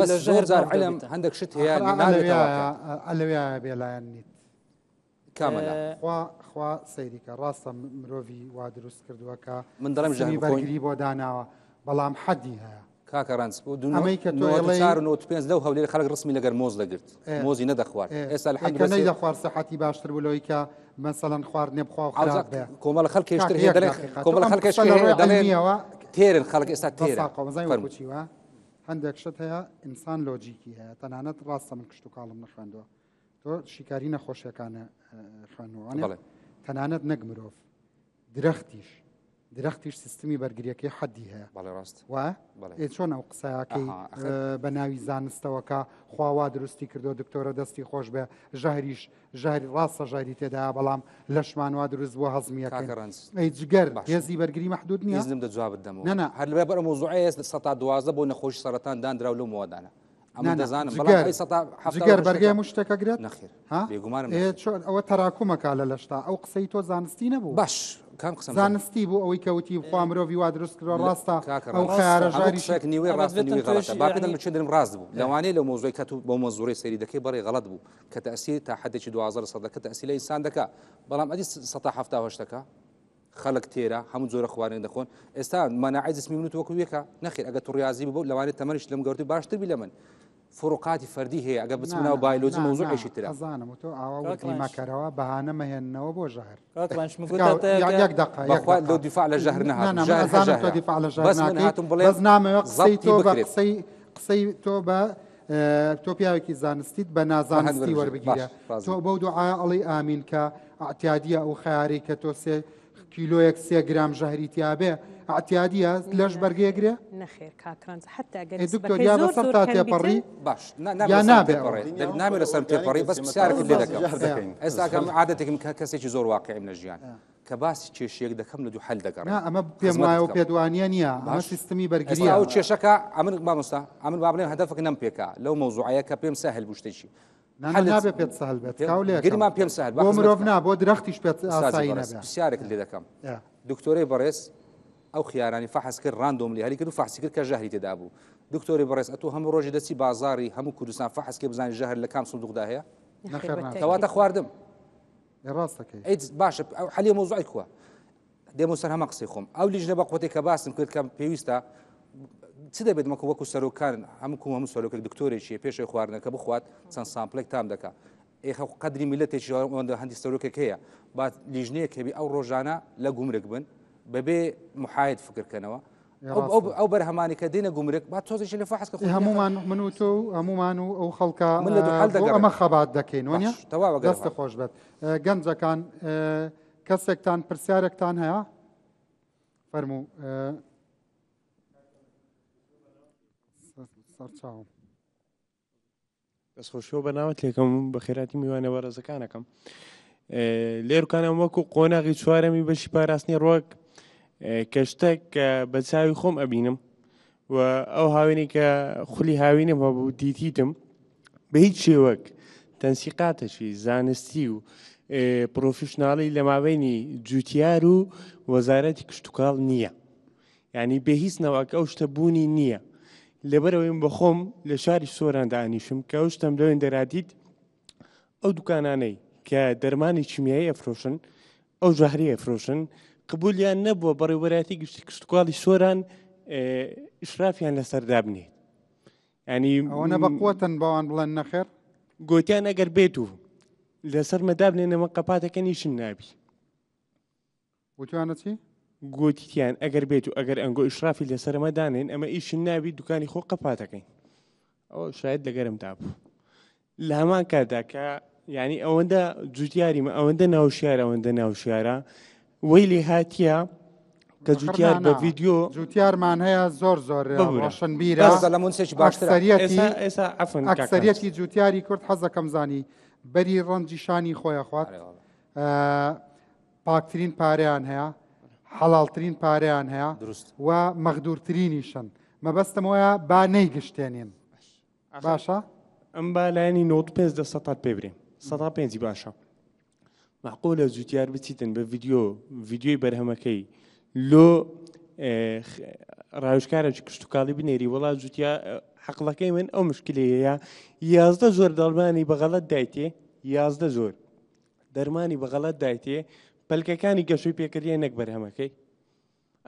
بەس زۆر جار علم هەندێک شت هەیە نابێتە واقع. ئەلەویایە بێلایەن نیت. کامەلا. خوا خوا سەیری کە ڕاستە مرۆڤی وا دروست کردووە کە من دەڵێم ژەهر سیستمی بخۆین. بەرگری بۆ داناوە بەڵام حەدی هەیە. کاکە ڕەنج بۆ دوو ئەمەی کە تۆ ئەڵێی 94 و 95 لەو هەولێر خەڵک ڕسمی لەگەر مۆز دەگرت ئێ. مۆزی نەدەخوارد ئێ. ئێستا ئێ کە الحمد لله نەیدەخوارد سەحەتی باشتر بوو لەوەی کە مەسەلەن خواردنێ بخوا و عەوزە خراپ بێ. کۆمەڵە خەڵکێشتر کاکە هەیە یەک دەڵێن دەقیقە تۆ کۆمەڵە ئەم خەڵکێش قسە لە هەیە ڕووی دەڵێن عیلمیەوە تێرن خەڵک ئێستا تێرە بەساقەوە بزانین فەرموو. وەکو چی وە هەندێک شت هەیە ئینسان لۆجیکی هەیە تەنانەت ڕاستە من کشتوکاڵم نەخوێندووە تۆ شیکاری نەخۆشیەکانە خوێندنەوە تەنانەت نەک مرۆڤ درەختیش درەختیش سیستمی بەرگریەکەی حەدی هەیە بەڵێ ڕاست و ئێ چۆن ئەو قسەیەکەی بە ناوی زانستەوەکە خواوا دروستی کردو دکتۆرە دەستی خۆش بێ ژەهریش ژەهری ڕاستە ژەهری تێدا بەڵام لەشمان وا دروست بووە هەزمیەکە ئەی جگەر هێزی بەرگری محدود نییە ئیزنم دە جوابت دەمەوە هەر لەبەر ئەو مەوزوعەیە 12% بۆ نەخۆشی سەرەتان دانراو لەو مەوادانە ئەمە دەزانم بەڵام ئەی سەتا جگەر بەرگەی هەموو شتێک ئەگرێت؟ نەخێر ها؟ بێگومانم ئێ نەخێر. چۆن ئەوە تەراکومەکە لە لەشتا ئەو قسەی تۆ زانستی نەبوو باش کام قسەم زانستی بوو ئەوەی کە وتی خوا مرۆڤی وا دروست کردوە ڕاستە کاکە ئەو ڕاستە. خەیارە هەموو ژاریشی قسەیەک نیوەی ئەمە ڕاستە دەبێتن نیوەی غەڵەتە توێژی با پێتان یعنی بچێن دەرم ڕاست بوو لەوانەیە لەو مەوزوعی کە تو بەو مەنزوڕەی سەیری دەکەی بەڵێ غەڵەت بوو کە تەئسیر تا حەدێکی 12 لە سەدەکە تەئسیر لە ئینسان دەکا بەڵام ئەدی سەتا حەفتا و هەشتەکە خەڵک تێرە هەموو جۆرە خواردنێک دەخۆن ئێستا مەناعەی جسمی من و تۆ وەکو یەکە نەخێر ئەگەر تو ڕیازی ببوو لەوانەیە تەمەنیشت لەم گەورەتر باشتر بی لە من فروقاتی فەردی هەیە ئەگەر بچمە ناو بایلۆجی مەوزوعێکی ترە ئەزانم و تۆ ئاوا وردی مەکەرەوە بەهانە مەهێننەوە بۆ ژەهر کاک ڕەنج من تکاو گوتە یەک یەک دەقە یەک بەخوا دەقە لەو دیفاع لە ژەهر نا نەهاتم نا من ژەهر هەر ئەزانم تۆ ژەهرە دیفاع لە ژەهر بەس من ناکەی هاتم بڵێم بەس نامەوێ قسەی زەبتی تۆ بە بکرێت قسەی قسەی تۆ بە تۆ پیاوێکی زانستیت بە بە هەند نازانستی وەربگرە وەربگیرە باش تۆ ڕازیم بەو دوعایە ئەڵێی ئامین کە ئەعتیادیە ئەو خەیارەی کە تۆ سێ کیلۆیەک سێ گرام ژەهری تیابێ ئەعتیادیە لەش بەرگەیە گرێ؟ نەخێر کاک ڕەنج حەتا گەر ئەی دکتۆر نسبەکەی یا زۆر بەسەر زۆر تا کەم تێپەڕی بیتن باش نا نابێ یا لەسەرم نابێ ئەوە تێپەڕێ دەبێ نابێ لەسەرم تێپەڕی بەس پرسیارێکت لێ دەکەم ئێستا کە من عادەتێکم کە کەسێکی زۆر واقعیم لە ژیان کە باسی کێشەیەک دەکەم لە دوو حەل دەگەڕێم نا ئەمە پێم خزمەتت وایە و بکەم پێت وانییە نییە ئەمە باش سیستمی ئێستا بەرگرییە ئەو کێشەکە ئەمن مامۆستا ئەمن با بڵێم هەدەفەکە نەم پێکا لەو مەوزوعەیە کە پێم سەهل بوو شتێکی نا نا حەلت نابێ پێت سەهل بێت پێم تکاو لێکەم گریمان پێم سەهل با بۆ خزمەت مرۆڤ بکەم نا بۆ درەختیش پێت ئوستازی ئاسایی بەڕێز نەبێ پرسیارێکت لێ دەکەم ئێ. دکتۆرەی بەڕێز ئەو خیارانی فەحس کرد randomly هەلی کرد و فەحسی کرد کە ژەهری تێدا بوو دکتۆری بەڕێز ئەتۆ هەموو ڕۆژی دەچی بازاڕی هەموو کوردستان فەحس کەی بزانی ژەهر لە کام سندوقدا هەیە نەخێر نەخێر بە ناکەم. تەئکید کەواتە خواردم ئێ ڕاستەکەی ئەی باشە ئەو حەلی مەوزوعی کووە دێمە سەر هەمان قسەی خۆم ئەو لیژنە بە قوتێک کە باسم کرد کە پێویستە چ دەبێت مەکە وەکو سەرۆکان هەموو کوم هەموو سەرۆکێک دکتۆرێکی پێشەوەی خواردنەکە بخوات چەند sample ێک تام دەکا ئێخە قەدری میلەتێکی ئەوەندە هەندی سەرۆکێک هەیە با لیژنەیەک هەبی ئەو ڕۆژانە لە گومرگ بن بەبێ محاید فکرکەنەوە ئەو بەرهەمانی کە دێنە گومرگ با تۆزێکی لە فەحس کە هەمومان من و تۆ و هەمومان و ئەو خەڵکە من لە دوو حەل دەگەڕێم ئەمە خەبات دەکەین وەنیە تەواوە دەستە خۆش بێت گەنجەکان کەسێکتان پرسیارێکتان هەیە فەرموو سەرچاوم. دەستخۆشیەوە بەناوەت لێکەم بەخێراتی میوانە بەڕێزەکانەکەم لێرکانم وەکو قۆناغی چوارەمی بەشی پاراستنی ڕۆک کە شتێک کە بە چاوی خۆم ئەبینم و ئەو هاوینی کە خولی هاوینم هەبوو دیتیتم بە هیچ شێوەک تەنسیقاتەشی زانستی و پرۆفیشناڵی لە مابینی جوتیار و وەزارەتی کشتتوکاڵ نییە. یانی بێ هیچ نەوەک ئەو شتە بوونی نییە لەبەرەوەی من بەخۆم لە شاری سۆران دانیشم کە ئەو شتەم لەوێن دەرادیت ئەو دوکانانەی کە دەرمانی کیمیایی ئەفرۆشن ئەو ژەهری ئەفرۆشن قبولیان نەبووە بەڕێوەبەرایەتی گشتی کشتتوکاڵی سۆران ئیشرافیان لەسەر دابنێت ینی ئەوەنە بە قوتن بەوان بڵێن نەخێر گوتیان ئەگەر بێت و لەسەر مەدابنێنەوە قەپاتەکە نیشن نابی وتویانە چی؟ گۆتیان ئەگەر بێت و ئەگەر ئەنگۆ ئیشرافی لەسەر ئەمە دانێن ئەمە ئیشن نابی دوکانی خۆ قەپاتەکەین ئەوە شاید لەگەرم دابوو لە هەمان کاتدا کە یعنی ئەوەندە جوتیاریمە ئەوەندە ناوشیار ئەوەندە ناوشیارە وەی لێ هاتیە کە جوتیار بە ڤیددیو جوتیارمان هەیە زۆر زۆر ڕۆشنبیرە ئەکسەریەتی جوتیاری کورد حەزەکەم زانی بەری ڕەنجی شانی خۆیان خوات پاکترین پارەیان هەیە حەڵاڵترین پارەیان هەیە و مەغدورترینیشن مەبەستم وایە با نەیگشتێنین باشە ئەم با لایەنی 95 دە سەتا پێ برێم سەدا پێنجی باشە معقولە جوتیار بچیتن بە ڤیددیو ڤیددیوی بەرهەمەکەی لۆ ڕاوشکارێکی کشتتوکاڵی بنێری وڵا جوتیا حەقلەکەی من ئەو مشکلەیە 11 زۆر دەڵمانی بە غەڵەت دایتێ 11 زۆر دەرمانی بە غەڵەت دایتێ پەلکەکانی گەشەی پێکردیە نەک بەرهەمەکەی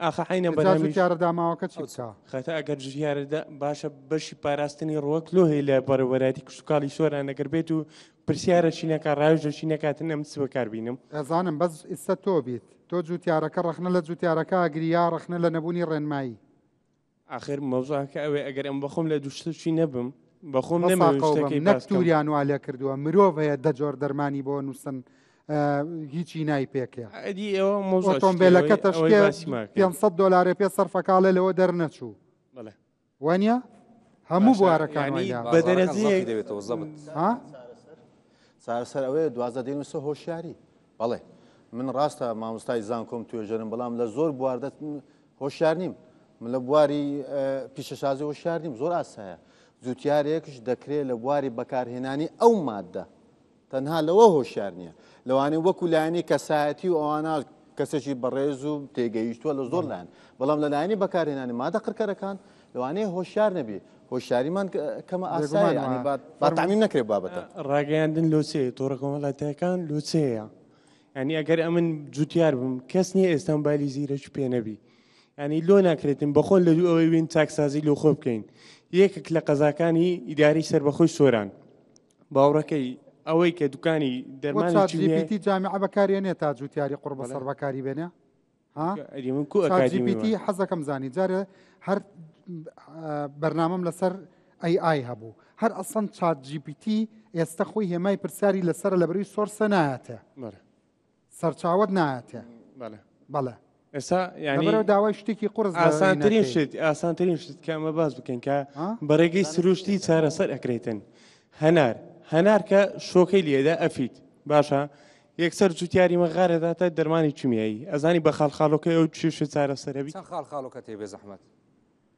ئاخە عینە بەرهەمی جوتیارە داماوەکە چی بکا خەتا ئەگەر جوتیارە باشە بەشی پاراستنی ڕوەک لۆ هەیە لە بەڕێوەبەرایەتی کشتوکاڵی سۆران ئەگەر بێت و پرسیارە چینەکە ڕاوێژە چینەکاتن ئەم چ بەکار بینم ئەزانم بەس ئیستا تۆ بیت تۆ جوتیارەکە ڕەخنە لە جوتیارەکە ئەگری یا ڕەخنە لە نەبوونی ڕێنمایی ئاخر مەوزوعەکە ئەوێ ئەگەر ئەم بەخۆم لە دوشتشی نەبم بەخۆم نەمەوێ شتەکەی نەک باس کەم. توریان وا لێ کردووە مرۆڤ هەیە دە جۆر دەرمانی بۆ نووسن هیچی نای پێکێ ئەدی ئێوە مەوزوع شتێ ئۆتۆمبیلەکە ئەوەی- ئەوەی تەشکێ باسی ماکەین. 500 دۆلارێ پێ سەرفەکاڵێ لەوە دەرنەچوو بەڵێ وانە هەموو باشە، بوارەکان یعنی وای لێ بە دەرەجەیەک زەبتی دەبێتەوە زەبت ها؟ چارەسەر ئەوەیە دوازدە دێنوسە هۆشیاری بەڵێ من ڕاستە مامۆستای زانکۆم توێژەرم بەڵام لە زۆر بواردە هۆشیار نیم من لە بواری پیشەسازی هۆشیار نیم زۆر ئاسایە جوتیارێکش دەکرێت لە بواری بەکارهێنانی ئەو مادە تەنها لەوە هۆشیار نییە لەوانەیە وەکو لایەنی کەسایەتی و ئەوانە کەسێکی بەڕێز و تێگەیشتووە لە زۆر لایەن بەڵام لە لایەنی بەکارهێنانی مادە قڕکەرەکان لەوانەیە هۆشیار نەبی هۆشیاریمان کەمە ئاسایە یانی با تەعمیم نەکرێت بابەتە. ڕاگەیاندن لۆچێ تۆڕە کۆمەڵاتیەکان لۆچێیە یعنی ئەگەر ئەمن جوتیار بم کەس نییە ئێستا مۆبایلی زیرەکی پێ نەبی یعنی لۆ ناکرێتن بەخۆن لە دوو ئەوەی وین چاکسازی لۆ خۆ بکەین یەکێک لە قەزاکانی ئیداری سەربەخۆی سۆران باوڕەکەی ئەوەی کە دوکانی دەرمانی چات جی پی تی جامیعە بەکارێنێ تا جوتیاری قوڕ بەسەر بەکاری بێنێ ها ئەدی من کو چات جی پی ئەکادیمی تی حەزەکەم زانی جارێ هەر بەرنامەم لەسەر ئەی ئای هەبوو هەر ئەسڵەن چات جی پی تی ئێستا خۆی هێمای پرسیاری لەسەرە لە بەروی source ە نایەتێ بەڵێ سەرچاوەت نایەتێ بەڵێ بەڵێ ئێستا یعنی لەبەرەوە داوای شتێکی قورس لە ئاسانترین نەکەی. شت ئاسانترین شت کە ئەمە باس بکەین کە ها؟ بە ڕێگەی سروشتی چارەسەر ئەکرێتن هەنار هەنار کە شۆکەی لێدا ئەفیت باشە یەکسەر جوتیاری مەغارە داتە دەرمانی کیمیایی ئەزانی بە خاڵخاڵۆکەی ئەو چێشە چارەسەرەبی چەند خاڵ خاڵۆکەت هەیە بێ زەحمەت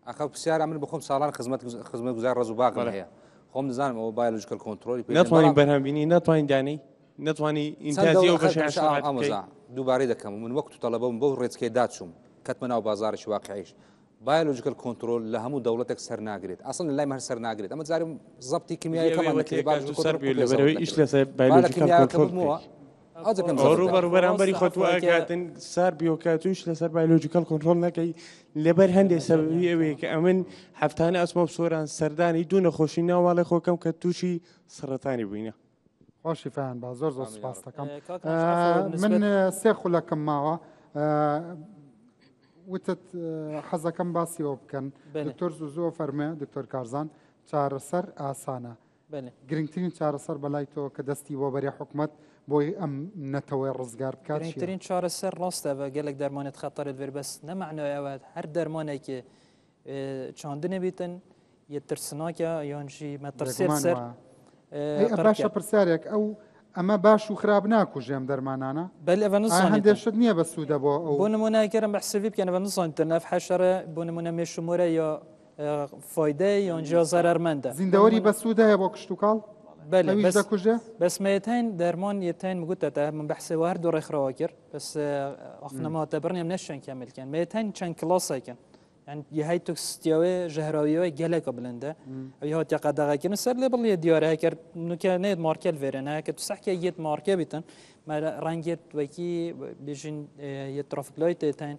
ئەخە پرسیارە من بخۆم ساڵان خزمەت خزمەت گوزار ڕەز و باغم هەیە خۆم دەزانم ئەوە biological control ی پێ ناتوانانی بەرهەم بینی ناتوانین دانەی ناتوانانی ئینتاجی ئەو بەشە حەشەرات بکەی. ئامۆزا دووبارەی دەکەم من وەک تو تەڵەبەم بەو ڕێچکەی داچووم کەتمە ناو بازاڕێکی واقعیش biological control لە هەموو دەوڵەتێک سەر ناگرێت ئەسڵ لە لای من هەر سەر ناگرێت ئەمە جارێ زەبتی کیمیاییەکەمان نەکرێت biological سەر کۆنترۆل بێ پێ لەبەرەوەی زەبت ئیش نەکرێت. لەسەر با لە biological کیمیایەکە کۆنترۆل ببمەوە بکەی. ئەوجا پێم ئەوە زەبت ڕووبەڕوو دەکەن. بەرامبەری خۆت ڕاستە، ئەکاتن سار بیۆکات و ئیش لەسەر biological control نەکەی لەبەر هەندێ سەبەبی ئەوەیە کە ئەمن هەفتانە ئەچمە سۆران سەردانی دوو نەخۆشی ناو ماڵێ خۆکەم کە تووشی سەرەتانی بووینە. خوا شیفایان با زۆر زۆر سپاس دەکەم ئێ، کاک ناجی، عەفو، من نسبەت سێ خولەکەم ماوە وتت حەزەکەم باسی ئەوە بکەن بەلێ. دکتۆر زوو زووە فەرمێ دکتۆر کارزان چارەسەر ئاسانە بەلێ. گرنگترین چارەسەر بەلای تۆ کە دەستی بۆ بەرێ حکومەت بۆی ئەم نەتەوەی ڕزگار بکات چییە؟ گرنگترین چارەسەر ڕاستە بە گەلێک دەرمانێت خەتەرت بێت بەس نەمعنای ئەوە هەر دەرمانێکی چاندنە بیتن یە ترسناکە یانژی مەترسێت بێگومان سەر وایە. باشە پرسیارێک ئەو ئەمە باش و خراپ ناکوژێ ئەم دەرمانانە؟ بەلێ ئەڤە نزانیتن. هەندێ شت نییە بە سوودە بۆ ئەو. بۆ نموونە گەر ئەم بەحسێڤی بکەن ئەڤە نزانیتن ئەڤ حەشەرە بۆ نموونە مێشومۆرە یا فایدە یان جیا زەرەرمەندە. زیندەوەری بە سوود هەیە بۆ کشتوکاڵ؟ بەلێ ئەویش بەس دەکوژێ؟ بەس مەیەتەین دەرمان یەتەین مگوتە تە من بەحسێ وە هەر دوو ڕێکخراوە کرد بەس ئاخنەما تە بڕنێم نەشەن کەمل کەن مەیەتەین چەند کلاسێکن یان یهای تۆکسیستیەوەی ژەهراویەوەی گەلێکە بلندە ئەوی هاتیە قەدەغەکردن سەر لێ بڵیە دیارە هەکەر نوکە نێت مارکەل ڤێرێنە کە تو سەحکە یەت مارکە بیتن مە ڕەنگێت وەکی بێژین یە ترافیک لایت تێتین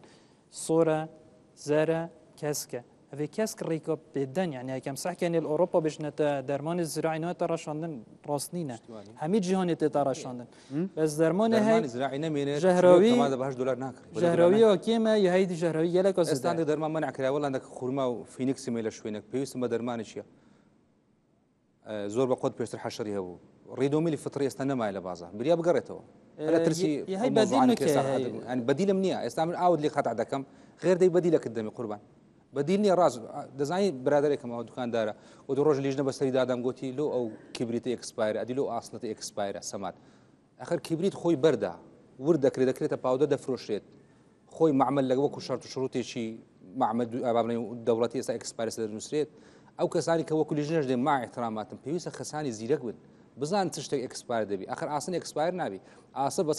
سۆرە زەرە کەسکە ئەێ کەسک ڕێکە پێدەن یعنی یەکەم سەحکە نێل ئەوروپا بژنێتە دەرمانی زراعی ناتە ڕەشاندن ڕاست نینە هەمی جیهانی تێتا ڕەشاندن بەس دەرمانی هەیە زراعی نەمێنێت ژەهراوی تەمادە بە 8 دلار ناکڕی ژەهراوی کێمە یە هەیدی ژەهراوی گەلێک ئێستا هەندێک دەرمان مەنع کرا وەڵا هەندێک خورما و فینکسم هەیە لە شوێنێک پێویستم بە دەرمانی چییە زۆر بە قۆت پێشتر حەشەری هەبوو ڕیدۆمیلی فطری ئێستا نەمایە لە بازار بریا بگەڕێتەوە لە ترسی بەدیلم نییە ئێستا من ئاوت لێ قەتع دەکەم غێر دەی بەدیلەکرد دەمی قوربان بەدیل نییە ڕاست دەزانی برادێکم ئەوە دوکاندارە و دوو ڕۆژ لیژنە بەسەری دادام گوتی لۆ ئەو کیبریتە expire ە ئەدی لۆ ئاسنەتە expire ە سەمات ئەخر کیبریت خۆی بەردە ورد دەکرێت دەکرێتە پاودە دەفرۆشرێت خۆی معمل لە وەکو شەرت و شروتێکی معمل دەوڵەتی ئێستا expire س دەنووسرێت ئەو کەسانی کە وەکو لیژنەش دێن مع احتراماتم پێویستە کەسانی زیرەک بن بزان چ شتێک expire دەبی ئەخر ئاسن expire نابی ئاسە بە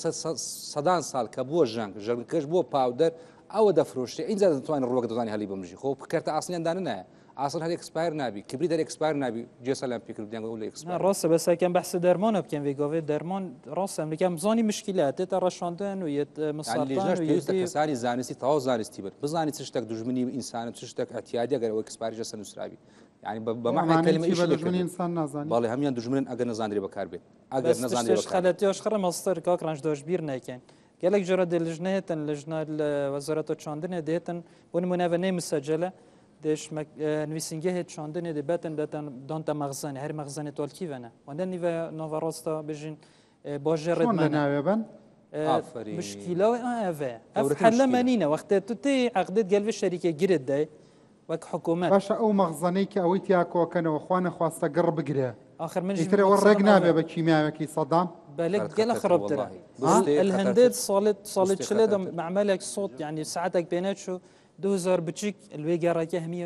سەدان ساڵ کە بووە ژەنگ ژەنگکەش بووە powder ئەوە دەفرۆشرێ ئینجا دەتوانێت ڕووەک دەتوانانی هەلی بمژی خۆ بکەرتە ئاسنیان دانەنایە ئاسن هەر expire نابی کبری دەر expire نابی جێ سەلام پێکرد دیان ئەو لە expire ڕاستە بەس ئەکەم بەحس دەرمانە بکەم وێ گاوێ دەرمان ڕاستە ئەمریکا بزانی مشکلە تێتە ڕەشاندن و یەت مساڵ لیژنەش پێویستە کەسانی زانستی تەواو زانستی بن بزانی چ شتێک دوژمنی ئینسانە چ شتێک ئەتیادی ئەگەر ئەوە expire یش لەسەر نووسراوی یعنی بە معنای کلمە ئیش دوژمنی ئینسان نازانی بەڵێ هەمیان دوژمنن ئەگەر نەزانرێ بەکار بێت ئەگەر نەزانرێ بەکار خەلەتیش خڕە مەستەر کاک ڕەنج دۆش بیر نەکەین گەلێک جۆرە دێ لژنە هێتن لژنە لە وەزارەتە چاندنێ دێتن بۆ نمونە بە نەی مسەجەلە دێش نویسینگەهێ چاندنێ دێ بەتن دەتەن دانتە مەخزەنێ هەر مەخزەنێ تۆلکی ڤەنە وەندە نیڤە ناڤەڕاستە بژین باژێ چۆن لە ڕێدمەنە ناوێ بن؟ ئافەرین مشکیلەوەی ئەڤێ ئەف گەورەترین حەلە مشکیلە. مەنینە وەختێ تو تێ عەقدێت گەل ڤێ شەریکێ گرت دەی وەک حکوومەت باشە ئەو مەخزەنەی کە ئەوەی تیا کۆکەنەوە خوا نەخواستە گڕ بگرێ ئاخر من ژی ئیتر ئەوە ڕێک مەقسەدم نابێ ئەڤە بە کیمیاوەکەی سەدام؟ بەلێ خەتەرتر گەلە خرابترە وەڵاهی ها؟ بستێ الهندێت خەتەرتر ساڵێت ساڵێت بستێ چلێ دەم خەتەرتر مەعمەلێک سۆت یعنی ساعتێک پێنەچوو 2000 بچیک لوێ گەڕەکە هەمی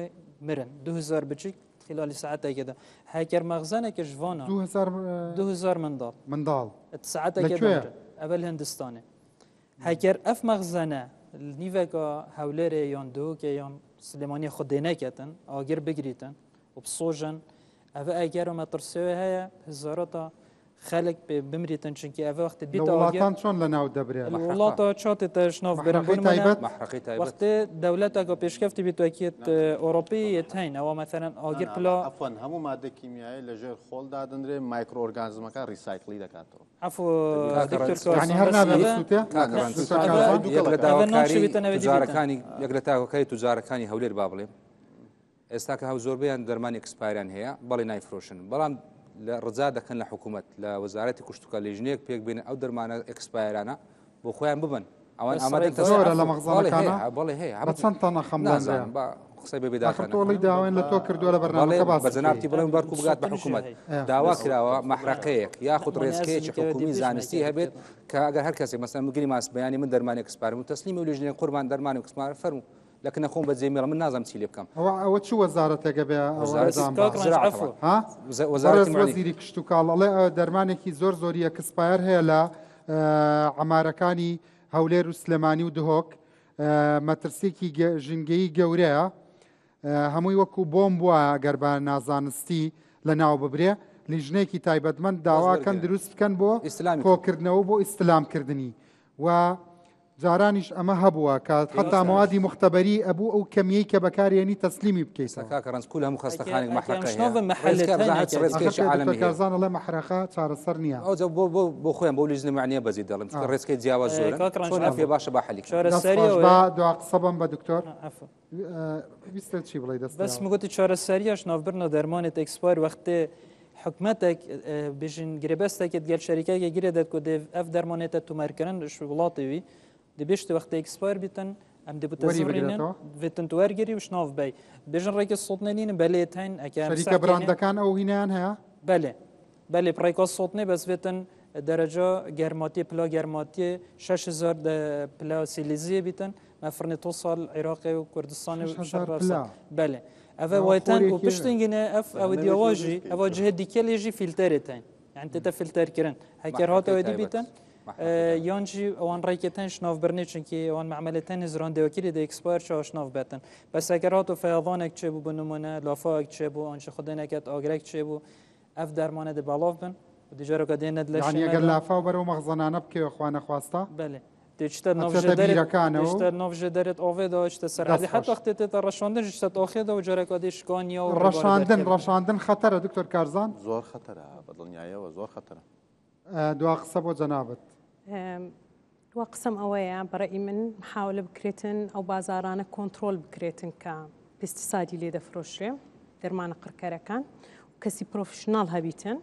مرن 2000 بچیک خلالی ساعتێکدا هەکەر مەخزەنێکش ڤانا 2000 2000 منداڵ منداڵ لە ساعتێکە کوێ؟ دەمرن ئەڤە لە هندستانێ هەکەر ئەف مەخزەنە نیڤێکا هەولێرێ یان دهۆکێ یان سلێمانی خود دێنەکەتن ئاگر بگریتن و بسۆژن ئەڤە ئەگەر و مەترسیەوە هەیە هزارەتا خەلک پێ بمریتن چونکی ئەڤە وەختی لە بیتە ئاگر وڵاتان چۆن لە ناو دەبرێ؟ مەحرەقە وڵاتە چاتێ تەش ناو برن بۆ مەحرەقەی نمونە تایبەت؟ مەحرەقەی تایبەت وەختێ دەولەتەکە پێشکەفتی بیت وەکیت ئەوروپی یەت هەین ئەوە مەثەلەن ئاگر نا، پلا عەفوەن هەموو مادە کیمیایی لەژێر خۆڵ دادەنرێ مایکرۆئۆرگانزمەکان recycle ی دەکاتەوە. عەفو کاکە دکتۆر ڕەنج یعنی کارزان هەر بەس نابێ ئەڤە بسووتێ؟ کاکە نا ڕەنج دکتۆر ئەڤە کارزان یەک لە ئەڤە داواکاری ناشویتە نەوێ دیبیتن توجارەکانی یەک لە تاکەکاری توجارەکانی هەولێر با بڵێم ئێستا کە هەو زۆربەیان دەرمانی expire یان هەیە بەڵێ نایفرۆشن بەڵام لە ڕجا دەکەن لە حکوومەت لە وەزارەتی کشتوکاڵ لیژنەیەک پێک بێنن ئەو دەرمانە expire انە بۆ خۆیان ببن ئەوان بەس ئامادەن ڕێک تەس زۆرە لە بەڵێ مەخزەنەکانە هەیە بەڵێ هەیە بە چەند تەنە خەمڵێنرێ؟ نازانم با قسەی بێ ئاخر بێداتانە تۆڵەی داوایان لە تۆ کردووە لە بەڵێ بەرنامەکە بە باسی بکەی جەنابتی بڵێم بەرکو بگات بە سوتنیش حکوومەت هەیە ئێ. داوا بەس کراوە مەحرەقەیەک یاخود مانە ڕێزکەیەکی ئەزمی کەوە حکومی دیبیش زانستی نەکەی هەبێت دکتۆر کە ئەگەر هەر کەسێک مەسەلەن گریماس بەیانی من دەرمانی expire م و تەسلیمی و لیژنەی قوربان دەرمانی expire فەرموو لە کنە خۆم بەجێ مێڵم من نازانم چی لێ بکەم. ئەوە ئەوە چ وەزارەتێکە بێ ئەوە وەزارەتی ئەنجام کاک با؟ ڕەنج زراعە عەفو طبعا ها؟ وەزارەتی بەڕێز معنی وەزیری کشتوکاڵ ئەڵێ دەرمانێکی زۆر زۆری expire هەیە لە عەمارەکانی هەولێر و سلێمانی و دهۆک مەترسیەکی ژینگەیی گەورەیە هەمووی وەکو بۆمب وایە گەر بە نازانستی لە ناو ببرێ لیژنەیەکی تایبەتمەند بەس داواکەن وەرگرن دروست بکەن بۆ ئیستلامی کردن کۆکردنەوە بۆ ئیستلامکردنی و جارانیش ئەمە هەبووە کە حەتا پێویستە مەوادی موختەبەری ئەبوو ئەو کەمیەی کە بەکارێنی تەسلیمی ئێستا بکەیتەوە. کاکە ڕەنج کول هەموو ئەکێ خەستەخانێک ئەکێ مەحرەقە هەیە ئەمشنۆڤ محلت ڕێزکە هەین بزان هەرچ ئەکێ ڕێزکەیەکی ئاخر دکتۆر عالەمی هەیە کارزان ئەڵێ مەحرەقە چارەسەر نییە. ئەوجا بۆ بۆ بۆ خۆیان بۆ لیژنە معنیە بەجێ دەڵێم چونکە ڕێزکەی جیاواز زۆرن کاک ڕەنج چۆن عەفو ئەفێ باشە با حەلی کەن. دەست چارەسەری خۆش ئەوەیە با دوا قسە بم بە دکتۆر عەفو ویستت چی بڵێی دەست بەس پیاوە. مگوتی چارەسەریەش ناوبرنە دەرمانێت expire وەختێ حکومەتێک بژین گرێبەستێکت گەل شەریکەکە گرێ دەت کو دێ ئەف دەرمانێتە تومارکردن ش وڵاتی وی دەبێشت وەختێ expire بیتن ئەم دێ بوتە وەری زڕینن بگرێتەوە؟ ڤێتن تو وەرگری وش ناو بی بێژن ڕێکە سوتنە نینن بەلێ تەین ئەکە شەریکە براندەکان ئەو هینیان هەیە؟ بەلێ. بەلێ پڕێکا سۆتنێ بەس بێتن دەرەجە گەرماتیە پلا گەرماتیە 6000 پلا سیلیزیە بیتن مە فرنێ تو سال عێراقێ و کوردستانێ و پلا بەلێ ئەڤە وایتەن و پشتنگینێ ئەف ئەو دیواژی ئەوە جهه دیکە لێژی فیلتەرێ تەین یعنی تێتە فیلتەر کردن هەکەر هاتەوە دی بیتن یان ژی ئەوان ڕێکێتەن شناف برنێ چونکی ئەوان معمەلێتەن هزران دێوەکیری دە ئێکسپایر چاوە شناف بێتن بەس ئەگەر هاتو فەیاضانێک چێ بوو بە نمونە لافاوێک چێ بوو ئەنجی خودێ نەکەت ئاگرێک چێ بوو ئەف دەرمانە دە بەڵاف بن و دیجارەکە دێنت لە یعنی ئەگەر لافاو بەرەو مەخزەنانە بکەوێ خوا نەخواستە بەلێ دێچتە ناو ژێدەرەکانەوە ناو ژێدەرێت ئۆڤێدا شتە سەر حتا وەختێ تێتە ڕەشاندن شتە ئۆخێدا و جارەکە دێ شکانیە و ڕەشاندن ڕەشاندن خەتەرە دکتۆر کارزان زۆر خەتەرە بە دڵنیایەوە زۆر خەتەرە دوا قسە بۆ جەنابت. دوا قسەم ئەوەیە بەڕەئی من محاولە بکرێتن ئەو بازارانە کۆنترۆل بکرێتن کە پستیسادی لێ دەفرۆشرێ دەرمانە قڕکەرەکان و کەسی پرۆفشناڵ هەبیتن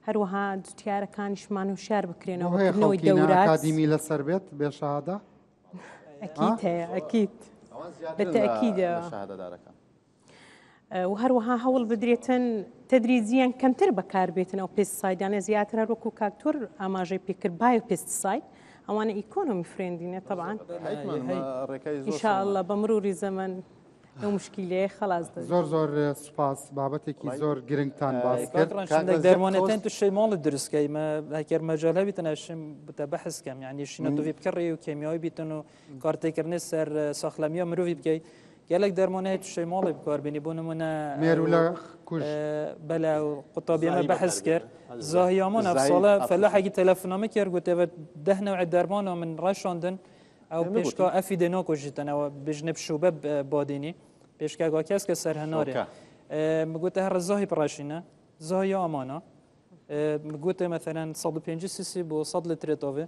هەروەها جوتیارەکانیشمان هۆشیار بکرێنەوە کردنەوەی دەورات ئەکادیمی لەسەر بێت بێ شەهادە ئەکید هەیە ئەکید بە تەئکیدەوە شەهادەدارەکان و هەروەها هەوڵ بدرێتن تەدریجیان کەمتر بەکاربێتن ئەو پێستسایدانە زیاتر هەر وەکو کاکتۆر ئاماژەی پێکرد بایۆ پێستساید ئەوانە ئیکۆنۆمی فرێندینە طبعا إن شاء الله بە مروری زەمەن ئەو مشکیلەیە خلاص دەبێت. زۆر زۆر سوپاس بابەتێکی زۆر گرنگتان باس کرد. دەرمانەتەن تو شەی ماڵت دروست کەی مە هەکەر مەجال هەبیتن ئەشم بتە بەحس کەم یعنی شینە توی بکڕی و کیمیاوی بیتن و کارتێکردنی سەر ساخلەمیە مرۆڤی بکەی gelek derman heye tu şey malê bikar bînî bo nimûne Mêrûle kuj. Bele qutabiyê me behs kir. Zahiya min ev sale felahekî telefona min kir got ev deh newê dermana min reşandin ew pêşka efî dê nakujîtin ew bijne bi şûbe badînî pêşka ga keske ser hinarê. Min got her zahî bireşîne zahiya amana. Min got meselen 150 cc bo 100 litre tavê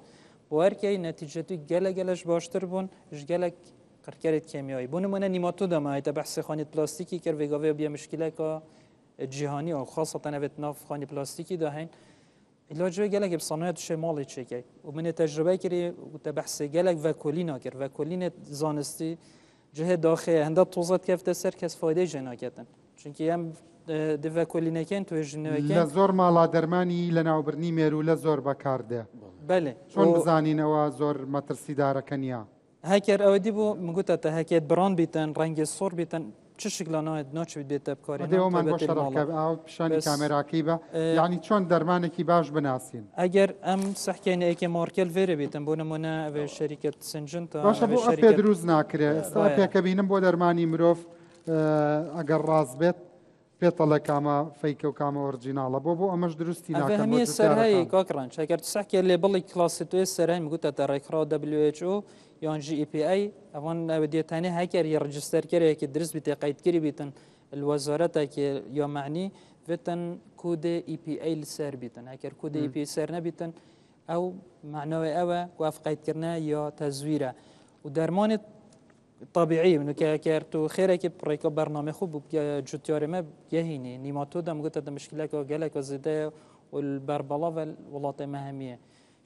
bo herkey netîcetî gelek gelek baştir bûn ji gelek قڕکەرێت کێمیایی بۆ نمونە نیماتۆدا ما هەیتە بەحسی خانی پلاستیکی کرد وێگاوێ بیە مشکلەکە جیهانی و خاصەتەن ئەوێت ناو خانی پلاستیکی دا هەین علاج وێ gelek bi sanayet şê malê çêkey û min ê tecrübe kirî û te behsê gelek vekolîna kir vekolînê zanistî cihê daxê henda toza dikevte ser kes faydeyê jê naketin çünkü em di vekolînekên توێژینەوەکەین لە زۆر ماڵا دەرمانی لەناوبردنی مێروولە زۆر بەکاردێ بەلێ چۆن بزانین ئەوە زۆر مەترسیدارەکە نییە؟ هەکەر ئەوە دی بوو من گوتە تە هەکێت بڕان بیتن ڕەنگێ سۆر بیتن چ شکلا نایەت ناچبیت بێتە بکارێ ئەومان بۆ شەڕ بکە ئاو پیشانی کامێراکەی بە یعنی چۆن دەرمانێکی باش بناسین ئەگەر ئەم سەحکەینە ئێکێ مارکێل ڤێرە بیتن بۆ نمونە ئەوێ شەریکەت سنجن تا باشە بۆ ئەپێ دروست ناکرێ ئێستا ئەپێکە بینم بۆ دەرمانی مرۆڤ ئەگەر ڕاست بێت پێت ئەڵێ کامە فەیکە و کامە ئۆرجیناڵە بۆ بۆ ئەمەش دروستی ئەڤە ناکەن بۆ هەمیە سەر هەیە جوتیارەکان. کاک ڕەنج ئەگەر تو سەحکێ لێبڵی کلاسی توێ سەر هەیم گوتە تە ڕێکخراو WHO یان ژی EPA ئەوان ئەوە دێتانێ هەکەر یە ڕجستەر کەرەیەکی درست بیتێ قەیدکری بیتن الوەزارەتەکێ یا معنی وتن کودێ EPA لەسەر بیتن هەکەر کودێ EPA سەر نەبیتن ئەو معناوێ ئەوە کو ئەف قەیدکردنە یا تەزویرە و دەرمانێت طبیعی منو کە کەر تو خێرێکی پڕێکە بەرنامەی خۆ بوو جوتیارێ مە گەهینی نیماتۆ دەم گوتە دە مشکلەکە گەلێکە زێدەیە و بەربەڵاوە وڵاتێ مە هەمیە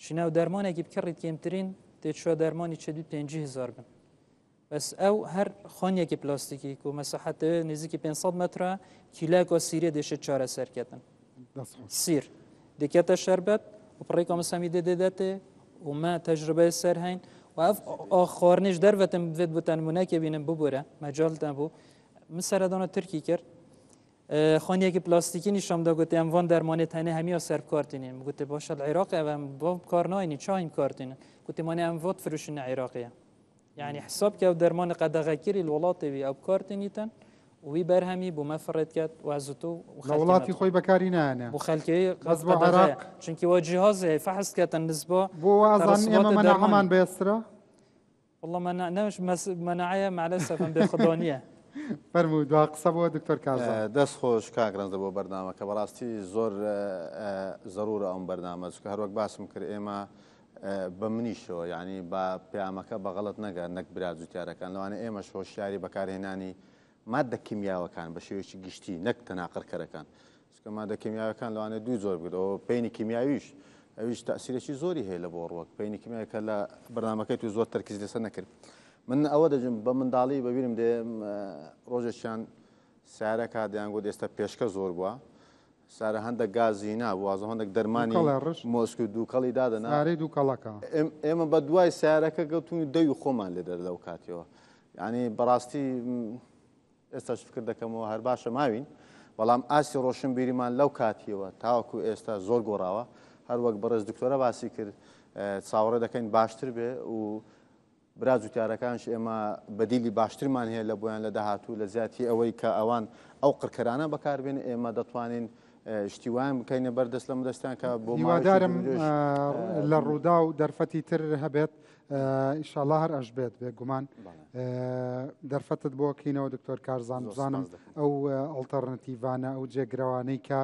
شینە و دەرمانێکی بکڕیت کێمترین تێچوە دەرمانی چێدوی 5 هزار بن بەس ئەو هەر خانیەکی پلاستیکی کو مەساحەتێ نزیکی 500 مترە کیلەکە سیرێ دێشێت چارەسەرکەتن سیر دێکێتە شەربەت و پڕێکە مسەمی دێ دێدەتێ و مە تەجربەی سەر هەین و ئەف خواردنیش دەرڤەتم بێت بۆ تەنمونەکێ بینم ببورە مەجالتان بوو من سەردانە تورکی کرد خانیەکی پلاستیکی نیشام دا گوتی ئەم وان دەرمانێ تەنێ هەمیە سەر بکارتینین گوتی باشە لە عێراق ئەم بۆ بکار ناینی چاین بکارتینن گوتی مانێ ئەم ڤۆت فروشن عێراقیە یعنی حساب کە ئەو دەرمانە قەدەغەکردی لە وڵاتێ وی ئەو بکارتینیتن وی بەرهەمی بۆ مە فڕێت کرد و ئەزوتۆ و لە وڵاتی خۆی بەکاری نایەنێ بۆ خەلکی بەس بۆ عێراق چونکی وە جیهاز هەیە فەحس کەتن نسبە بۆ وازان ئێمە مەناعەمان بەێسترە والله منع نەش مەناعەیە مع الاسف ئەم بێخودانیە فەرموو دوا قسە بۆ دکتۆر کارزان. دەست خۆش کاک ڕەنجدە بۆ بەرنامەکە بەڕاستی زۆر زەرورە ئەم بەرنامە چونکە هەروەک باسم کرد ئێمە بە منیشەوە یعنی با پەیامەکە بە غەڵەت نەگە نەک برا جوتیارەکان لەوانە ئێمەش هۆشیاری بەکارهێنانی ماددە کیمیاوەکان بە شێوەیەکی گشتی نەک تەنها قڕکەرەکان چونکە ماددە کیمیاوەکان لەوانەیە دوو جۆر بگرەوە پەینی کیمیاویش ئەویش تەسیرێکی زۆری هەیە لە بۆ ڕوەک پەینی کیمیاوی کە لە بەرنامەکەی تو زۆر تەرکیز لەسەر نەکرد من ئەوە دەژم بە منداڵی بەبیرم دێ ڕۆژێکیان سیارەکە دەیان گوت ئێستا پێشکە زۆر بووە. سارە هەندێک گازی نا وازە هەندێک دەرمانی مۆسک و دووکەڵی دادەنا سارەی دووکەڵەکە ئێمە بە دوای سیارەکە گەوتون دەوی خۆمان لێ دەر لەو کاتیەوە یعنی بەڕاستی ئێستاش فکر دەکەمەوە هەر باشە ماوین، بەڵام ئاستی ڕۆشنبیریمان لەو کاتیەوە تاوەکو ئێستا زۆر گۆڕاوە، هەر وەک بەڕێز دکتۆرە باسی کرد چاوەڕێ دەکەین باشتر بێ و برا جوتیارەکانش ئێمە بەدیلی باشترمان هەیە لە بۆیان لە داهاتوو لە جیاتی ئەوەی کە ئەوان ئەو قڕکەرانە بەکاربێن ئێمە دەتوانین شتی وایان بکەینە بەردەست لەم دەستیان کە بۆ هیوادارم لە ڕوودا و دەرفەتی تر هەبێت ئیشاڵا هەر ئەش بێت بێگومان دەرفەتت بۆ کەینەوە دکتۆر کارزان بزانم ئەو ئەڵتەرنەتیڤانە ئەو جێگرەوانەی کە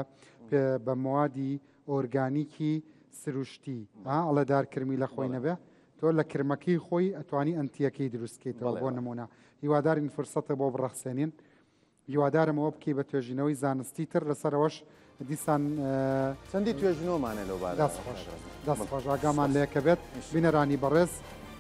بە موادی ئۆرگانیکی سروشتی ئەڵێ دار کرمی لە خۆی نەبێ تۆ لە کرمەکەی خۆی ئەتوانی ئەنتیەکەی دروستکەیتەوە بۆ نمونە هیوادارین فرسەتە بۆ بڕەخسێنین هیوادارم ئەوە بکەی بە توێژینەوەی زانستی تر لەسەرەوەش دیسان چەندی توێژینەوەمانە لەو بارەوە. دەست خۆش دەست خۆش ئاگامان لە یەکە بێت بینەرانی بەڕێز.